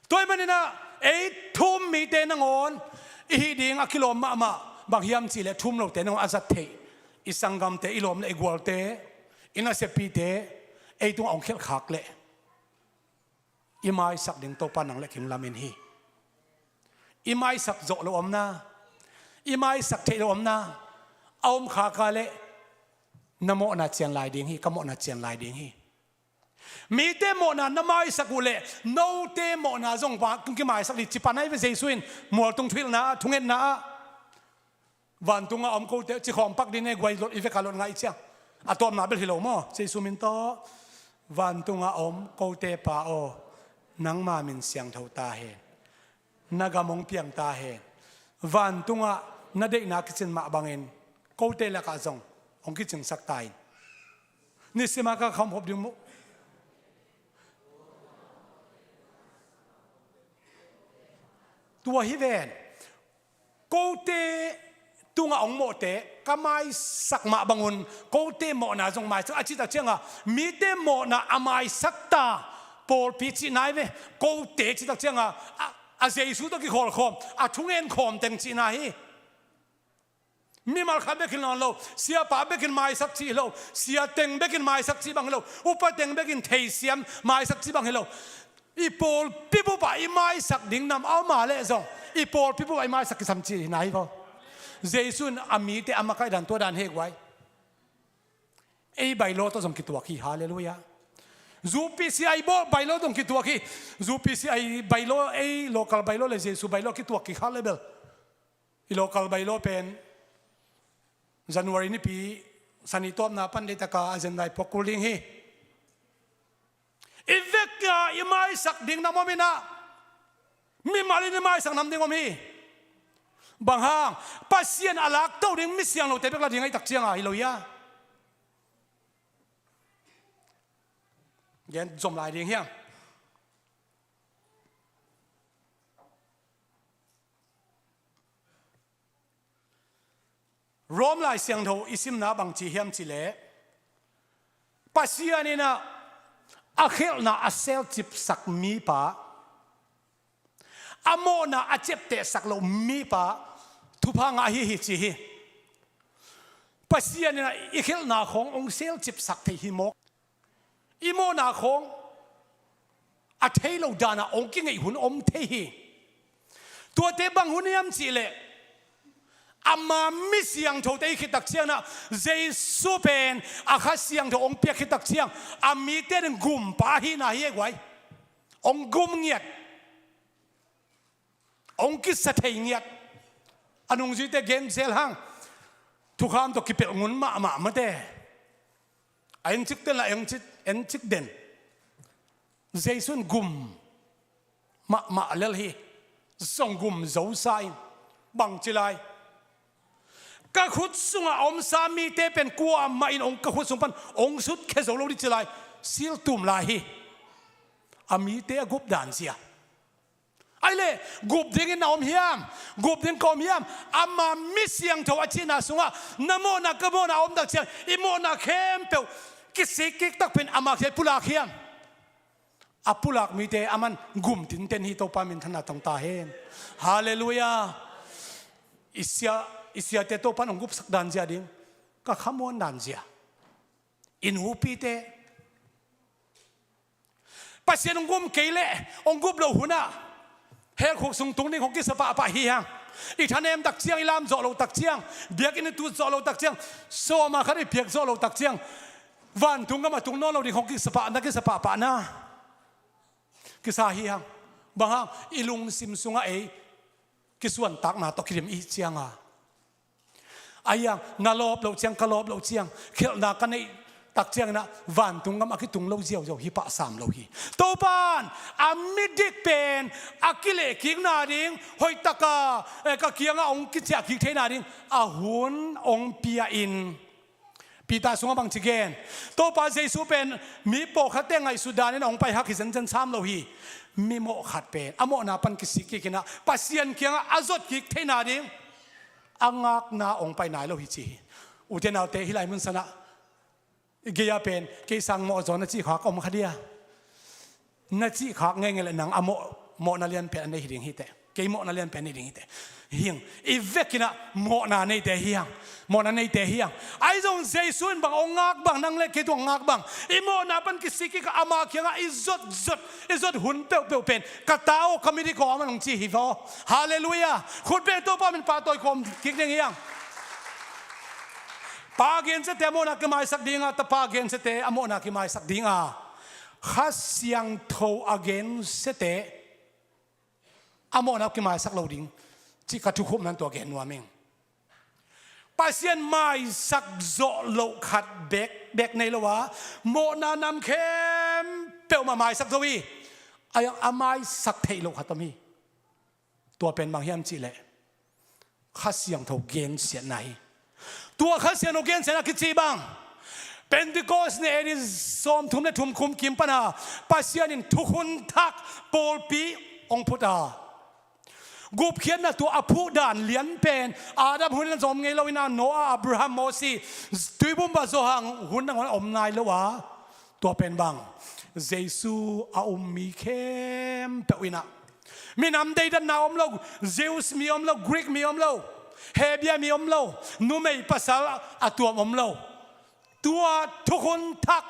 Tua ahih manin ah ei thu-um mite nangawn i hih ding a kilawm mahmah, bang hiam cihleh thu-um lote nangawn a zat theih i sanggamte, i lawm le i gualte, i nasepite, ei tungah hong khelhkhak leh i maisak ding Topa nang le kei hong lamen hi. I maisak zawh loh omna, i maisak theih loh omna a om khak a leh na mawhna cian lai ding hi, ka mawhna cian lai ding hi. Mite mawhna na maisak uh leh note mawhna zong kong kimaisak ding ci pan ahi ve. Jesu in mualtung thuhilhna ah, thungetna ah, vantungah a om kote, ci khawm pak ding e, guai lot i veka lot ngah i ciang. A tawpna bel hi lo maw, Jesu min tawh. Vantungah a om kote Pa aw, nangma min siangtho ta hen. Na gam hong piang ta hen. Vantungah na deihna kicin mah bangin kote lakah zong hong kicingsak ta in. Nisima ka kham hop ding mu. Tua hi ven. Kote tungah hong mawhte ka maisak mah bangun kote mawhna zong maisak a cih tak cianga, mite mawhna a maisak ta pawlpi cihna hi ve. Kote cih tak cianga a, a Jesu tawh kikhawlkhawm, a thungen khawm teng cihna hi. Mimal khat bekin lawn lo, siapa bekin maisak cih hi lo, sia teng bekin maisak cih bang hi lo, upa teng bekin theisiam maisak cih bang hi lo. I pawlpi bup ah i maisak ding nam a om a leh zong, i pawlpi bup ah i maisak kisam cih hi nai vaw. Jesu in a mite a makaih dan tua dan hi guai. Ei bailo tawh zong kituak hi, halleluiah. UPCI bailo zong kituak hi. UPCI bailo, ei local bailo le Jesu bailo kituak kikha le bel. I local bailo pen January nipi sani tawpna pan deitaka agenda i puak kul ding hi. I vek a i maisak ding nam om in ah, mimal in i maisak nam ding om hi. Bang hang? Pasian a lakto ding mi sianglote bek la ding ahih tak cianga hi lo hia? Gen zom lai ding hiam? Rom Lai Siangtho i simna bang ci hiam cihleh, Pasian in ah a khelhna a selcipsak mipa, a mawhna a ciaptehsak loh mipa thupha ngah hi hi ci hi. Pasian in ah i khelhna khawng hong selcipsak thei hi mawk. I mawhna khawng a thei lo danah hong kingeih hun om thei hi. Tuate bang hun hiam cihleh, ama mi siangthote i khit tak ciangin ah, Jesu pen a Kha Siangtho hong piak khit tak ciang, a mite ding gumpa ahihna hi e guai. Hong gum ngiat. Hong kisa thei ngiat. A nungzuite gen zel hang. Thukham tawh kipelh ngun mahmah mate. A encik ten la encik, encik den. Jesu in gum mahmah lel hi. Zong gum zosa in. Bang ci lai. Ka khut sungah a omsa mite pen kuamah in hong ka khut sung pan hong sutkhia zo lo ding ci lai. Siltum lai hi. A mite a gup dan zia. Ai le, gup dingin na om hiam? Gup ding ka om hiam? Ama mi siangtho a cihna sungah na mawhna ka mawhna a om tak ciang, i mawhna khempeuh kisik kik tak pen ama kia i pulak hiam? A pulak mite aman gum tinten hi. Topa minthanna tang ta hen. Halleluiah. I sia, i siate Topa in hong gupsak dan zia ding, ka khamuan dan zia. I nupite Pasian hong gum kei leh, hong gup loh hunah helkhuk sung tung ding hong kisa pahpah hi hang. I thanem tak ciang, i lam zawh loh tak ciang, biakinn i tut zawh loh tak ciang, sawma khat i piak zawh loh tak ciang, vantung gam a tung nawn lo ding hong kisa pah, na kisa pahpah na kisa hi hang. Bang hang? I lungsim sungah ei kisuantakna tawh kidim i hih cianga. A hiang, na lawp loh ciang, ka lawp loh ciang, khialhna ka neih tak cianginah vantung gam a kitung lo ziauziau hi pah sam lo hi. Topan a midik pen a kilehkikna ding, hoihtaka, eh, ka kiangah hong kiciahkik theihna ding a hun hong pia in. Peter sungah bangci gen? Topa Jesu pen mi pawlkhatte ngaihsut danin a hong pai hak hi zenzen sam lo hi. Mimawh khat pen a mawhna pan kisik kikinah Pasian kiangah a zotkik theihna ding a ngakna hong pai nai lo hi ci hi. Ute naute, hih lai mun sanah gei-ah pen kei sang mawh zaw na cihkhak om kha dia? Na cihkhak ngeingei le nang a mawh, mawhna lianpen a nei hi ding hiteh. Kei mawhna lianpen nei ding hiteh. Hing, i vekinah mawhna neite hi hang. Mawhna neite hi hang. Ahi zong Jesu in bang hong ngak bang, nang le kei tung ngak bang, i mawhna pan kisik kik a ama kiangah i zot zot, i zot hun peuhpeuh pen ka ta aw, ka midik aw, aman hong ci hi vaw. Halleluiah. Khutbeng Topa min pahtawi kawm kik ding hi hang. Pa gensiate a mawhna kimaisak dinga, tapa gensiate a mawhna kimaisak dinga, Kha Siangtho a gensiate a mawhna kimaisak lo ding cih ka thukhupna in tua gen nuam ing. Pasian maisak zawh loh khat bekbek nei lo a, mawhna nam khempeuh mah maisak zo hi. A, a maisak theih loh khat om hi. Tua pen bang hiam cihleh Kha Siangtho gensiatna hi. Tua Kha Siangtho gensiatna kici bang, Pentecost ni A D sawmthum le thum kum kim pana Pasian in thukhun thak pawlpi hong phut a, gupkhiatna tua a phuh dan lian pen Adam hun in a zom ngei lo inah, Noah, Abraham, Mosi, tuibumba Johan hun nangawn a om nai lo a, tua pen bang, Jesu a um mi khempeuh inah, minam deidanna om lo, Jews mi om lo, Greek mi om lo, Hebia mi om lo, numei pasal a tuam om lo, tua thukhun thak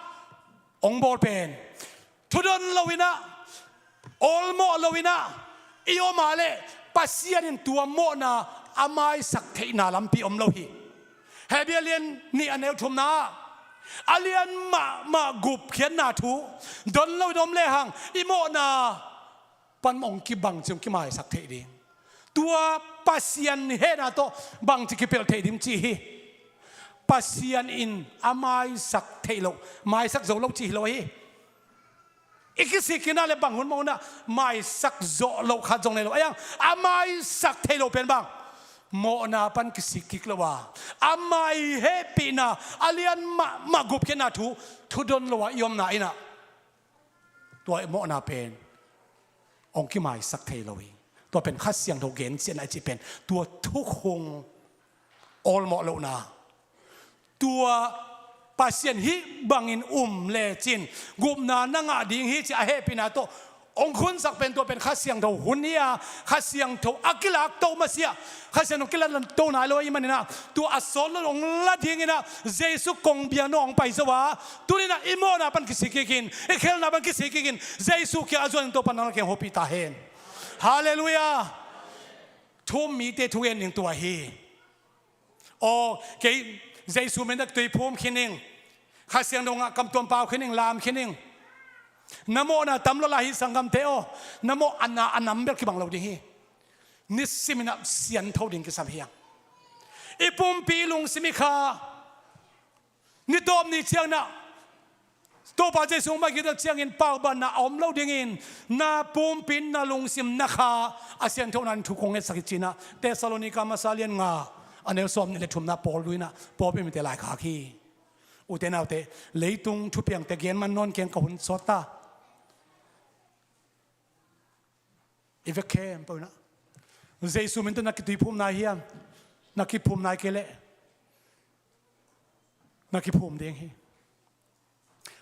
hong bawl pen thudon lo inah, awlmawh lo inah i om a leh Pasian in tua mawhna a maisak theihna lampi om lo hi. Hebia lian nih a neu thumna ah a lian mahmah gupkhiatna thu don lo in om lehang i mawhna pan hong kibang ci, hong kimaisak theih ding. Tua Pasian hehna tawh bangci kipelh theih ding cih hi. Pasian in a maisak theih loh, maisak zo lo cih hi lo hi. I kisik kikna le bang hun mah hunah maisak zawh loh khat zong nei lo. A hiang, a maisak theih loh pen bang, mawhna pan kisik kik lo a, a mai hehpihna a lian mahmah gupkhiatna thu thudon lo a i omna inah tua mawhna pen hong kimaisak thei lo hi. Tua pen Kha Siangtho gensiatna i cih pen tua thukhun awlmawh lohna, tua Pasian hih bangin um lecin gupna na ngah ding hi ci a hehpihna tawh hong khunsak pen tua pen Kha Siangtho hun hi a, Kha Siangtho a kilakto masiah, Kha Siangtho kilakto nai lo ahih maninah tua a sawt lo hong la dinginah Jesu kong biakna hong pai zo a, tuninah i mawhna pan kisik kikin, i khelhna pan kisik kikin Jesu kiang a zuan in Topa nang le kei hong hopih ta hen. Halleluiah. Thu-um mite thugen ding tua hi. Aw, kei Jesu min tak tui phum khin ing, Kha Siangtho ngah kamtuam pau khin ing, lam khin ing. Na mawhna tam lo lai hi sanggamte aw. Na mawh a na a nam bel kibang lo ding hi. Nisiminah siantho ding kisam hi hang. I pumpi i lungsim i kha, ni tawp ni cianginah Topa Jesu hong pai khit tak ciangin paubanna a om lo dingin na pumpi in na lungsim na kha a sianthona in thu kong ngetsak hi cinah Thessalonika masa lian nga a neu sawm nih le thumna Paul luinah pawlpi mite laikhak hi. Ute naute, leitung thupiangte gen man nawn keng, ka hun sawt ta. I vek khempeuh in ah Jesu min tawh na kituiphum nai hiam? Na kiphum nai kei leh na kiphum ding hi.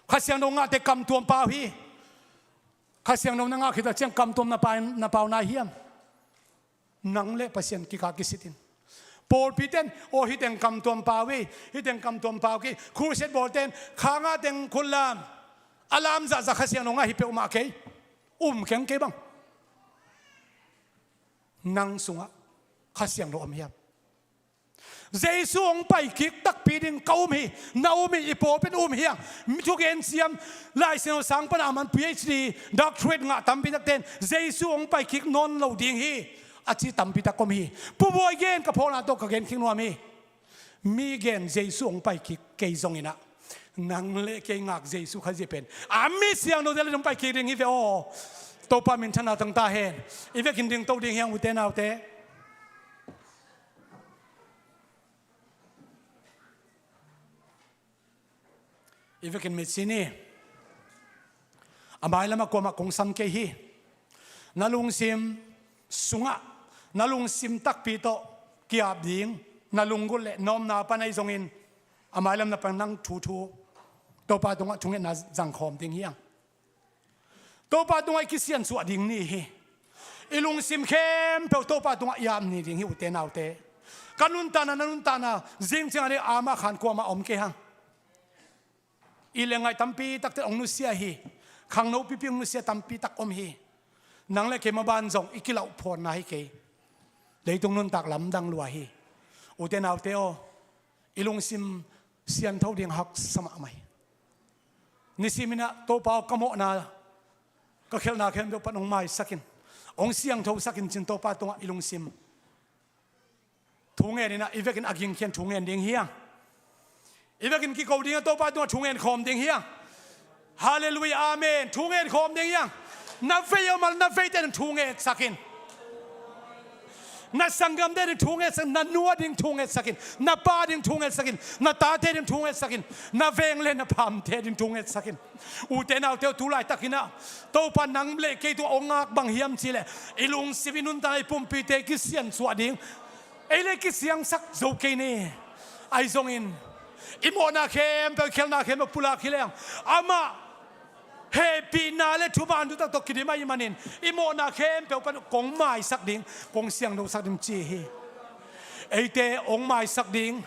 Kha Siangtho ngahte kamtuam pau hi. Kha Siangtho na ngah khit a ciang kamtuam na pau, na pau nai hiam? Nang le Pasian kikah kisit in. Pawlpite in, aw, hih teng kamtuam pau hi, hih teng kamtuam pau kei. Crusade bawlte in kha ngah teng khut lam, a lam zahzah Kha Siangtho ngah hi peuhmah kei. Um keng kei bang. Nang sungah Kha Siangtho om hiam? Jesu hong pai kik takpi ding ka um hi, na um hi, i pawlpi in um hi hang. Thugen siam, Lai Siangtho sang pan a man PhD, doctorate ngah tampi takte in Jesu hong pai kik nawn lo ding hi a ci tampi tak om hi. Pu Bawi gen ka phawkna tawh ka gen kik nuam hi. Mi gen Jesu hong pai kik kei zongin ah, nang le kei ngak Jesu Khazih pen a mi siangthote le hong pai kik ding hi ve aw. Topa minthanna tang ta hen. I vekin dingto ding hi hang, ute naute. I vekin mitsi ni. A mailamah kuamah kong sam kei hi. Na lungsim sungah na lungsim takpi tawh ki-ap ding, na lunggulh le na omna pan ahi zongin a mailam na pan nang thuthu Topa tungah thungetna zangkhawm ding hi hang. Topa tungah i kisiansuah ding ni hi. I lungsim khempeuh Topa tungah i ap ni ding hi, ute naute. Ka nuntakna, na nuntakna, zing ciangah ni amah khan kuamah om kei hang. I le ngaih tampi takte hong nusia hi. Khangno pipi hong nusia tampi tak om hi. Nang le kei maban zong i kilauhphawnna hi kei. Leitung nuntak lamdang lua hi. Ute naute aw, i lungsim siantho ding haksa mahmah hi. Nisimin ah, Topa aw, ka mawhna, ka khialhna khempeuh pan hong maisak in, hong siangthosak in, ci-in Topa tungah i lungsim thu ngen in ah, i vekin a gingkhian thu ngen ding hi hang. I vekin kiko ding a, Topa tungah thu ngen khawm ding hi hang. Halleluiah, amen. Thu ngen khawm ding hi hang. Na vei om a, na veite ding thu ngetsak in. Na sanggamte ding thu ngetsak in, na nu a ding thu ngetsak in, na pa ding thu ngetsak in, na tate ding thu ngetsak in, na veng le na pamte ding thu ngetsak in. Ute naute aw, tu laitakin ah Topa nang le kei tungah hong ngak bang hiam cih leh, i lungsim, i nuntakna, i pumpite kisiansuah ding. Ei le kisiangsak zo kei ni. Ahi zongin i mawhna khempeuh, i khialhna khempeuh pulak hi leng, amah hehpihna le thuman thutak tawh kidim ahih manin, i mawhna khempeuh pan kong maisak ding, kong siangthosak ding ci hi. Eite hong maisak ding,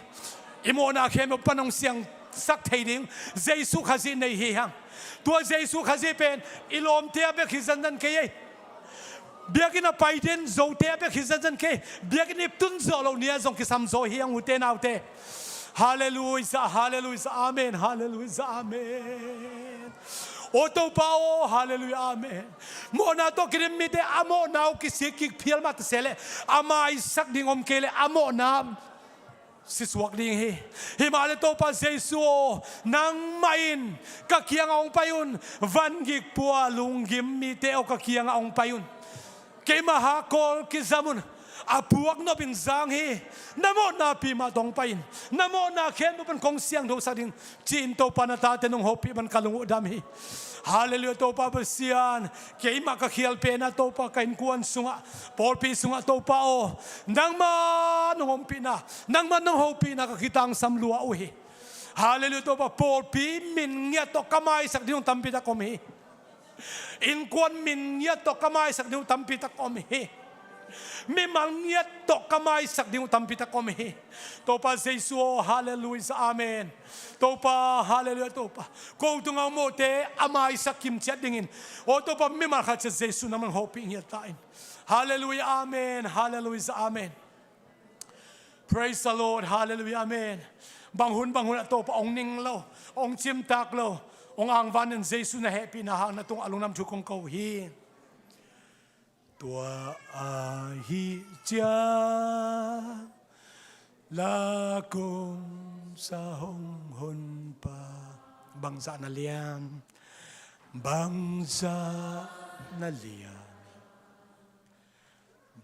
i mawhna khempeuh pan hong siangsak thei ding Jesu Khazih nei hi hang. Tua Jesu Khazih pen i lawmte a bek hi zanzan kei ei. Biakinn a pai den Zote a bek hi zanzan kei. Biakinn ip tun zawh loh ni-a zong kisam zaw hi hang, ute naute. Halleluiah, halleluiah, amen, halleluiah, amen. Aw Topa aw, halleluiah, amen. Mawhna tawh kidim mite a mawhna uh kisik kik phial mah ta se leh, a maisak ding om kei leh a mawhna sisuak ding hi. Hi mah leh Topa Jesu aw, nangmah in ka kiangah hong pai un. Van gik pua lunggim mite aw, ka kiangah hong pai un. Keimah hak kawl kizam un. A puak nop in zang hi. Na mawhna pi mah tawh hong pai in. Na mawhna khempeuh pan kong siangthosak ding, ci-in Topa na tate nong hopih man ka lung uh dam hi. Halleluiah, Topa Pasian. Keimah ka khial pen ah Topa, ka innkuan sungah, pawlpi sungah Topa aw, nangmah nong ompihna, nangmah nong hopihna ka kitangsam lua uh hi. Halleluiah, Topa, pawlpi min ngiat tawh ka maisak ding uh tampi tak om hi. Innkuan min ngiat tawh ka maisak ding uh tampi tak om hi. Mimal ngiat tawh ka maisak ding uh tampi tak om hi. Topa Jesu aw, halleluiah, amen. Topa, halleluiah, Topa. Ko tungah hong mawhte a maisak kimciat dingin, aw Topa, mimal khat ciat Jesu nangman hopih ngiat ta in. Halleluiah, amen. Halleluiah, amen. Praise the Lord. Halleluiah, amen. Bang hun bang hun ah Topa hong ning lo, hong cimtak lo, hong angvan in, Jesu na hehpihna hang na tungah a lungdam thu kong ko hi. Tua ahih ciang la kong sa hong honpa, bangzah na liam, bangzah na liam,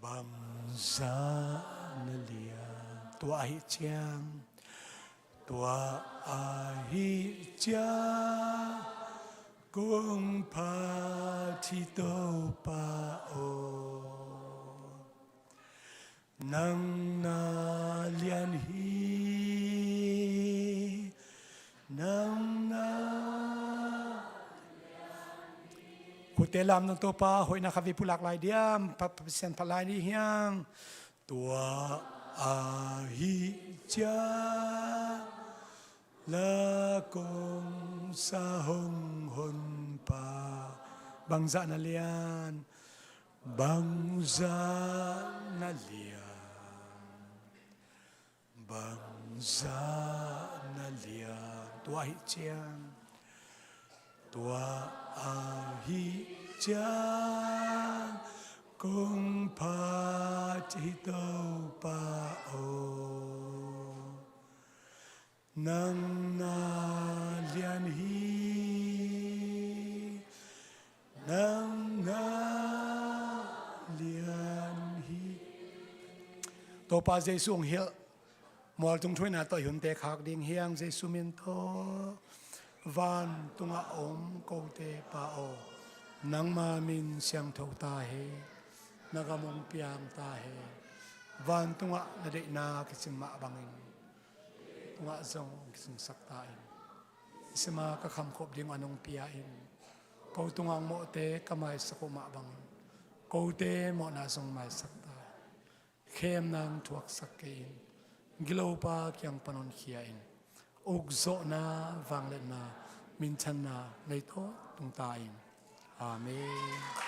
bangzah na liam. Tua ahih ciang, tua ahih ciang Kong phat hi Topa aw, nang na lian hi, nang na. Khutte lam nang Topa hoihna khat vei pulak lai diam, pa, pa, Pasian phat lai ni hiang. Tua ahih ciang la kong sa hong honpa. Bangzah na lian, bangzah na lian, bangzah na lian. Tua ahih ciang, tua ahih ciang kong phat hi Topa aw, nang na lian hi, nang na lian hi. Topa Jesu hong hilh mualtung thuhilhna tawh i hunte khak ding hiang, Jesu min tawh. Vantungah om kote Pa aw, nangma min siangtho ta hen. Na gam hong piang ta hen. Vantungah na deihna kicing mah bangin tungah zong kicingsak ta in. Sima ka khamkhop ding a nong pia in. Ko tungah mawhte ka maisak uh mah bangin kote mawhna zong maisak ta in. Khemna hong thuaksak kei in. Gilopa kiang pan honkhia in. Ukzawhna, vangliatna, minthanna nei tawh tung ta in. Amen.